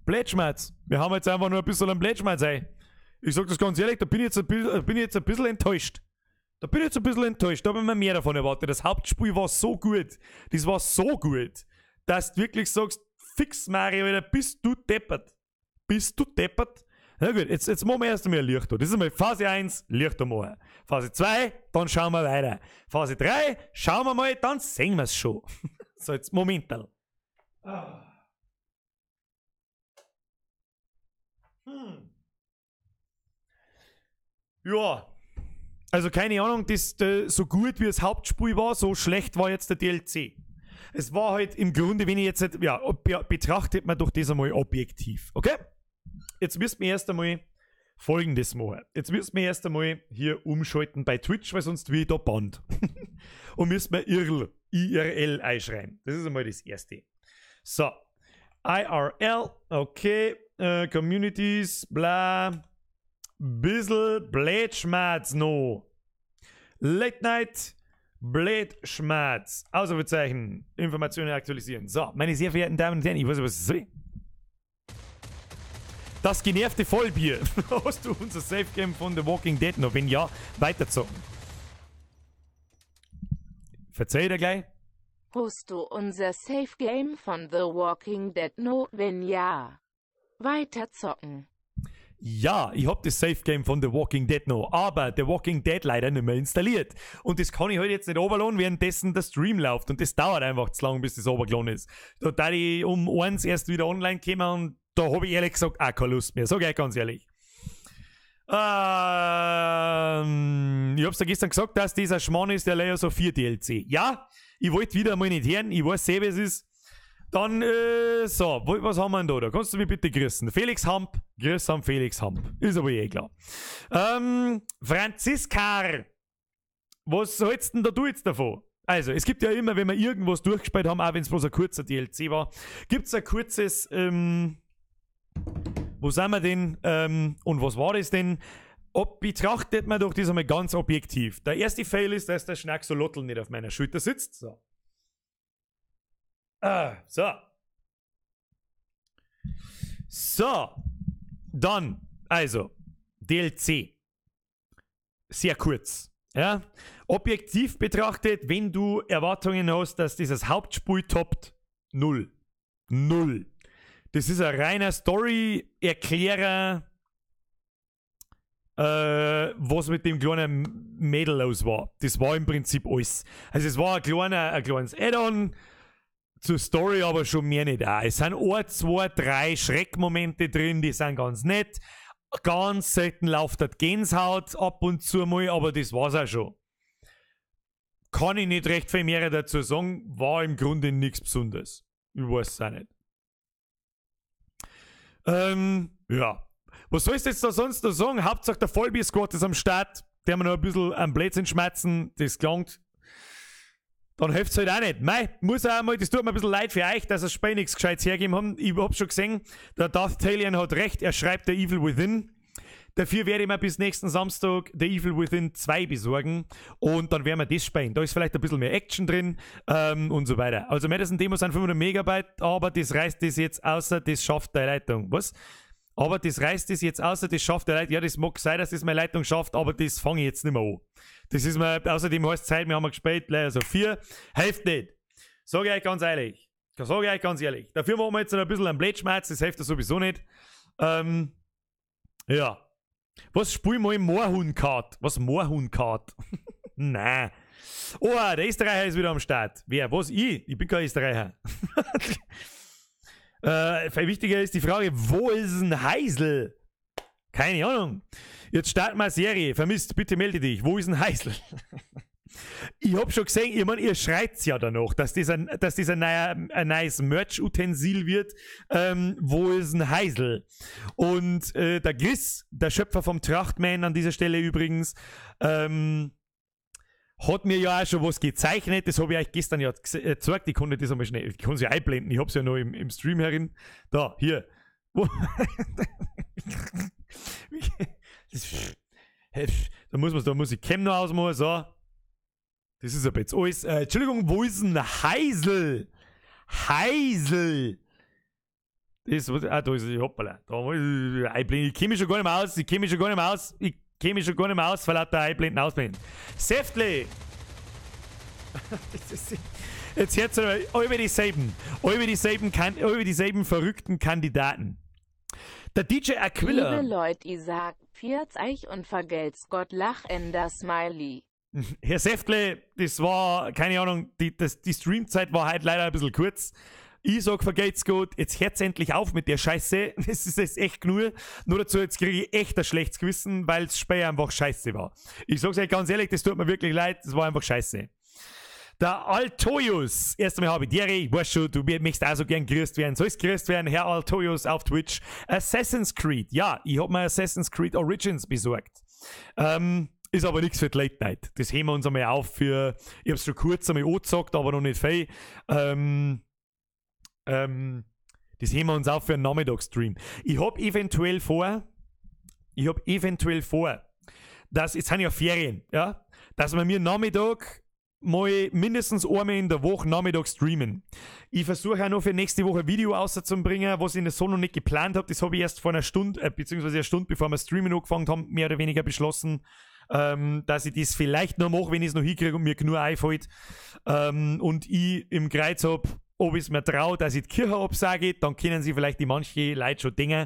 Blödschmerz. Wir haben jetzt einfach nur ein bisschen einen Blödschmerz, ey. Ich sag das ganz ehrlich, da bin ich jetzt ein bisschen enttäuscht. Da bin ich jetzt ein bisschen enttäuscht. Da habe ich mir mehr davon erwartet. Das Hauptspiel war so gut. Das war so gut, dass du wirklich sagst, fix Mario, Alter, bist du deppert. Bist du deppert? Na gut, jetzt machen wir erst einmal ein Licht da. Das ist einmal Phase 1, Licht da machen. Phase 2, dann schauen wir weiter. Phase 3, schauen wir mal, dann sehen wir's schon. So, jetzt Momental. Ja. Also keine Ahnung, das, so gut wie das Hauptspiel war, so schlecht war jetzt der DLC. Es war halt im Grunde, wenn ich jetzt, ja, betrachtet man doch das einmal objektiv, okay? Jetzt müssen wir erst einmal Folgendes machen. Jetzt müssen wir erst einmal hier umschalten bei Twitch, weil sonst wird ich da bannt. Und müssen wir IRL einschreiben. Das ist einmal das Erste. So. IRL, okay. Communities, bla. Bissl Blödschmerz no. Late Night Blödschmerz. Ausrufezeichen. Informationen aktualisieren. So, meine sehr verehrten Damen und Herren, ich weiß nicht, was es soll. Das genervte Vollbier. Hast du unser Safe Game von The Walking Dead noch? Wenn ja, weiterzocken. Verzeih dir gleich. Hast du unser Safe Game von The Walking Dead noch? Wenn ja, weiterzocken. Ja, ich hab das Safe Game von The Walking Dead noch, aber The Walking Dead leider nicht mehr installiert. Und das kann ich halt jetzt nicht runterladen, währenddessen der Stream läuft. Und das dauert einfach zu lang, bis das runtergeladen ist. Da da ich um 1 erst wieder online kommen und da hab ich ehrlich gesagt auch keine Lust mehr. Sag ich ganz ehrlich. Ich hab's ja gestern gesagt, dass dieser Schmarrn ist, der Layers of 4 DLC. Ja, ich wollte wieder mal nicht hören, ich weiß eh, wie es ist. Dann, so, was haben wir denn da? Da kannst du mich bitte grüßen. Felix Hamp, grüß an Felix Hamp. Ist aber eh klar. Franziska, was hältst denn da du jetzt davon? Also, es gibt ja immer, wenn wir irgendwas durchgespielt haben, auch wenn es bloß ein kurzer DLC war, gibt's ein kurzes, wo sind wir denn, und was war das denn? Ob betrachtet man doch das einmal ganz objektiv. Der erste Fail ist, dass der Schnacksolotl nicht auf meiner Schulter sitzt. So. So. So. Dann, also, DLC. Sehr kurz. Ja? Objektiv betrachtet, wenn du Erwartungen hast, dass dieses Hauptspiel toppt, 0. 0. Das ist ein reiner Story-Erklärer, was mit dem kleinen Mädel los war. Das war im Prinzip alles. Also es war ein kleines Add-on zur Story, aber schon mehr nicht auch. Es sind 1, 2, 3 Schreckmomente drin, die sind ganz nett. Ganz selten läuft das Gänsehaut ab und zu mal, aber das war's auch schon. Kann ich nicht recht viel mehr dazu sagen, war im Grunde nichts Besonderes. Ich weiß es auch nicht. Ja. Was sollst du jetzt da sonst noch sagen? Hauptsache der Vollbier-Squad ist am Start. Der haben wir noch ein bisschen am Blödsinn schmerzen. Das gelangt. Dann hilft's halt auch nicht. Mei, muss auch mal, das tut mir ein bisschen leid für euch, dass das Spiel nichts Gescheites hergegeben haben. Ich hab schon gesehen, der Darth Talion hat recht, er schreibt The Evil Within. Dafür werde ich mir bis nächsten Samstag The Evil Within 2 besorgen und dann werden wir das spielen. Da ist vielleicht ein bisschen mehr Action drin und so weiter. Also Madison Demo sind 500 Megabyte, aber das reißt das jetzt außer, das schafft die Leitung. Was? Aber das reißt das jetzt außer, das schafft die Leitung. Ja, das mag sein, dass das meine Leitung schafft, aber das fange ich jetzt nicht mehr an. Das ist mir, außerdem heißt Zeit, wir haben gespielt, leider so 4. Hilft nicht. Sag ich euch ganz ehrlich. Sag ich euch ganz ehrlich. Dafür machen wir jetzt noch ein bisschen einen Blödschmerz, das hilft ja sowieso nicht. Ja. Was spiel mal Moorhuhn-Kart? Was Moorhuhn-Kart? Nein. Oh, der Österreicher ist wieder am Start. Wer? Was? Ich? Ich bin kein Österreicher. Viel wichtiger ist die Frage, wo ist ein Heisel? Keine Ahnung. Jetzt starten wir eine Serie. Vermisst, bitte melde dich. Wo ist ein Heisel? Ich hab schon gesehen, ich mein, ihr schreit's ja danach, dass das ein neues Merch-Utensil wird. Wo ist ein Heisel? Und der Chris, der Schöpfer vom Trachtman an dieser Stelle übrigens, hat Hat mir ja auch schon was gezeichnet, das habe ich euch gestern ja gezeigt, ich konnte das einmal schnell, ich kann es ja einblenden, ich hab's ja noch im Stream herin. Da, hier. Da muss ich Cam noch ausmachen, so. Das ist aber jetzt alles. Entschuldigung, wo ist denn Heisel? Heisel! Das, ah, da ist es, hoppala. Da muss ich einblenden. Ich kenne mich schon gar nicht mehr aus, ich kenne mich schon gar nicht mehr aus, ich kenne mich schon gar nicht mehr aus, weil lauter Einblenden, ausblenden. Säftle! Jetzt hört's über dieselben. Über dieselben verrückten Kandidaten. Der DJ Aquila. Liebe Leute, ich sag, pfiat's euch und vergelt's Gott, lachender Smiley. Herr Säftle, das war, keine Ahnung, die Streamzeit war halt leider ein bisschen kurz. Ich sag, vergelt's Gott, jetzt hört's endlich auf mit der Scheiße. Das ist jetzt echt genug. Nur dazu, jetzt kriege ich echt ein schlechtes Gewissen, weil das Spiel einfach scheiße war. Ich sag's euch ganz ehrlich, das tut mir wirklich leid, das war einfach scheiße. Der Altoius, erst einmal habe ich dir, ich weiß schon, du möchtest auch so gern grüßt werden, sollst grüßt werden, Herr Altoius auf Twitch. Assassin's Creed, ja, ich hab mir Assassin's Creed Origins besorgt. Ist aber nichts für die Late Night. Das heben wir uns einmal auf für, ich hab's schon kurz einmal angezockt, aber noch nicht viel. Das heben wir uns auf für einen Nachmittagsstream. Ich hab eventuell vor, dass, jetzt sind ja Ferien, ja, dass wir mir Nachmittag mal mindestens einmal in der Woche Nachmittag streamen. Ich versuche auch noch für nächste Woche ein Video rauszubringen, was ich so noch nicht geplant habe. Das habe ich erst vor einer Stunde, beziehungsweise eine Stunde, bevor wir streamen angefangen haben, mehr oder weniger beschlossen, dass ich das vielleicht noch mache, wenn ich es noch hinkriege und mir genug einfällt. Und ich im Kreuz habe, ob ich es mir traue, dass ich die Kirche absage, dann können sie vielleicht die manche Leute schon denken,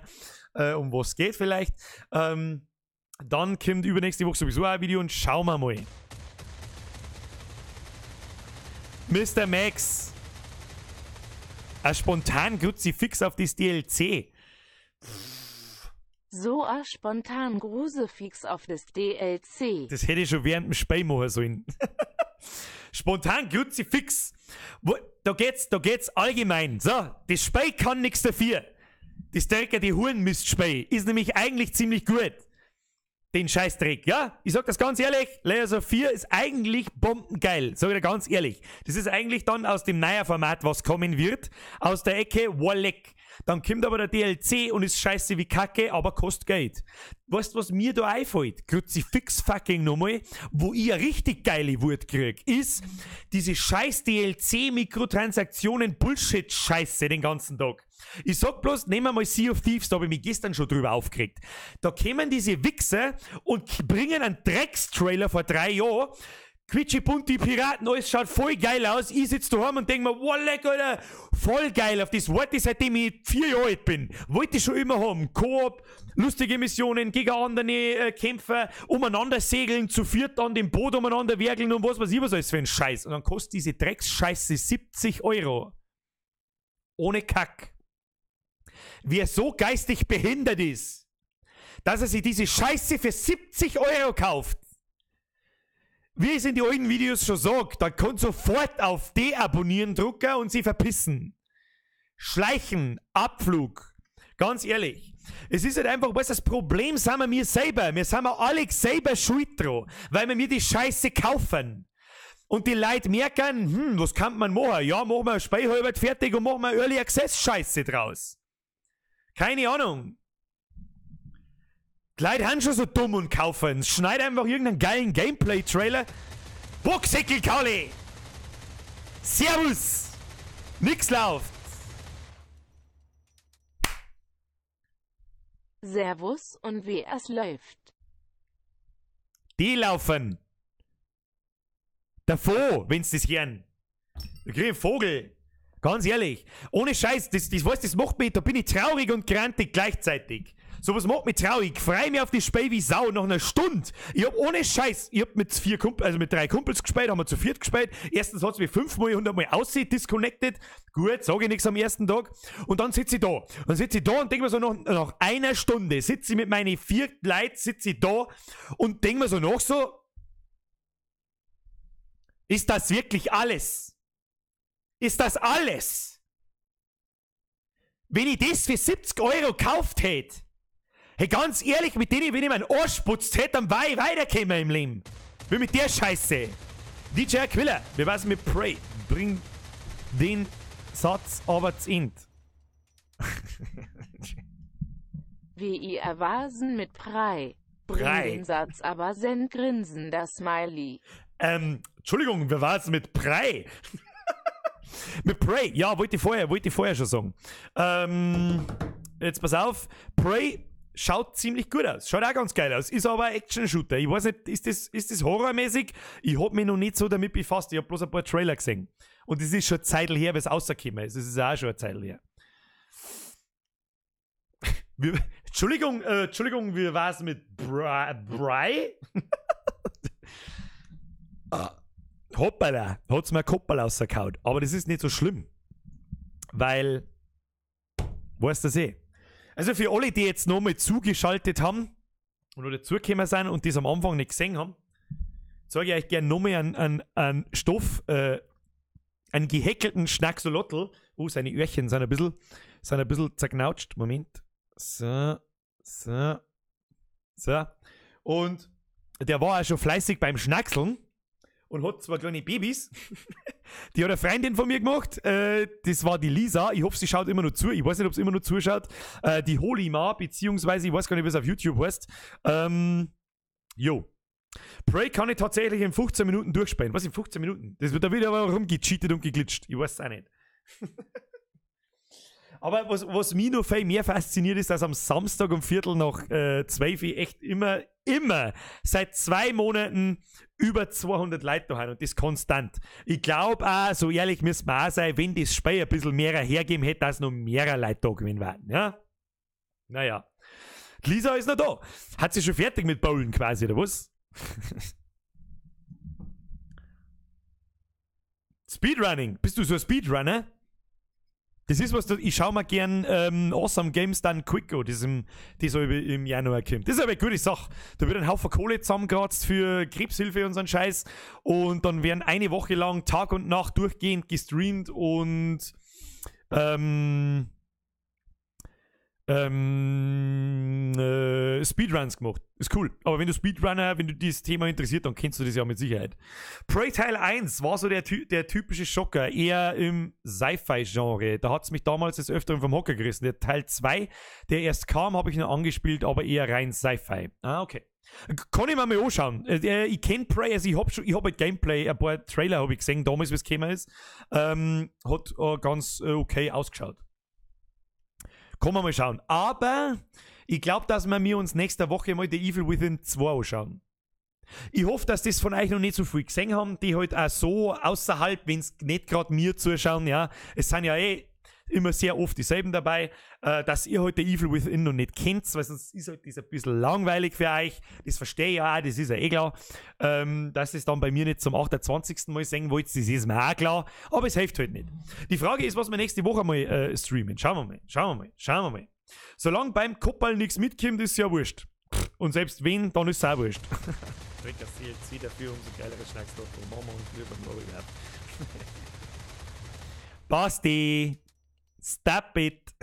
um was es geht vielleicht. Dann kommt übernächste Woche sowieso ein Video und schauen wir mal. Mr. Max. Ein spontan Kruzifix auf das DLC. So ein spontan Grusefix auf das DLC. Das hätte ich schon während dem Spiel machen sollen. Spontan Kruzifix. Da geht's allgemein. So, das Spiel kann nichts dafür. Das Drecker, die Hurenmistspiel, ist nämlich eigentlich ziemlich gut. Den Scheißdreck, ja? Ich sag das ganz ehrlich, Layers of Fear ist eigentlich bombengeil. Sag ich dir ganz ehrlich. Das ist eigentlich dann aus dem neuen Format, was kommen wird, aus der Ecke Walleck. Dann kommt aber der DLC und ist scheiße wie Kacke, aber kostet Geld. Weißt du, was mir da einfällt? Kruzifix fucking nochmal, wo ich eine richtig geile Wut krieg, ist diese scheiß DLC-Mikrotransaktionen Bullshit-Scheiße den ganzen Tag. Ich sag bloß, nehmen wir mal Sea of Thieves, da hab ich mich gestern schon drüber aufgeregt. Da kämen diese Wichser und bringen einen Dreckstrailer vor 3 Jahren. Quietschi-bunti Piraten, alles schaut voll geil aus. Ich sitz daheim und denk mir, wow, leck, Alter, voll geil. Auf das warte ich, seitdem ich 4 Jahre alt bin. Wollte ich schon immer haben. Koop, lustige Missionen, gegen andere Kämpfer, umeinander segeln, zu viert an dem Boot umeinander werkeln und was weiß ich was alles für ein Scheiß. Und dann kostet diese Drecksscheiße 70 Euro. Ohne Kack. Wer so geistig behindert ist, dass er sich diese Scheiße für 70 Euro kauft, wie ich es in die alten Videos schon sag, da kann sofort auf Deabonnieren drücken und sie verpissen. Schleichen, Abflug. Ganz ehrlich. Es ist halt einfach, weißt du, das Problem sind wir mir selber. Wir sind wir alle selber schuld dran, weil wir mir die Scheiße kaufen. Und die Leute merken, was kann man machen? Ja, machen wir ein Spiel halb fertig und machen wir Early Access Scheiße draus. Keine Ahnung. Die Leute sind schon so dumm und kaufen. Schneid einfach irgendeinen geilen Gameplay-Trailer. Boxheckel-Kalle! Servus! Nix läuft! Servus und wie es läuft. Die laufen! Davor, wenn's das hören. Da krieg ich einen Vogel. Ganz ehrlich. Ohne Scheiß, das macht mich, da bin ich traurig und grantig gleichzeitig. Sowas macht mich traurig. Ich freu mich auf das Spiel wie Sau nach einer Stunde. Ich hab ohne Scheiß, ich hab mit 3 Kumpels gespielt, haben wir zu viert gespielt. Erstens hat's mich 5-mal, 100-mal aussieht, disconnected. Gut, sag ich nichts am ersten Tag. Und dann sitz ich da. Dann sitz ich da und denk mir so, nach einer Stunde sitz ich mit meinen 4 Leuten, sitz ich da und denk mir so noch so, ist das wirklich alles? Ist das alles? Wenn ich das für 70 Euro gekauft hätte, hey, ganz ehrlich, mit denen, wenn ich meinen Arsch putzt hätte, dann war ich weitergekommen im Leben. Wie mit der Scheiße. DJ Aquila, wir war's mit Prey. Bring den Satz aber zu Ende. Wie ihr erwasen mit Prey. Bring Prey. den Satz aber send grinsender Smiley. Entschuldigung, wer war's mit Prey? Mit Prey, ja, wollte ich vorher schon sagen. Jetzt pass auf, Prey schaut ziemlich gut aus. Schaut auch ganz geil aus. Ist aber ein Action-Shooter. Ich weiß nicht, ist das horrormäßig? Ich hab mich noch nicht so damit befasst. Ich hab bloß ein paar Trailer gesehen. Und das ist schon eine Zeitl her, weil's rausgekommen ist. Das ist auch schon eine Zeitl her. Entschuldigung, wie war's mit Brei? Hoppala, hat's mir ein Koppel rausgehauen. Aber das ist nicht so schlimm. Weil, weißt du das eh? Also für alle, die jetzt nochmal zugeschaltet haben und oder dazugekommen sind und das am Anfang nicht gesehen haben, zeige ich euch gerne nochmal einen Stoff, einen gehäkelten Schnacksolotl. Oh, seine Öhrchen sind ein bisschen zerknautscht. Moment. So, so, so. Und der war auch schon fleißig beim Schnackseln und hat zwei kleine Babys. Die hat eine Freundin von mir gemacht. Das war die Lisa. Ich hoffe, sie schaut immer noch zu. Ich weiß nicht, ob sie immer noch zuschaut. Die Holima, beziehungsweise, ich weiß gar nicht, wie es auf YouTube heißt. Jo. Prey kann ich tatsächlich in 15 Minuten durchspielen. Was in 15 Minuten? Das wird da wieder rumgecheatet und geglitscht. Ich weiß es auch nicht. Aber was mich noch viel mehr fasziniert, ist, dass am Samstag um 12:15 echt immer seit 2 Monaten über 200 Leute da haben und das konstant. Ich glaube auch, so ehrlich müssen wir auch sein, wenn das Spiel ein bisschen mehr hergeben hätte, dass noch mehr Leute da gewesen wären. Ja? Naja. Die Lisa ist noch da. Hat sie schon fertig mit Bowlen quasi, oder was? Speedrunning. Bist du so ein Speedrunner? Das ist was, ich schau mir gern Awesome Games Done Quick an, das im Januar kommt. Das ist aber eine gute Sache. Da wird ein Haufen Kohle zusammengeratzt für Krebshilfe und so ein Scheiß. Und dann werden eine Woche lang Tag und Nacht durchgehend gestreamt und Speedruns gemacht. Ist cool. Aber wenn du Speedrunner, wenn du dieses Thema interessiert, dann kennst du das ja mit Sicherheit. Prey Teil 1 war so der typische Schocker, eher im Sci-Fi-Genre. Da hat's mich damals des Öfteren vom Hocker gerissen. Der Teil 2, der erst kam, habe ich noch angespielt, aber eher rein Sci-Fi. Ah, okay. Kann ich mir mal anschauen. Ich kenn Prey, also ich hab halt Gameplay, ein paar Trailer habe ich gesehen, damals, wie es gekommen ist. Hat ganz okay ausgeschaut. Kann man mal schauen. Aber ich glaube, dass wir uns nächste Woche mal The Evil Within 2 anschauen. Ich hoffe, dass das von euch noch nicht so viel gesehen haben, die halt auch so außerhalb, wenn es nicht gerade mir zuschauen, ja. Es sind ja eh immer sehr oft dieselben dabei, dass ihr heute The Evil Within noch nicht kennt, weil sonst ist halt das ein bisschen langweilig für euch. Das verstehe ich ja auch, das ist ja eh klar. Dass es dann bei mir nicht zum 28. Mal sehen wollt, das ist mir auch klar, aber es hilft halt nicht. Die Frage ist, was wir nächste Woche mal streamen. Schauen wir mal. Solange beim Koppel nichts mitkommt, ist ja wurscht. Und selbst wenn, dann ist es auch wurscht. Drück das DLC dafür, umso geileres Schnacksdorf. Machen wir uns lieber noch überhaupt. Basti! Stop it!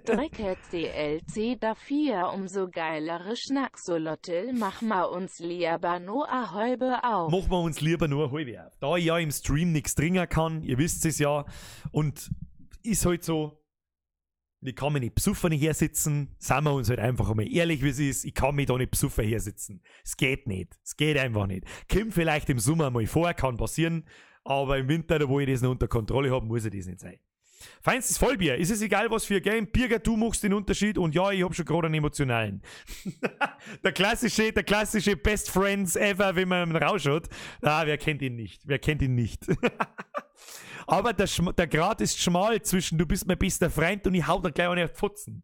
Drecket DLC dafür, umso geilere Schnacksolotl, mach mal uns lieber nur a halbe auf. Mach mal uns lieber nur a halbe auf. Da ich ja im Stream nichts trinken kann, ihr wisst es ja, und ist halt so, ich kann mich nicht besoffen hier sitzen, sind wir uns halt einfach einmal ehrlich, wie es ist, ich kann mich da nicht besoffen hier sitzen. Es geht nicht, es geht einfach nicht. Kommt vielleicht im Sommer mal vor, kann passieren, aber im Winter, da wo ich das noch unter Kontrolle habe, muss ich das nicht sein. Feinstes Vollbier. Ist es egal, was für ein Game? Birger, du machst den Unterschied und ja, ich hab schon gerade einen emotionalen. Der klassische Best Friends ever, wenn man ihn rausschaut. Ah, wer kennt ihn nicht? Wer kennt ihn nicht? Aber der Grat ist schmal zwischen du bist mein bester Freund und ich hau da gleich eine auf die Pfotzen.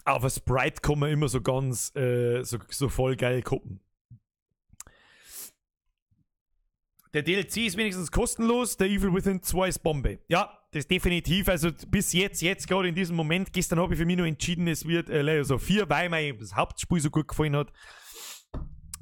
Auf Sprite kann man immer so ganz so voll geil gucken. Der DLC ist wenigstens kostenlos, der Evil Within 2 ist Bombe. Ja, das definitiv. Also bis jetzt gerade in diesem Moment, gestern habe ich für mich noch entschieden, es wird Layers of 4, weil mir das Hauptspiel so gut gefallen hat.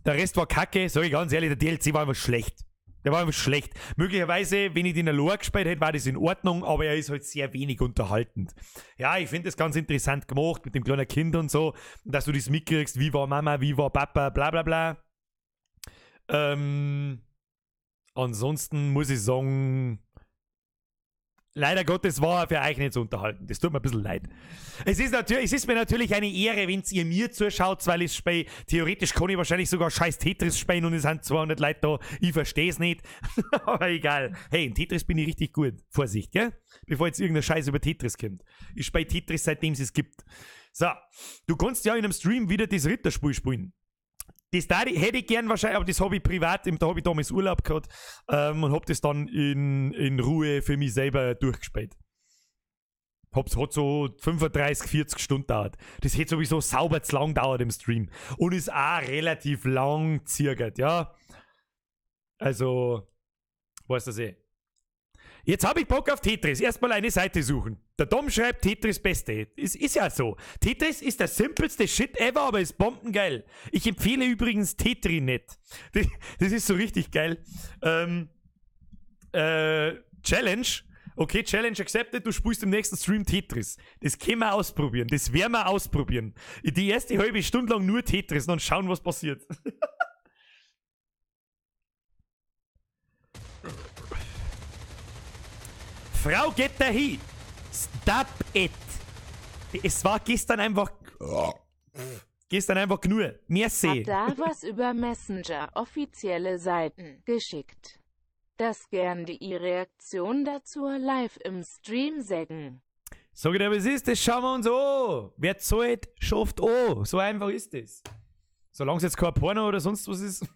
Der Rest war kacke, sag ich ganz ehrlich, der DLC war einfach schlecht. Der war einfach schlecht. Möglicherweise, wenn ich den allein gespielt hätte, war das in Ordnung, aber er ist halt sehr wenig unterhaltend. Ja, ich finde das ganz interessant gemacht mit dem kleinen Kind und so, dass du das mitkriegst, wie war Mama, wie war Papa, bla bla bla. Ansonsten muss ich sagen, leider Gottes war er für euch nicht zu unterhalten. Das tut mir ein bisschen leid. Es ist mir natürlich eine Ehre, wenn ihr mir zuschaut, weil ich spiele. Theoretisch kann ich wahrscheinlich sogar scheiß Tetris spielen und es sind 200 Leute da. Ich verstehe es nicht. Aber egal. Hey, in Tetris bin ich richtig gut. Vorsicht, gell? Bevor jetzt irgendein Scheiß über Tetris kommt. Ich spiele Tetris, seitdem es gibt. So, du kannst ja in einem Stream wieder das Ritterspiel spielen. Das da hätte ich gern wahrscheinlich, aber das habe ich privat, da habe ich damals Urlaub gehabt und habe das dann in Ruhe für mich selber durchgespielt. Hat so 35, 40 Stunden gedauert. Das hätte sowieso sauber zu lang gedauert im Stream. Und ist auch relativ lang zirkert, ja. Also, weißt du das eh. Jetzt habe ich Bock auf Tetris. Erstmal eine Seite suchen. Der Dom schreibt Tetris Beste. Es ist ja so. Tetris ist der simpelste Shit ever, aber ist bombengeil. Ich empfehle übrigens Tetrinet. Das ist so richtig geil. Challenge. Okay, Challenge accepted. Du spielst im nächsten Stream Tetris. Das können wir ausprobieren. Das werden wir ausprobieren. Die erste halbe Stunde lang nur Tetris und dann schauen, was passiert. Frau geht dahin. Stop it. Es war gestern einfach. Gestern einfach genug. Merci. Hab da was über Messenger offizielle Seiten geschickt. Das gern die Reaktion dazu live im Stream sägen. Sag ich dir, was ist? Das schauen wir uns an. Wer zahlt, schafft an. So einfach ist das. Solange es jetzt kein Porno oder sonst was ist.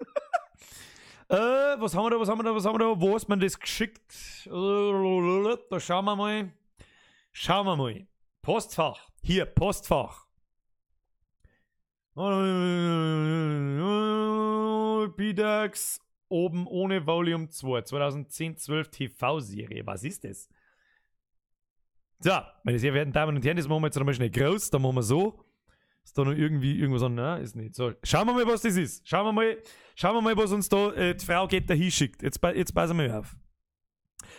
Was haben wir da, was haben wir da, was haben wir da? Wo hast man das geschickt? Da schauen wir mal. Schauen wir mal. Postfach. Hier, Postfach. Bidax oben ohne Volume 2. 2010-12 TV-Serie. Was ist das? So, meine sehr verehrten Damen und Herren, das machen wir jetzt nochmal schnell groß. Da machen wir so. Ist da noch irgendwie irgendwas an? Nein, ist nicht. So, schauen wir mal, was das ist. Schauen wir mal, was uns da die Frau geht da hinschickt. Jetzt passen wir auf.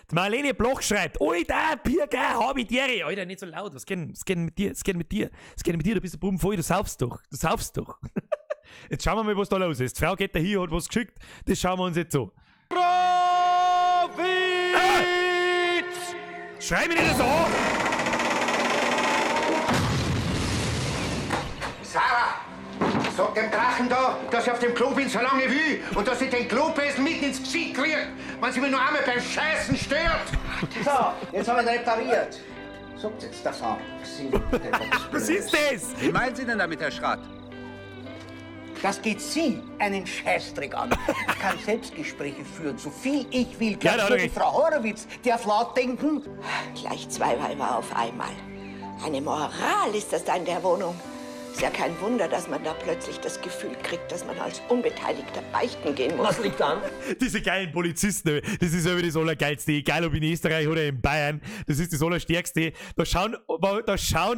Die Marlene Bloch schreibt: Alter, Birger, hab ich dir. Alter, nicht so laut. Was geht denn mit dir? Was geht mit dir? Was geht mit dir? Du bist ein Buben voll, du saufst doch. Du saufst doch. Jetzt schauen wir mal, was da los ist. Die Frau geht da hin, hat was geschickt. Das schauen wir uns jetzt so. Provinz! Ah! Schrei mir nicht so an! Sarah, sag dem Drachen da, dass ich auf dem Klo bin, solange ich will und dass ich den Klobesen mitten ins Gesicht krieg, wenn sie mich nur einmal beim Scheißen stört. So, jetzt haben wir ihn repariert. Sagt jetzt davon. Was ist das? Wie meinen Sie denn damit, Herr Schratt? Das geht Sie einen Scheißdreck an. Ich kann Selbstgespräche führen, so viel ich will. Ja, nur die Frau Horowitz darf laut denken. Gleich zwei Weiber auf einmal. Eine Moral ist das da in der Wohnung. Ist ja kein Wunder, dass man da plötzlich das Gefühl kriegt, dass man als Unbeteiligter beichten gehen muss. Was liegt an? Diese geilen Polizisten, das ist ja das Allergeilste, egal ob in Österreich oder in Bayern, das ist das Allerstärkste. Da schauen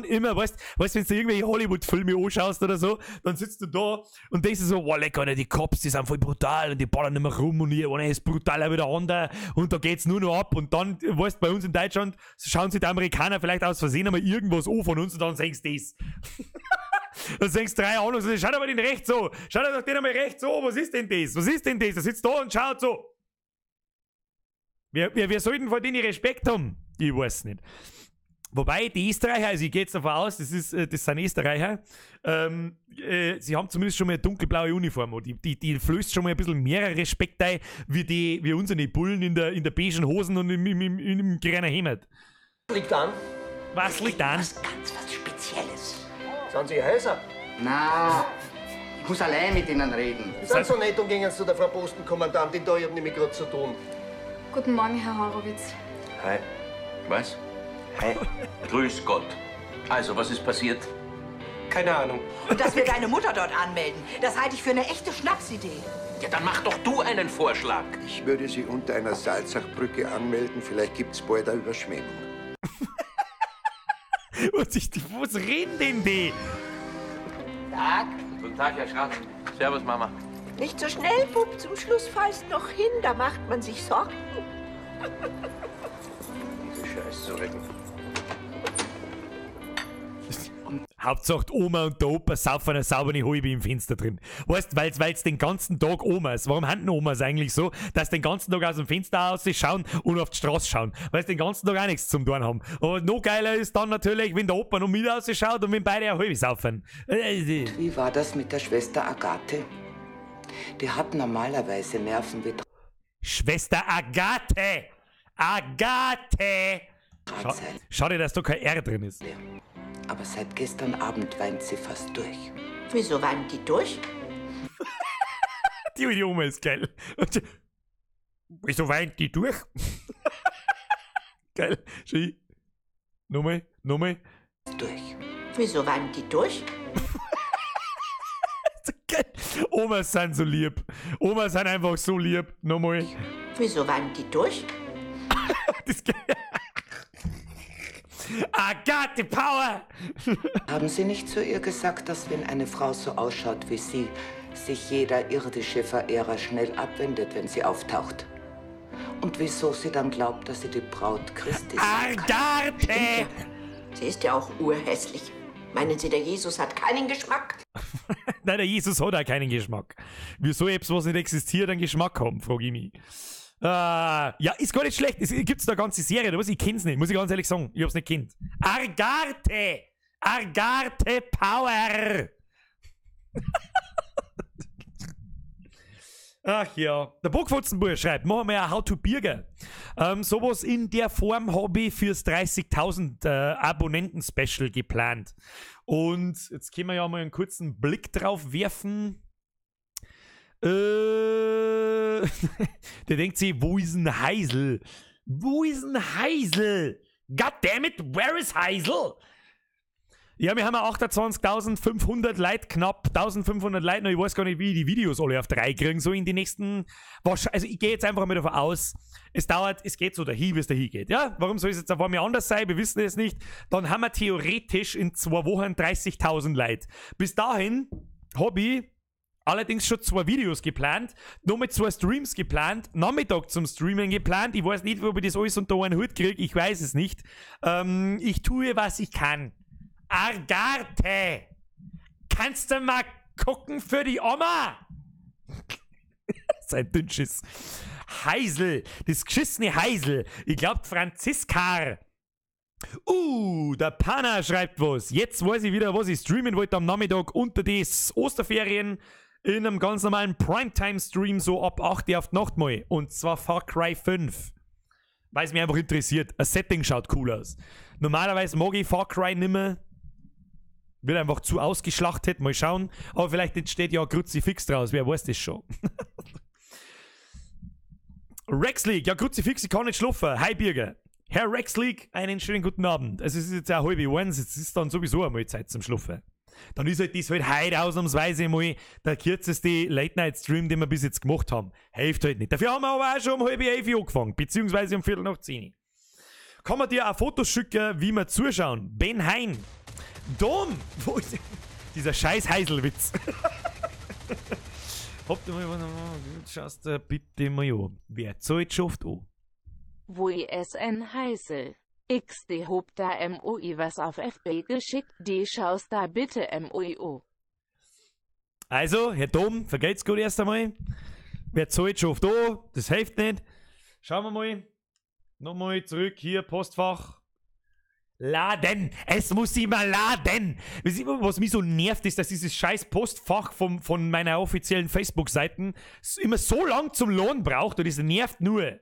immer, weißt wenn du irgendwelche Hollywood-Filme anschaust oder so, dann sitzt du da und denkst dir so, wow, lecker, die Cops, die sind voll brutal und die ballern immer rum und einer ist brutaler wie der andere und da geht's nur noch ab und dann, weißt, bei uns in Deutschland schauen sich die Amerikaner vielleicht aus Versehen einmal irgendwas an von uns und dann sehen sie das. Dann denkst du drei Ahnung, schaut aber den rechts so, schaut doch den einmal rechts so, was ist denn das? Was ist denn das? Der sitzt da und schaut so. Wir sollten vor denen Respekt haben. Ich weiß nicht. Wobei die Österreicher, also ich gehe jetzt davon aus, das sind Österreicher, sie haben zumindest schon mal eine dunkelblaue Uniform. Die flößt schon mal ein bisschen mehr Respekt ein, wie unsere Bullen in der beigen Hosen und im grünen Hemd. Liegt an? Was liegt an? Was ganz was Spezielles. Sind Sie heiser? Na, ich muss allein mit Ihnen reden. Sie sind so nett und gingen zu der Frau Postenkommandantin da, ich hab nämlich gerade zu tun. Guten Morgen, Herr Horowitz. Hi. Was? Hi. Grüß Gott. Also, was ist passiert? Keine Ahnung. Und dass wir deine Mutter dort anmelden, das halte ich für eine echte Schnapsidee. Ja, dann mach doch du einen Vorschlag. Ich würde sie unter einer Salzachbrücke anmelden, vielleicht gibt's bald eine Überschwemmung. Was reden denn die? Tag. Guten Tag, Herr Schratt. Servus, Mama. Nicht so schnell, Bub, zum Schluss fallst noch hin, da macht man sich Sorgen. Diese Scheißsorgen. Hauptsache die Oma und der Opa saufen eine saubere Halbe im Fenster drin. Weißt, weil's den ganzen Tag Omas, warum haben Omas eigentlich so, dass den ganzen Tag aus dem Fenster rausschauen und auf die Straße schauen? Weil sie den ganzen Tag auch nichts zum tun haben. Aber noch geiler ist dann natürlich, wenn der Opa noch mit rausschaut und wenn beide eine halbe saufen. Wie war das mit der Schwester Agathe? Die hat normalerweise Nerven wie Schwester Agathe! Agathe! Schade, dass da kein R drin ist. Aber seit gestern Abend weint sie fast durch. Wieso weint die durch? Die alte Oma ist geil. Wieso weint die durch? Geil. Schön. Nochmal, nochmal. Durch. Wieso weint die durch? Geil. Omas sind so lieb. Omas sind einfach so lieb. Nochmal. Wieso weint die durch? Das ist geil. Agathe Power! Haben Sie nicht zu ihr gesagt, dass wenn eine Frau so ausschaut wie sie, sich jeder irdische Verehrer schnell abwendet, wenn sie auftaucht? Und wieso sie dann glaubt, dass sie die Braut Christi sein kann? Agathe! Ja. Sie ist ja auch urhässlich. Meinen Sie, der Jesus hat keinen Geschmack? Nein, der Jesus hat auch keinen Geschmack. Wieso etwas, was nicht existiert, einen Geschmack haben, frage ich mich. Ja, ist gar nicht schlecht. Es gibt da eine ganze Serie, oder was? Ich kenn's nicht, muss ich ganz ehrlich sagen. Ich hab's nicht kennt. Agathe! Agathe Power! Ach ja. Der Bockfotzenbub schreibt, machen wir ja How to Birger. Sowas in der Form habe ich fürs 30.000 Abonnenten-Special geplant. Und jetzt können wir ja mal einen kurzen Blick drauf werfen. Der denkt sich, wo ist denn Heisel? Wo ist denn Heisel? God damn it, where is Heisel? Ja, wir haben ja 28.500 Leute, knapp 1.500 Leute. Ich weiß gar nicht, wie ich die Videos alle auf 3 kriegen, so in die nächsten... Also ich gehe jetzt einfach mal davon aus, es dauert, es geht so dahin, wie es dahin geht. Ja, warum soll es jetzt auf einmal anders sein? Wir wissen es nicht. Dann haben wir theoretisch in 2 Wochen 30.000 Leute. Bis dahin habe ich allerdings schon 2 Videos geplant, nochmal 2 Streams geplant, Nachmittag zum Streamen geplant. Ich weiß nicht, ob ich das alles unter einen Hut kriege, ich weiß es nicht. Ich tue, was ich kann. Agathe! Kannst du mal gucken für die Oma? Sein Dünnschiss. Heisel, das geschissene Heisel. Ich glaub, Franziska. Der Pana schreibt was. Jetzt weiß ich wieder, was ich streamen wollte am Nachmittag unter die Osterferien in einem ganz normalen Primetime-Stream, so ab 8 Uhr auf die Nacht mal. Und zwar Far Cry 5. Weil es mich einfach interessiert. Ein Setting schaut cool aus. Normalerweise mag ich Far Cry nimmer. Wird einfach zu ausgeschlachtet. Mal schauen. Aber vielleicht entsteht ja ein Kruzifix draus. Wer weiß das schon. Rex League. Ja, Kruzifix, ich kann nicht schlafen. Hi, Birger. Herr Rex League, einen schönen guten Abend. Also es ist jetzt auch 12:30, es ist dann sowieso einmal Zeit zum Schlafen. Dann ist halt das halt heute ausnahmsweise mal der kürzeste Late-Night-Stream, den wir bis jetzt gemacht haben. Hilft halt nicht. Dafür haben wir aber auch schon um 10:30 angefangen, beziehungsweise um 10:15. Kann man dir auch Fotos schicken, wie wir zuschauen? Ben Hein. Dom! Wo ist dieser scheiß Heiselwitz? Habt ihr mal was? Schaust du bitte mal an. Wer zahlt, schafft an. Wo ISN Heisel. XD hob da MOI was auf FB geschickt, D schaust da bitte MOIO. Also, Herr Dom, vergelt's gut erst einmal. Wer zahlt, schafft an, das hilft nicht. Schauen wir mal. Nochmal zurück, hier, Postfach. Laden! Es muss immer laden! Was mich so nervt, ist, dass dieses scheiß Postfach von meiner offiziellen Facebook-Seite immer so lang zum Lohn braucht und das nervt nur.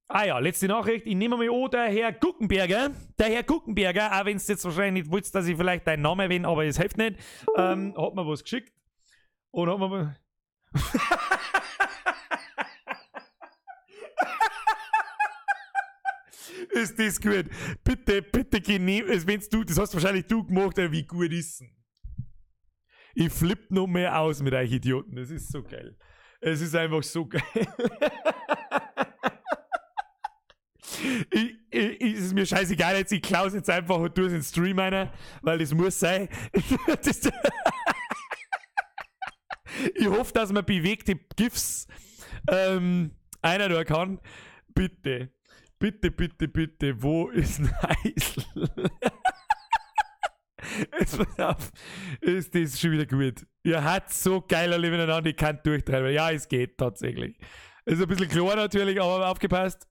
Ah ja, letzte Nachricht. Ich nehme mal an, der Herr Guckenberger. Der Herr Guckenberger, auch wenn du jetzt wahrscheinlich nicht willst, dass ich vielleicht deinen Namen erwähne, aber es hilft nicht, hat mir was geschickt. Und hat mir... Ist das gut? Bitte, bitte genehm, wenn's du, das hast wahrscheinlich du gemacht, wie gut ist denn? Ich flipp noch mehr aus mit euch Idioten. Das ist so geil. Es ist einfach so geil. Es ist mir scheißegal jetzt, ich klaus jetzt einfach und tue es in den Stream rein, weil das muss sein. Ich hoffe, dass man bewegte GIFs einer da kann. Bitte, bitte, bitte, bitte, wo ist ein Heisel? Jetzt pass auf, ist das schon wieder gut. Ihr habt so geil alle miteinander, ich kann durchtreiben. Ja, es geht tatsächlich. Ist ein bisschen klar natürlich, aber aufgepasst.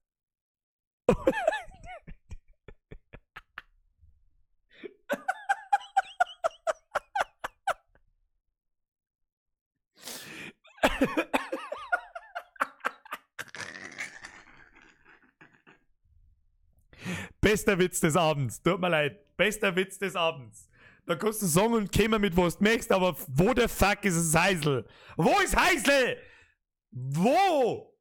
Bester Witz des Abends, tut mir leid. Bester Witz des Abends. Da kannst du sagen und kämen mit was du möchtest, aber wo der fuck ist das Heisel? Wo ist Heisel? Wo?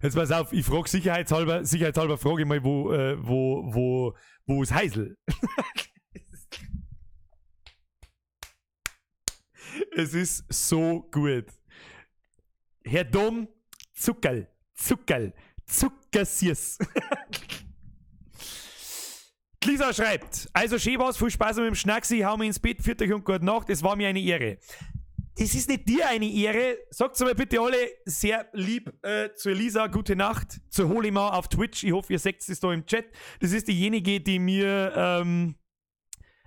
Jetzt pass auf, ich frag sicherheitshalber frage ich mal, wo ist Heisel? Es ist so gut. Herr Dom, Zuckerl, Zuckerl, Zuckersüß. Lisa schreibt, also schön war's, viel Spaß mit dem Schnacksi, hau mich ins Bett, führt euch und gute Nacht, es war mir eine Ehre. Es ist nicht dir eine Ehre, sagt's aber bitte alle sehr lieb zu Lisa, gute Nacht, zu Holima auf Twitch, ich hoffe, ihr seht es da im Chat. Das ist diejenige, die mir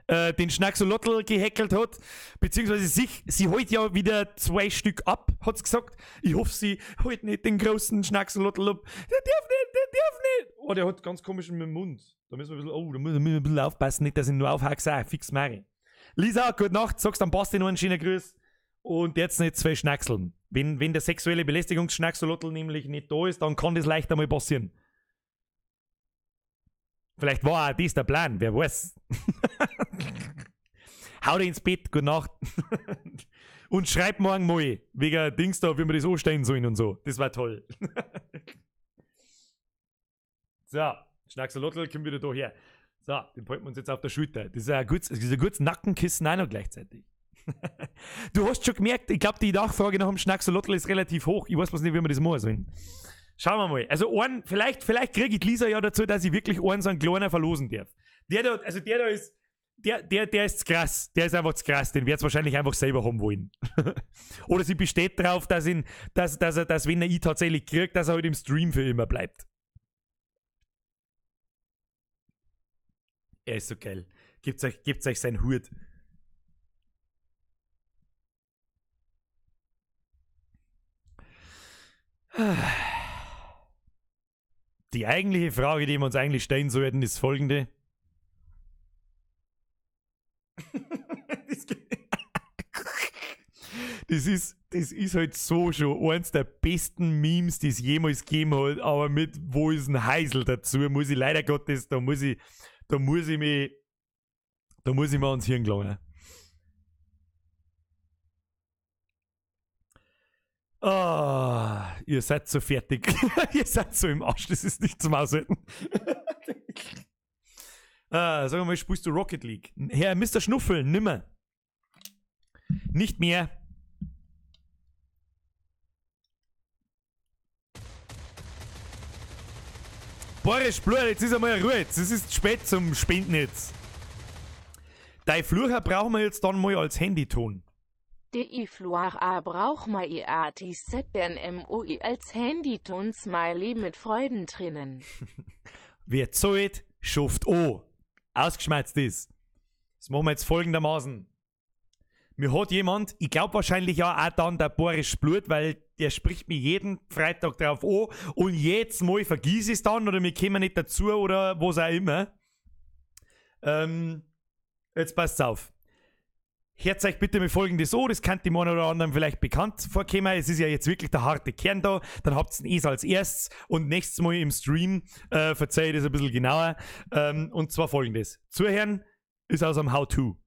den Schnacksolotl gehackelt hat, beziehungsweise sie holt ja wieder 2 Stück ab, hat's gesagt. Ich hoffe, sie holt nicht den großen Schnacksolotl ab. Der darf nicht, der darf nicht. Oh, der hat ganz komisch mit dem Mund. Da müssen wir ein bisschen, oh, da müssen wir ein bisschen aufpassen, nicht, dass ich nur aufhacke, auch fix mache. Lisa, gute Nacht, sagst am Basti noch einen schönen Gruß. Und jetzt nicht 2 Schnackseln. Wenn der sexuelle Belästigungsschnacksolotl nämlich nicht da ist, dann kann das leicht einmal passieren. Vielleicht war auch das der Plan, wer weiß. Hau dich ins Bett, gute Nacht. Und schreib morgen mal, wegen Dings da, wie wir das anstellen sollen und so. Das war toll. So, Schnacksolotl kommt wieder da her. So, den halten wir uns jetzt auf der Schulter. Das ist ein gutes Nackenkissen auch noch gleichzeitig. Du hast schon gemerkt, ich glaube, die Nachfrage nach dem Schnacksolotl ist relativ hoch. Ich weiß bloß nicht, wie wir das machen sollen. Schauen wir mal. Also einen, vielleicht kriege ich Lisa ja dazu, dass ich wirklich einen so einen kleinen verlosen darf. Der da, also der da ist, der ist zu krass. Der ist einfach zu krass. Den wird's wahrscheinlich einfach selber haben wollen. Oder sie besteht darauf, dass wenn er ihn tatsächlich kriegt, dass er halt im Stream für immer bleibt. Er ist so geil. Gebt's euch seinen Hut. Die eigentliche Frage, die wir uns eigentlich stellen sollten, ist folgende. Das ist halt so schon eins der besten Memes, die es jemals gegeben hat, aber mit wo ist ein Heisel dazu, muss ich leider Gottes, da muss ich mir ans Hirn gelangen. Oh, ihr seid so fertig. Ihr seid so im Arsch, das ist nicht zum Aushalten. Sag mal, spielst du Rocket League? Herr Mr. Schnuffel, nimmer. Nicht mehr. Boris Blur, jetzt ist einmal Ruhe. Jetzt ist es spät zum Spenden jetzt. Dein Flucher brauchen wir jetzt dann mal als Handyton. DI Fluach brauch ma I A T Z N M O I als Handyton Smiley mit Freudentränen. Wer zahlt, schafft o. Ausgeschmerzt ist. Das machen wir jetzt folgendermaßen. Mir hat jemand, ich glaub wahrscheinlich ja auch dann der Boris Blut, weil der spricht mir jeden Freitag drauf an und jedes Mal vergiss es dann oder wir kommen nicht dazu oder was auch immer. Jetzt passt's auf. Hört euch bitte mit folgendes an, das kann dem einen oder anderen vielleicht bekannt vorkommen. Es ist ja jetzt wirklich der harte Kern da, dann habt ihr es als erstes und nächstes Mal im Stream verzeih ich das ein bisschen genauer. Und zwar folgendes. Zuhören ist aus einem How-To.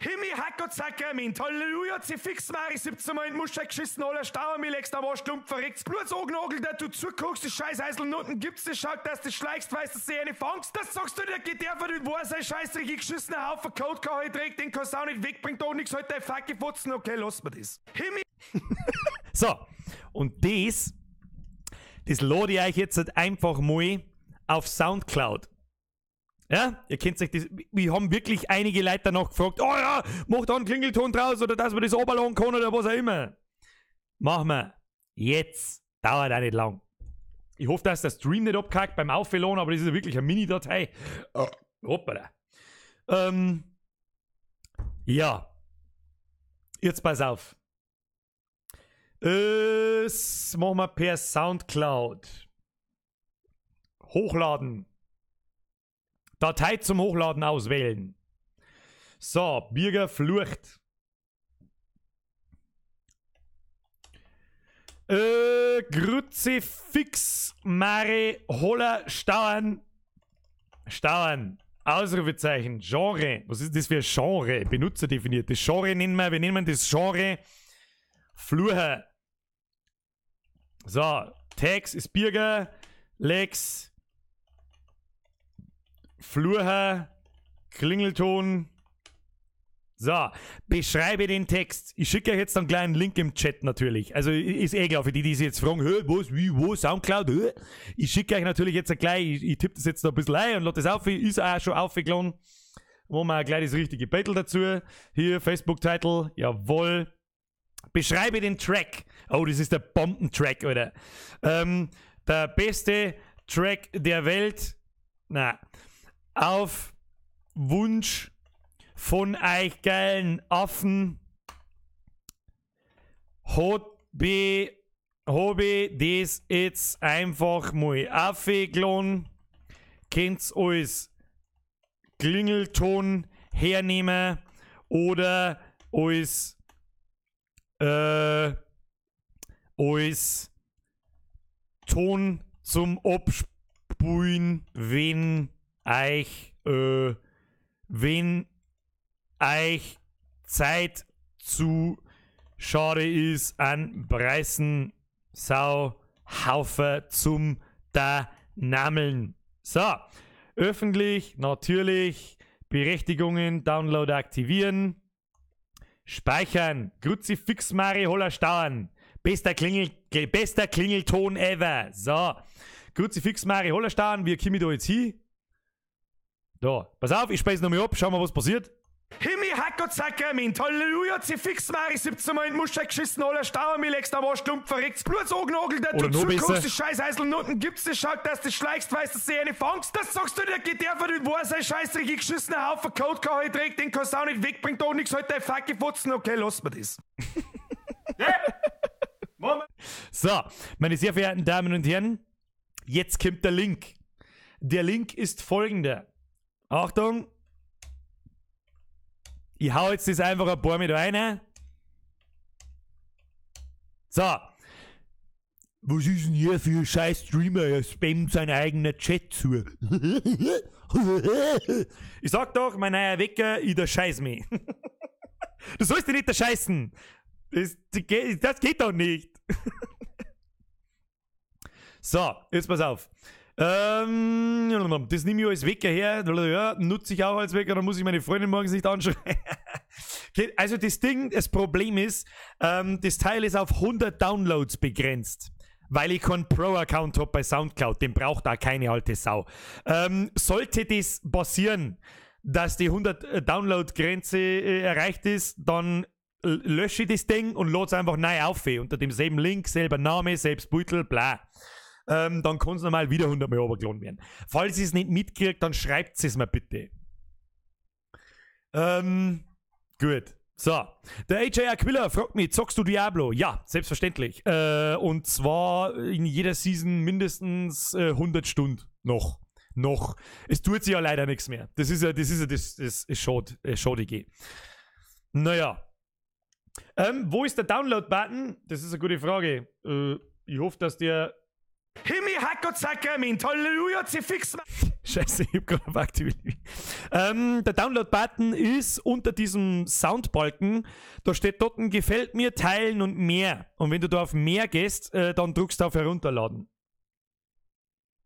Himmel, Hack und Sakrament, Halleluja, sie fix Mari, 17 Mal in den Muschel geschissen, aller Stauer, mir legst am Arsch, Klump, verreckt's Blut, so genagelt, dass du zuguckst, die scheiß Eiselnoten gibt's, das schaut, dass du schleichst, weißt, dass du eine fangst, das sagst du dir, geht der von den War, sein scheißdreckig geschissener Haufen Code kann halt trägt, den kannst du auch nicht wegbringt, auch nix, halt dein Facke fotzen, okay, lass mir das. Himmel. So, und das lade ich euch jetzt halt einfach mal auf Soundcloud. Ja, ihr kennt sich das. Wir haben wirklich einige Leute danach gefragt, oh ja, mach da einen Klingelton draus oder dass man das runterladen kann oder was auch immer. Machen wir. Jetzt. Dauert auch nicht lang. Ich hoffe, dass der Stream nicht abkackt beim Aufladen, aber das ist ja wirklich eine Mini-Datei. Oh, hoppala. Ja. Jetzt pass auf. Das machen wir per Soundcloud. Hochladen. Datei zum Hochladen auswählen. So, Birger flucht. Kruzifix, Mare, Holler, Stauern. Stauern. Ausrufezeichen. Genre. Was ist das für ein Genre? Benutzer definiert. Das Genre nennen wir, wir nennen das Genre Flucher. So, Tags ist Birger, Lex, Flucher, Klingelton. So, beschreibe den Text. Ich schicke euch jetzt einen kleinen Link im Chat natürlich. Also ist eh klar, für die, die sich jetzt fragen, hä, was, wie, wo, Soundcloud, hä? Ich schicke euch natürlich jetzt gleich, ich tippe das jetzt noch ein bisschen ein und lade das auf, ist auch schon aufgeladen. Machen wir auch gleich das richtige Battle dazu. Hier, Facebook-Title, jawohl. Beschreibe den Track. Oh, das ist der Bombentrack, Alter. Der beste Track der Welt. Na, auf Wunsch von euch geilen Affen hab das jetzt einfach mal aufgeladen. Könnt's als Klingelton hernehmen oder als Ton zum Abspulen, wenn euch Zeit zu schade ist, an Preisen Sau Haufe zum da Nameln. So, öffentlich, natürlich, Berechtigungen, Download aktivieren, speichern, Kruzifix Mari Holler Stauern, bester Klingelton ever. So, Kruzifix Mari Holler Stauern, wie komme ich da jetzt hin? Da, pass auf, ich speise nochmal ab, schauen wir, was passiert. Himmel, Hack und Sakrament, Halleluja, Zifix, Mari, 17 Mal in den Muschel geschissen, aller Stauer, mir legst am Arsch, Klump, verreckt, Blut so genagelt, der du zuguckst, die scheiß Eiselnutten gibt's, das schaut, dass du schleichst, weißt, dass du eine fangst, das sagst du dir, geht der von den War, sein scheißdreckig geschissener Haufen Code kann trägt, den kannst du auch nicht wegbringt, doch nix, halt dein Fackel fotzen, okay, lass mir das. Moment. So, meine sehr verehrten Damen und Herren, jetzt kommt der Link. Der Link ist folgender. Achtung! Ich hau jetzt das einfach ein paar mit rein. So. Was ist denn hier für ein scheiß Streamer? Er spammt seinen eigenen Chat zu. Ich sag doch, mein neuer Wecker, ich der scheiß mich. Du sollst dich nicht der scheißen. Das geht doch nicht. So, jetzt pass auf. Das nehme ich als Wecker her, ja, nutze ich auch als Wecker, dann muss ich meine Freundin morgens nicht anschreien. Also das Ding, das Problem ist, das Teil ist auf 100 Downloads begrenzt, weil ich keinen Pro-Account habe bei Soundcloud, den braucht da keine alte Sau. Sollte das passieren, dass die 100 Download-Grenze erreicht ist, dann lösche ich das Ding und lade es einfach neu auf, unter demselben Link, selber Name, selbst Beutel, bla. Dann kann es normal wieder 100 Mal runtergeladen werden. Falls ihr es nicht mitkriegt, dann schreibt es mir bitte. Gut. So, der AJ Aquila fragt mich, zockst du Diablo? Ja, selbstverständlich. Und zwar in jeder Season mindestens 100 Stunden noch. Noch. Es tut sich ja leider nichts mehr. Das ist ja, das ist schade. Naja. Wo ist der Download-Button? Das ist eine gute Frage. Ich hoffe, dass der... Himmel, Hack und Sakrament, Halleluja, Zifix. Scheiße, ich hab gerade auf aktiviert. Der Download-Button ist unter diesem Soundbalken. Da steht dort ein Gefällt mir, Teilen und mehr. Und wenn du da auf mehr gehst, dann drückst du auf Herunterladen.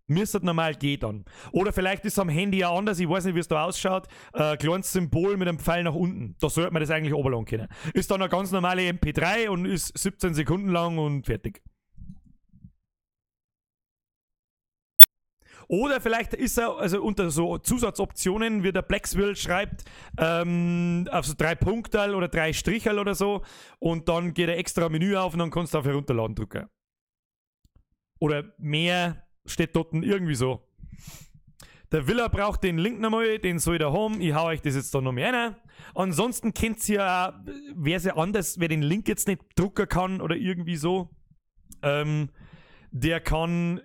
Müsste normal gehen dann. Oder vielleicht ist es am Handy ja anders, ich weiß nicht, wie es da ausschaut. Kleines Symbol mit einem Pfeil nach unten. Da sollte man das eigentlich runterladen können. Ist dann eine ganz normale MP3 und ist 17 Sekunden lang und fertig. Oder vielleicht ist er, also unter so Zusatzoptionen, wie der Blackswill schreibt, auf so 3 Punkterl oder 3 Stricherl oder so. Und dann geht ein extra Menü auf und dann kannst du auf Herunterladen drücken. Oder mehr steht dort irgendwie so. Der Villa braucht den Link nochmal, den soll ich da haben. Ich hau euch das jetzt da noch mehr rein. Ansonsten kennt ihr ja auch, wer sie anders, wer den Link jetzt nicht drucken kann oder irgendwie so, der kann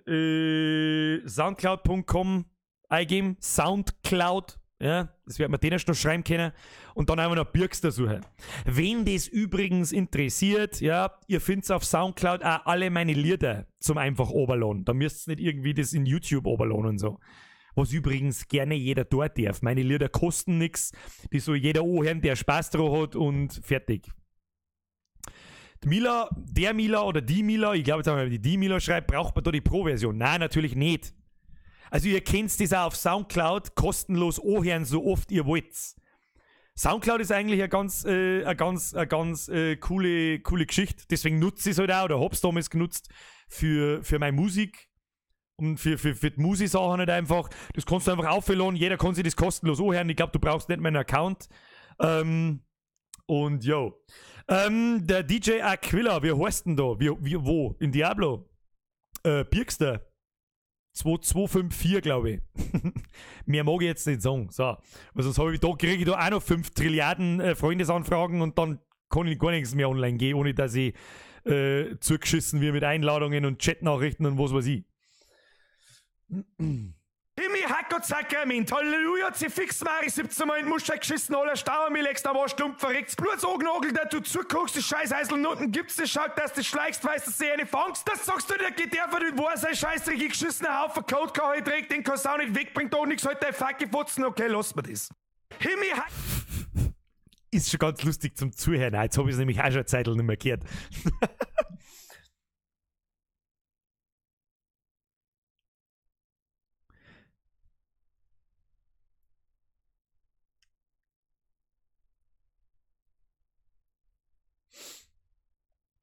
soundcloud punkt com eingeben. Soundcloud, ja, das wird man den erst noch schreiben können. Und dann einfach noch Birkster suchen. Wen das übrigens interessiert, ja, ihr findet auf Soundcloud auch alle meine Lieder zum einfach oberladen. Da müsst ihr nicht irgendwie das in YouTube oberladen und so. Was übrigens gerne jeder dort darf. Meine Lieder kosten nix. Die soll jeder anhören, der Spaß drauf hat und fertig. Die Mila, der Mila oder die Mila, ich glaube jetzt einmal, die Mila schreibt, braucht man da die Pro-Version? Nein, natürlich nicht. Also ihr kennt das auch auf Soundcloud, kostenlos anhören, so oft ihr wollt. Soundcloud ist eigentlich eine ganz coole Geschichte. Deswegen nutze ich es halt auch, oder hab's damals genutzt für meine Musik. Und für die Musi-Sachen halt einfach. Das kannst du einfach aufladen. Jeder kann sich das kostenlos anhören. Ich glaub, du brauchst nicht mehr einen Account. Und yo. Der DJ Aquila, wie heißt denn da? Wo? In Diablo? Birkster. 2254, glaub ich. Mehr mag ich jetzt nicht sagen. So. Weil sonst hab ich da, krieg ich da auch noch 5 Trilliarden Freundesanfragen und dann kann ich gar nichts mehr online gehen, ohne dass ich zugeschissen wird mit Einladungen und Chatnachrichten und was weiß ich. Himmel, Hack und Sakrament, Halleluja, sie fix Mari, 17 Mal in Muschel geschissen, aller Stauer, mir legst am Arschklump, verreckt's Blut, so gnagelt, der du zuguckst, die scheiß Eiselnoten gibt's, das schaut, dass du schleichst, weißt du, sie eine fangst, das sagst du dir, geht der von den War, sein scheißdreckig geschissener Haufen Code kann ich trägt, den kannst du auch nicht wegbringt, doch nix, halt dein Facke fotzen, okay, lass mir das. Himmel, Hack. Ist schon ganz lustig zum Zuhören, jetzt hab ich's nämlich auch schon eine Zeit nicht mehr gehört.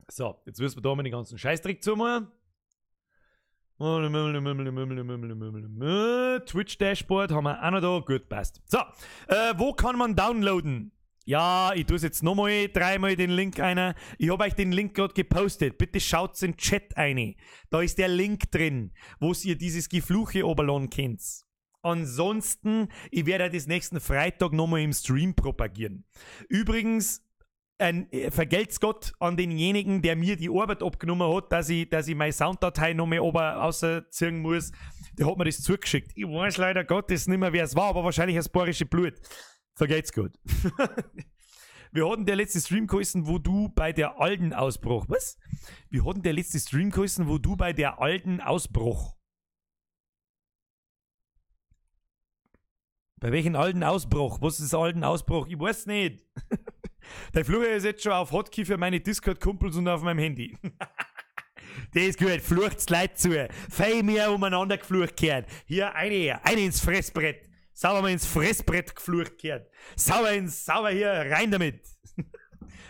So, jetzt müssen wir da mal den ganzen Scheißdreck zumachen. Twitch-Dashboard haben wir auch noch da. Gut, passt. So, wo kann man downloaden? Ja, ich tue es jetzt nochmal dreimal den Link ein. Ich habe euch den Link gerade gepostet. Bitte schaut's in den Chat rein. Da ist der Link drin, wo ihr dieses Gefluche oberladen könnt. Ansonsten, ich werde das nächsten Freitag nochmal im Stream propagieren. Übrigens, ein vergelt's Gott an denjenigen, der mir die Arbeit abgenommen hat, dass ich meine Sounddatei noch mehr ober außerziehen muss. Der hat mir das zugeschickt. Ich weiß leider Gottes nicht mehr, wer es war, aber wahrscheinlich das bayerische Blut. Vergelt's Gott. Wir hatten der letzte Stream geheißen, wo du bei der alten Ausbruch. Was? Wir hatten der letzte Stream geheißen, wo du bei der alten Ausbruch. Bei welchem alten Ausbruch? Was ist alten Ausbruch? Ich weiß nicht. Der Flucher ist jetzt schon auf Hotkey für meine Discord-Kumpels und auf meinem Handy. Das ist gut, flucht's Leid zu. Fei mehr umeinander geflucht gehört. Hier eine ins Fressbrett. Sauber mal ins Fressbrett geflucht gehört. Sauber hier, rein damit.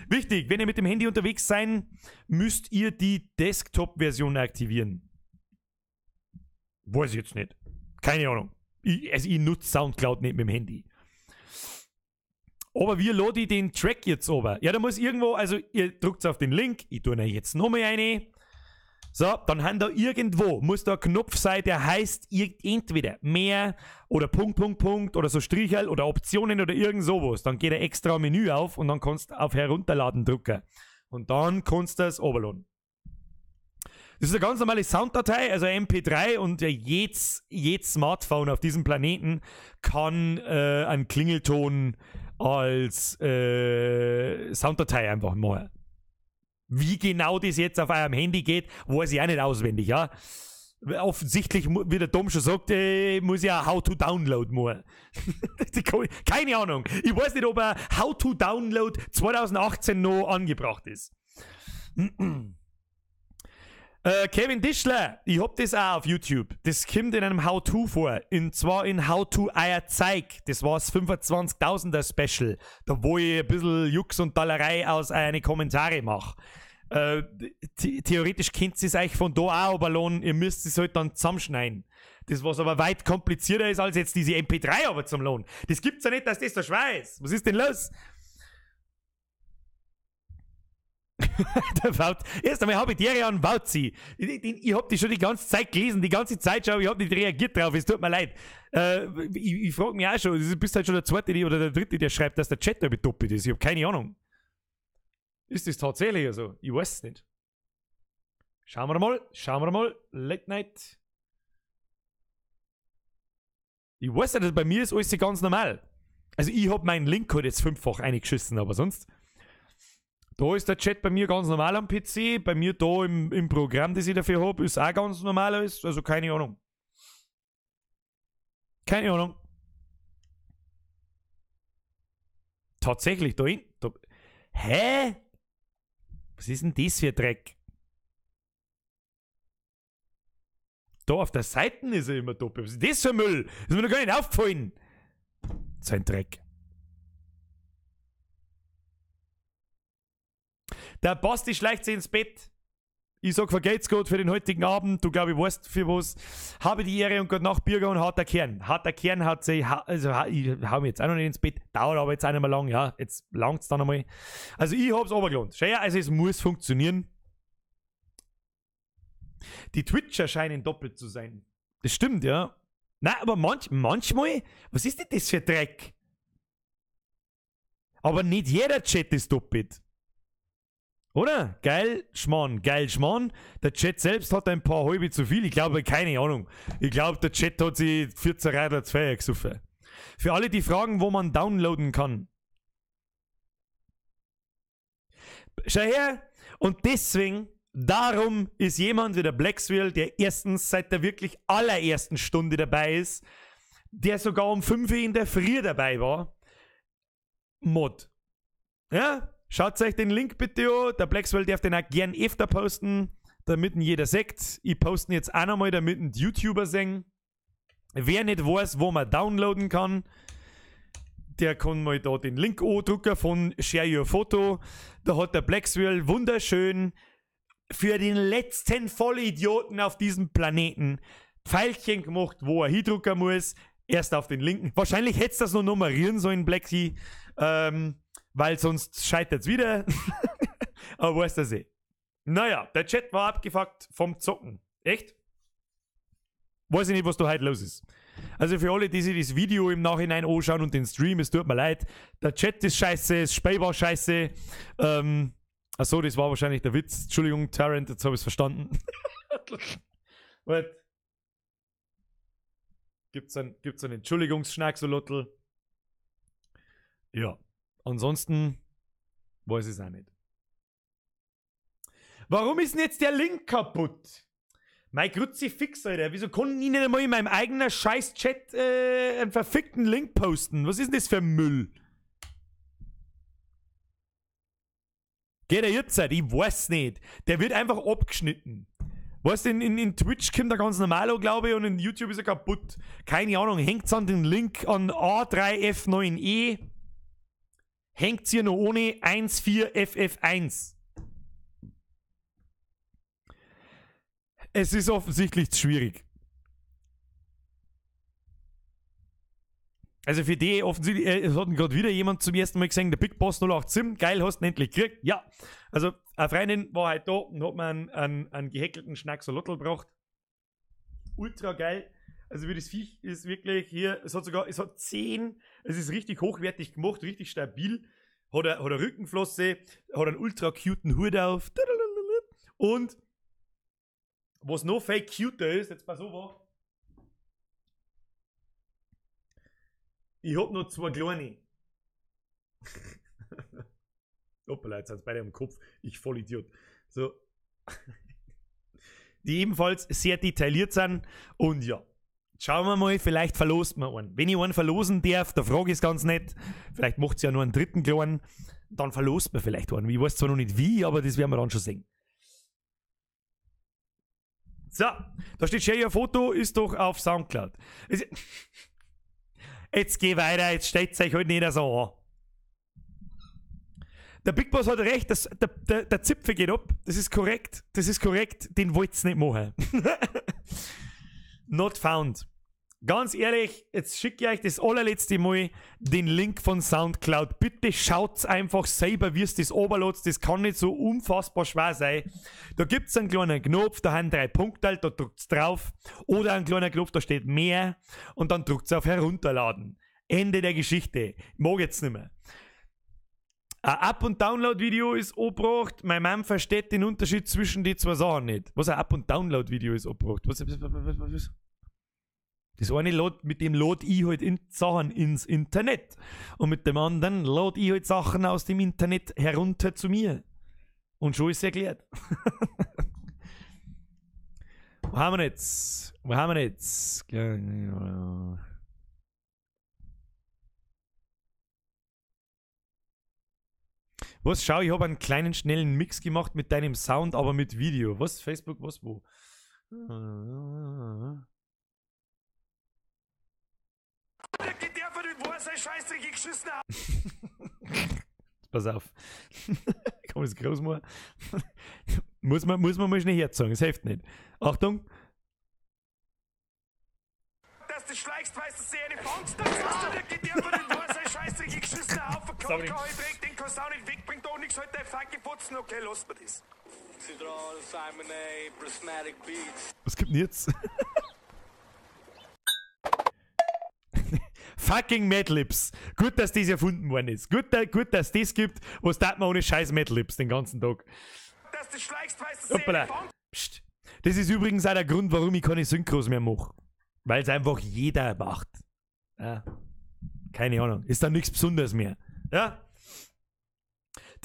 Wichtig, wenn ihr mit dem Handy unterwegs seid, müsst ihr die Desktop-Version aktivieren. Weiß ich jetzt nicht. Keine Ahnung. Ich nutze Soundcloud nicht mit dem Handy. Aber wie lade ich den Track jetzt runter? Ja, da muss irgendwo, also ihr drückt auf den Link, ich tue ihn jetzt nochmal rein. So, dann haben da irgendwo, muss da ein Knopf sein, der heißt entweder mehr oder Punkt, Punkt, Punkt oder so Stricherl oder Optionen oder irgend sowas. Dann geht ein extra Menü auf und dann kannst du auf Herunterladen drücken. Und dann kannst du das runterladen. Das ist eine ganz normale Sounddatei, also MP3, und jedes Smartphone auf diesem Planeten kann einen Klingelton als Sounddatei einfach machen. Wie genau das jetzt auf eurem Handy geht, weiß ich auch nicht auswendig, ja. Offensichtlich, wie der Tom schon sagt, muss ich ja How to Download machen. Keine Ahnung. Ich weiß nicht, ob er How to Download 2018 noch angebracht ist. Kevin Dischler, ich hab das auch auf YouTube. Das kommt in einem How-To vor. Und zwar in How-To Eier Zeig. Das war das 25.000er Special. Da wo ich ein bisschen Jux und Dallerei aus eine Kommentare mache. Theoretisch könnt ihr es euch von da auch runterladen, ihr müsst es halt dann zusammenschneiden. Das, was aber weit komplizierter ist, als jetzt diese MP3 aber zum Lohn. Das gibt's ja nicht, dass das so schwer ist. Was ist denn los? Der Wout. Erst einmal habe ich die an Wauzi. Ich hab die schon die ganze Zeit gelesen, die ganze Zeit schon, aber ich hab nicht reagiert drauf. Es tut mir leid. Ich frag mich auch schon, du bist halt schon der Zweite oder der Dritte, der schreibt, dass der Chat da doppelt ist. Ich hab keine Ahnung. Ist das tatsächlich so? Ich weiß es nicht. Schauen wir mal, schauen wir mal. Late Night. Ich weiß nicht, bei mir ist alles ganz normal. Also ich hab meinen Link halt jetzt 5-fach eingeschissen, aber sonst... Da ist der Chat bei mir ganz normal am PC, bei mir da im Programm, das ich dafür hab, ist auch ganz normal alles, also keine Ahnung. Keine Ahnung. Tatsächlich, da hinten. Da, hä? Was ist denn das für Dreck? Da auf der Seite ist er immer doppelt. Was ist das für Müll? Das ist mir noch gar nicht aufgefallen. So ein Dreck. Der Basti schleicht sich ins Bett. Ich sag, vergelt's gut für den heutigen Abend. Du, glaub ich, weißt für was. Habe die Ehre und gute Nacht, Birger und harter Kern. Harter Kern hat sich, also ich hau mich jetzt auch noch nicht ins Bett. Dauert aber jetzt auch nicht mehr lang, ja. Jetzt langt's dann einmal. Also ich hab's runtergeladen. Schau her, also es muss funktionieren. Die Twitcher scheinen doppelt zu sein. Das stimmt, ja. Nein, aber manchmal, was ist denn das für Dreck? Aber nicht jeder Chat ist doppelt. Oder? Geil, Schmarrn, geil, Schmarrn. Der Chat selbst hat ein paar halbe zu viel. Ich glaube, keine Ahnung. Ich glaube, der Chat hat sich 14 Radler zu viel gesoffen. Für alle, die fragen, wo man downloaden kann. Schau her. Und deswegen, darum ist jemand wie der Blackswell, der erstens seit der wirklich allerersten Stunde dabei ist, der sogar um 5 Uhr in der Früh dabei war, Mod. Ja? Schaut euch den Link bitte an. Der Blackswell darf den auch gern öfter posten, damit ihn jeder sieht. Ich poste ihn jetzt auch nochmal, damit ihn die YouTuber sehen. Wer nicht weiß, wo man downloaden kann, der kann mal da den Link andrücken von Share Your Photo. Da hat der Blackswell wunderschön für den letzten Vollidioten auf diesem Planeten Pfeilchen gemacht, wo er hindrücken muss. Erst auf den linken. Wahrscheinlich hättest du das noch nummerieren sollen, Blackie. Weil sonst scheitert's wieder. Aber weißt du eh. Naja, der Chat war abgefuckt vom Zocken. Echt? Weiß ich nicht, was da heute los ist. Also für alle, die sich das Video im Nachhinein anschauen und den Stream, es tut mir leid. Der Chat ist scheiße, das Spiel war scheiße. Achso, das war wahrscheinlich der Witz. Entschuldigung, Tarrant, jetzt habe ich's verstanden. Warte. Gibt's einen Entschuldigungsschnacksolotl? Ja. Ansonsten weiß ich es auch nicht. Warum ist denn jetzt der Link kaputt? Mein Kruzifix, Alter. Wieso konnten ich nicht einmal in meinem eigenen Scheiß-Chat einen verfickten Link posten? Was ist denn das für Müll? Geht er jetzt? Ich weiß nicht. Der wird einfach abgeschnitten. Weißt du, in Twitch kommt er ganz normal an, glaube ich, und in YouTube ist er kaputt. Keine Ahnung. Hängt's an den Link an A3F9E. Hängt's hier noch ohne 14FF1. Es ist offensichtlich schwierig. Also für die offensichtlich, es hat gerade wieder jemand zum ersten Mal gesehen, der Big Boss 087, geil, hast du ihn endlich gekriegt. Ja, also eine Freundin war halt da und hat mir einen gehäkelten Schnacksolotl gebracht. Ultra geil. Also wie das Viech ist wirklich hier, es hat sogar, es hat 10, es ist richtig hochwertig gemacht, richtig stabil. Hat eine Rückenflosse, hat einen ultra cuten Hut auf. Und was noch viel cuter ist, jetzt pass auf, ich hab noch 2 kleine. Hoppala, jetzt sind's beide am Kopf. Ich Vollidiot. So. Die ebenfalls sehr detailliert sind. Und ja, schauen wir mal, vielleicht verlost man einen. Wenn ich einen verlosen darf, der Frage ist ganz nett, vielleicht macht's ja nur einen dritten kleinen, dann verlost man vielleicht einen. Ich weiß zwar noch nicht wie, aber das werden wir dann schon sehen. So, da steht Share Your Photo, ist doch auf Soundcloud. Jetzt geh weiter, jetzt stellt's euch halt nicht so an. Der Big Boss hat recht, das, der Zipfel geht ab. Das ist korrekt. Das ist korrekt. Den wollt's nicht machen. Not found. Ganz ehrlich, jetzt schicke ich euch das allerletzte Mal den Link von Soundcloud. Bitte schaut's einfach selber, wie es das oberlässt. Das kann nicht so unfassbar schwer sein. Da gibt's einen kleinen Knopf, da haben 3 Punkte, da drückt's drauf. Oder einen kleinen Knopf, da steht mehr. Und dann drückt's auf Herunterladen. Ende der Geschichte. Ich mag jetzt nicht mehr. Ein Up- und Download-Video ist angebracht. Meine Mom versteht den Unterschied zwischen die zwei Sachen nicht. Was ein Up- und Download-Video ist angebracht. Was? Das eine lädt, mit dem lad ich halt in Sachen ins Internet. Und mit dem anderen lad ich halt Sachen aus dem Internet herunter zu mir. Und schon ist es erklärt. Wo haben wir jetzt? Wo haben wir jetzt? Was? Schau, ich habe einen kleinen, schnellen Mix gemacht mit deinem Sound, aber mit Video. Was? Facebook? Was? Wo? Pass auf. Komm, das groß mal. Muss man mal schnell herzogen, es hilft nicht. Achtung. Dass du schleichst, weißt du, sie eine Fangst, dann sagst du, der geht der von den Wasser, Scheiße, ich geschissen, auf, Sorry. Den kannst du auch nicht wegbringt, auch nichts, halt dein fucking Fotzen, okay, lass mir das. Was gibt denn jetzt? Fucking Madlibs. Gut, dass das erfunden worden ist. Gut, dass das gibt. Was tat man ohne scheiß Madlibs den ganzen Tag? Dass du schleichst, weißt du, Hoppala. Psst. Das ist übrigens auch der Grund, warum ich keine Synchros mehr mache. Weil es einfach jeder macht. Ja. Keine Ahnung. Ist da nichts Besonderes mehr. Ja?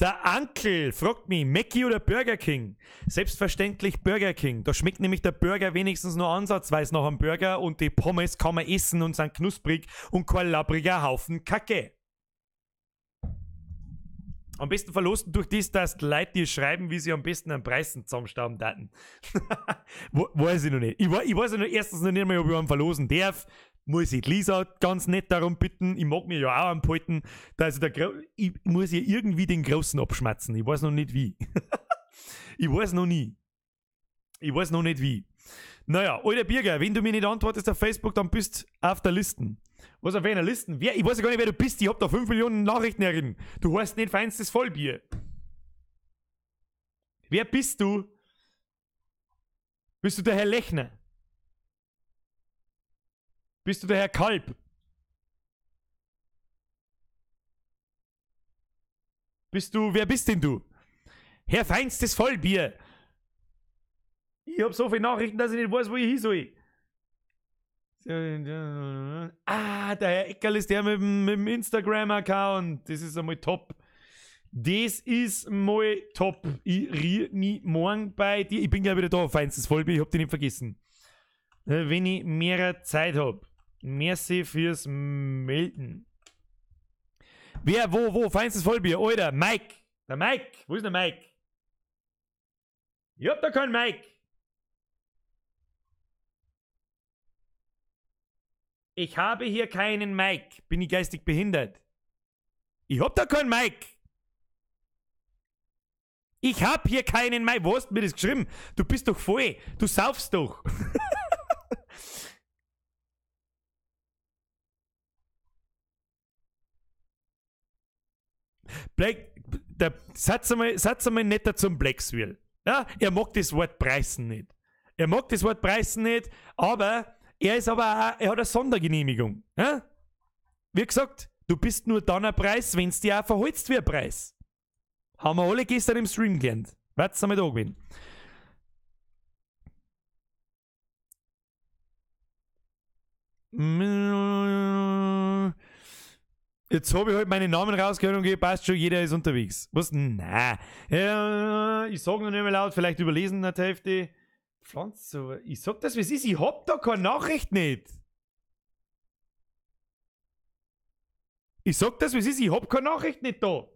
Der Ankel fragt mich, Mackie oder Burger King? Selbstverständlich Burger King. Da schmeckt nämlich der Burger wenigstens nur ansatzweise nach einem Burger und die Pommes kann man essen und sind knusprig und kein labbriger Haufen Kacke. Am besten verlosen durch das, dass die Leute dir schreiben, wie sie am besten am Preisen zusammenstauben daten. Weiß ich noch nicht. Ich weiß ja noch erstens noch nicht mal, ob ich einen verlosen darf. Muss ich Lisa ganz nett darum bitten. Ich mag mir ja auch anhalten. Also ich muss ihr irgendwie den Großen abschmatzen. Ich weiß noch nicht wie. Ich weiß noch nie. Ich weiß noch nicht wie. Naja, alter Birger, wenn du mir nicht antwortest auf Facebook, dann bist du auf der Liste. Was auf einer Liste? Wer? Ich weiß ja gar nicht, wer du bist. Ich hab da 5 Millionen Nachrichten herin. Du heißt nicht feinstes Vollbier. Wer bist du? Bist du der Herr Lechner? Bist du der Herr Kalb? Bist du, wer bist denn du? Herr feinstes Vollbier! Ich hab so viele Nachrichten, dass ich nicht weiß, wo ich hin soll. Ah, der Herr Eckerl ist der mit dem Instagram-Account. Das ist einmal top. Das ist mal top. Ich riech mich morgen bei dir. Ich bin gleich wieder da, feinstes Vollbier. Ich hab dich nicht vergessen. Wenn ich mehr Zeit hab. Merci fürs Melden. Wer, wo, feinstes Vollbier? Alter, Mike. Der Mike. Wo ist der Mike? Ich hab da keinen Mike. Ich habe hier keinen Mike. Bin ich geistig behindert? Ich hab da keinen Mike. Ich hab hier keinen Mike. Wo hast du mir das geschrieben? Du bist doch voll. Du saufst doch. Black, der, satz einmal netter zum Blackswheel. Ja, er mag das Wort Preisen nicht. Er mag das Wort Preisen nicht, aber er ist aber auch, er hat eine Sondergenehmigung. Ja? Wie gesagt, du bist nur dann ein Preis, wenn's dir auch verholzt wie ein Preis. Haben wir alle gestern im Stream gelernt. Wart's einmal da gewesen. Jetzt habe ich halt meinen Namen rausgehört und passt schon, jeder ist unterwegs. Was? Nein. Ja, ich sag noch nicht mehr laut, vielleicht überlesen die Hälfte. Pflanze, ich sag das, wie es ist, ich hab da keine Nachricht nicht. Ich sag das, wie es ist, ich hab keine Nachricht nicht da.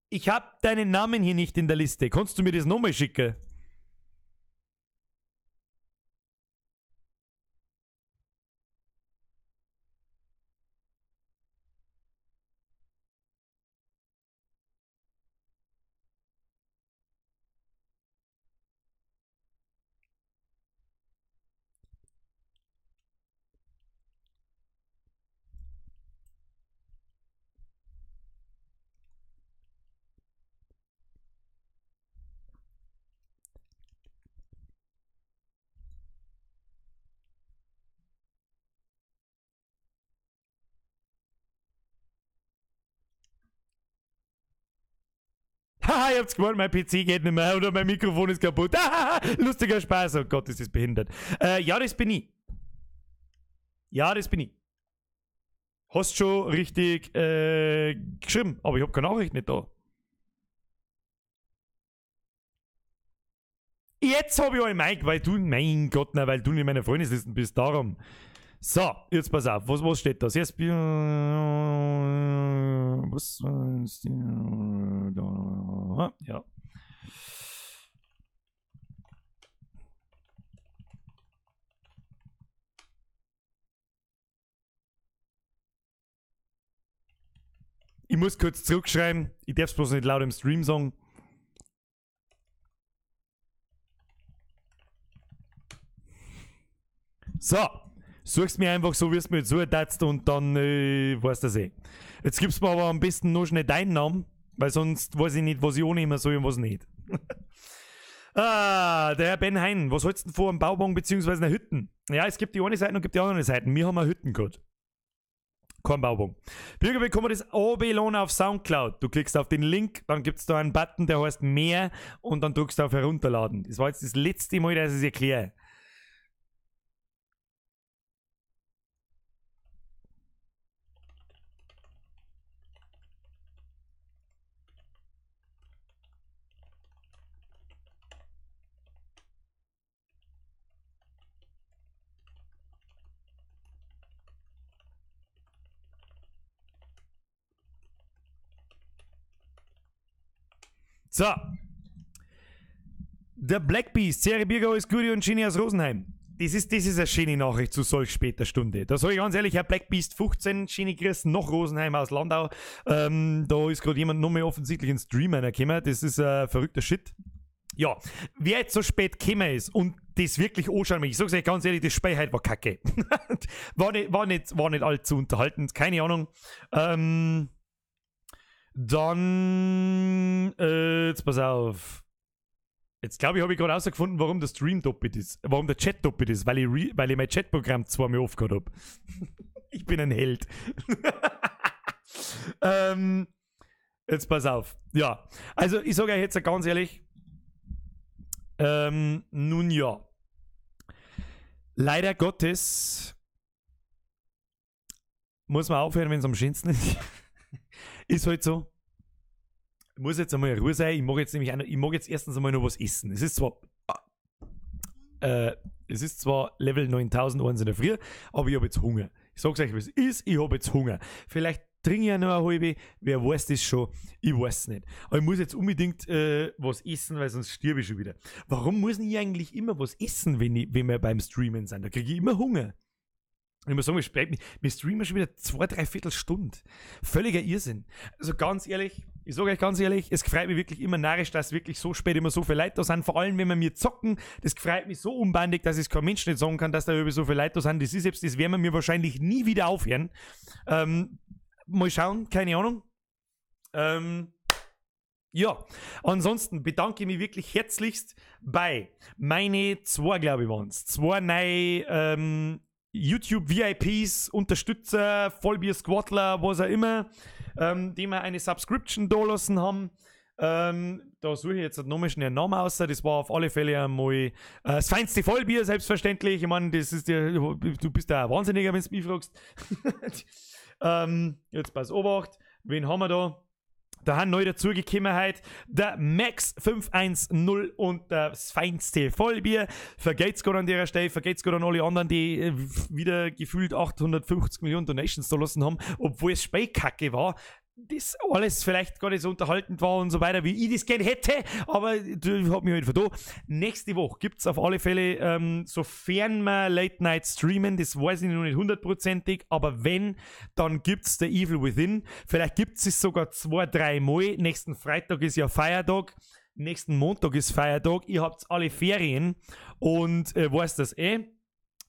Ich hab deinen Namen hier nicht in der Liste. Kannst du mir das nochmal schicken? Haha, ihr habt's gemeint, mein PC geht nicht mehr oder mein Mikrofon ist kaputt. Haha, lustiger Spaß. Oh Gott, ist das behindert. Ja, das bin ich. Ja, das bin ich. Hast schon richtig geschrieben, aber ich hab keine Nachricht nicht da. Jetzt hab ich einen Mic, weil du, mein Gott, nein, weil du nicht in meiner Freundesliste bist, darum. So, jetzt pass auf, was steht da? Was ist da? Ja. Ich muss kurz zurückschreiben, ich darf's bloß nicht laut im Stream sagen. So, suchst mir einfach so, wie es mir jetzt so und dann weißt du das eh. Jetzt gibst du mir aber am besten noch schnell deinen Namen, weil sonst weiß ich nicht, was ich annehmen soll und was nicht. Ah, der Herr Ben Hein, was hältst du denn vor einem Bauwagen bzw. einer Hütten? Ja, es gibt die eine Seite und gibt die andere Seite. Wir haben eine Hütten gehabt. Kein Bauwagen. Bürger bekommen das Abelon auf Soundcloud. Du klickst auf den Link, dann gibt es da einen Button, der heißt Mehr und dann drückst du auf Herunterladen. Das war jetzt das letzte Mal, dass ich es erkläre. So. Der Black Beast, Serie Birger, alles Gute und Genie aus Rosenheim. Das ist eine schöne Nachricht zu solch später Stunde. Da sage ich ganz ehrlich, Herr Black Beast 15, schöne Grüße nach Rosenheim aus Landau. Da ist gerade jemand noch mehr offensichtlich ins Stream reingekommen. Das ist verrückter Shit. Ja, wer jetzt so spät gekommen ist und das wirklich anschauen möchte, ich sag's euch ganz ehrlich, das Spiel heute war kacke. war nicht allzu unterhaltend, keine Ahnung. Dann, jetzt pass auf. Jetzt glaube ich, habe ich gerade rausgefunden, warum der Stream doppelt ist. Warum der Chat doppelt ist, weil ich mein Chatprogramm zweimal aufgehört habe. Ich bin ein Held. Jetzt pass auf. Ja, also ich sage euch jetzt ganz ehrlich, nun ja. Leider Gottes muss man aufhören, wenn es am schönsten ist. Ist halt so. Ich muss jetzt einmal in Ruhe sein. Ich mag jetzt nämlich ich mag jetzt erstens einmal noch was essen. Es ist zwar Level 9001 in der Früh, aber ich habe jetzt Hunger. Ich sag's euch, wie es ist, ich habe jetzt Hunger. Vielleicht trinke ich ja noch eine halbe, wer weiß das schon, ich weiß es nicht. Aber ich muss jetzt unbedingt was essen, weil sonst stirb ich schon wieder. Warum muss ich eigentlich immer was essen, wenn wir beim Streamen sind? Da kriege ich immer Hunger. Ich muss sagen, wir streamen schon wieder 2, 3/4 Stunden. Völliger Irrsinn. Also ganz ehrlich, ich sage euch ganz ehrlich, es freut mich wirklich immer narrisch, dass wirklich so spät immer so viele Leute da sind. Vor allem, wenn wir mir zocken, das freut mich so unbandig, dass es kein Mensch nicht sagen kann, dass da über so viele Leute da sind. Das ist selbst, das werden wir mir wahrscheinlich nie wieder aufhören. Mal schauen, keine Ahnung. Ja, ansonsten bedanke ich mich wirklich herzlichst bei meine zwei, glaube ich, waren's. Zwei neue YouTube VIPs, Unterstützer, Vollbier Squattler, was auch immer, die mir eine Subscription da lassen haben. Da suche ich jetzt nochmal schnell einen Namen aus. Das war auf alle Fälle einmal das feinste Vollbier, selbstverständlich. Ich meine, das ist der, du bist ja ein Wahnsinniger, wenn du mich fragst. Jetzt pass Obacht. Wen haben wir da? Da haben neu dazugekommen heute der Max 510 und das feinste Vollbier. Vergeht's Gott an der Stelle, vergeht's Gott an alle anderen, die wieder gefühlt 850 Millionen Donations da lassen haben, obwohl es Spähkacke war. Das alles vielleicht gar nicht so unterhaltend war und so weiter, wie ich das gerne hätte, aber ich hab mich halt vertan. Nächste Woche gibt's auf alle Fälle, sofern wir Late Night streamen, das weiß ich noch nicht hundertprozentig, aber wenn, dann gibt's The Evil Within. Vielleicht gibt's es sogar 2, 3 Mal. Nächsten Freitag ist ja Feiertag, nächsten Montag ist Feiertag, ihr habt alle Ferien und weiß das eh.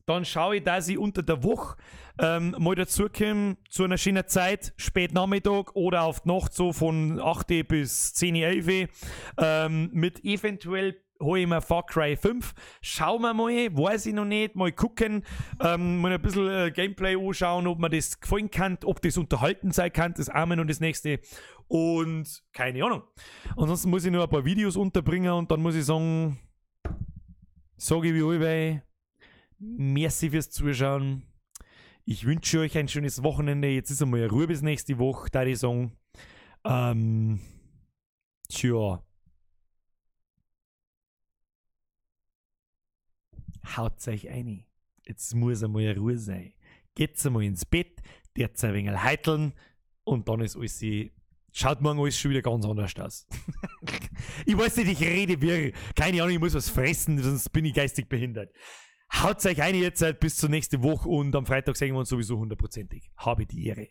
Dann schaue ich, dass ich unter der Woche mal dazukomme zu einer schönen Zeit, spät Nachmittag oder auf die Nacht so von 8 bis 10, 11 mit eventuell hole ich mir Far Cry 5. Schauen wir mal, weiß ich noch nicht, mal gucken, mal ein bisschen Gameplay anschauen, ob man das gefallen kann, ob das unterhalten sein kann, das Amen und das nächste. Und keine Ahnung. Ansonsten muss ich nur ein paar Videos unterbringen und dann muss ich sagen, sage ich wie allweil, merci fürs Zuschauen. Ich wünsche euch ein schönes Wochenende. Jetzt ist einmal Ruhe bis nächste Woche, da ich sagen. Tja. Haut euch ein. Jetzt muss einmal Ruhe sein. Geht's einmal ins Bett, der's ein wenig heiteln und dann ist alles. Schaut morgen alles schon wieder ganz anders aus. Ich weiß nicht, ich rede wirr. Keine Ahnung, ich muss was fressen, sonst bin ich geistig behindert. Haut euch ein jetzt, bis zur nächsten Woche und am Freitag sehen wir uns sowieso hundertprozentig. Habe die Ehre.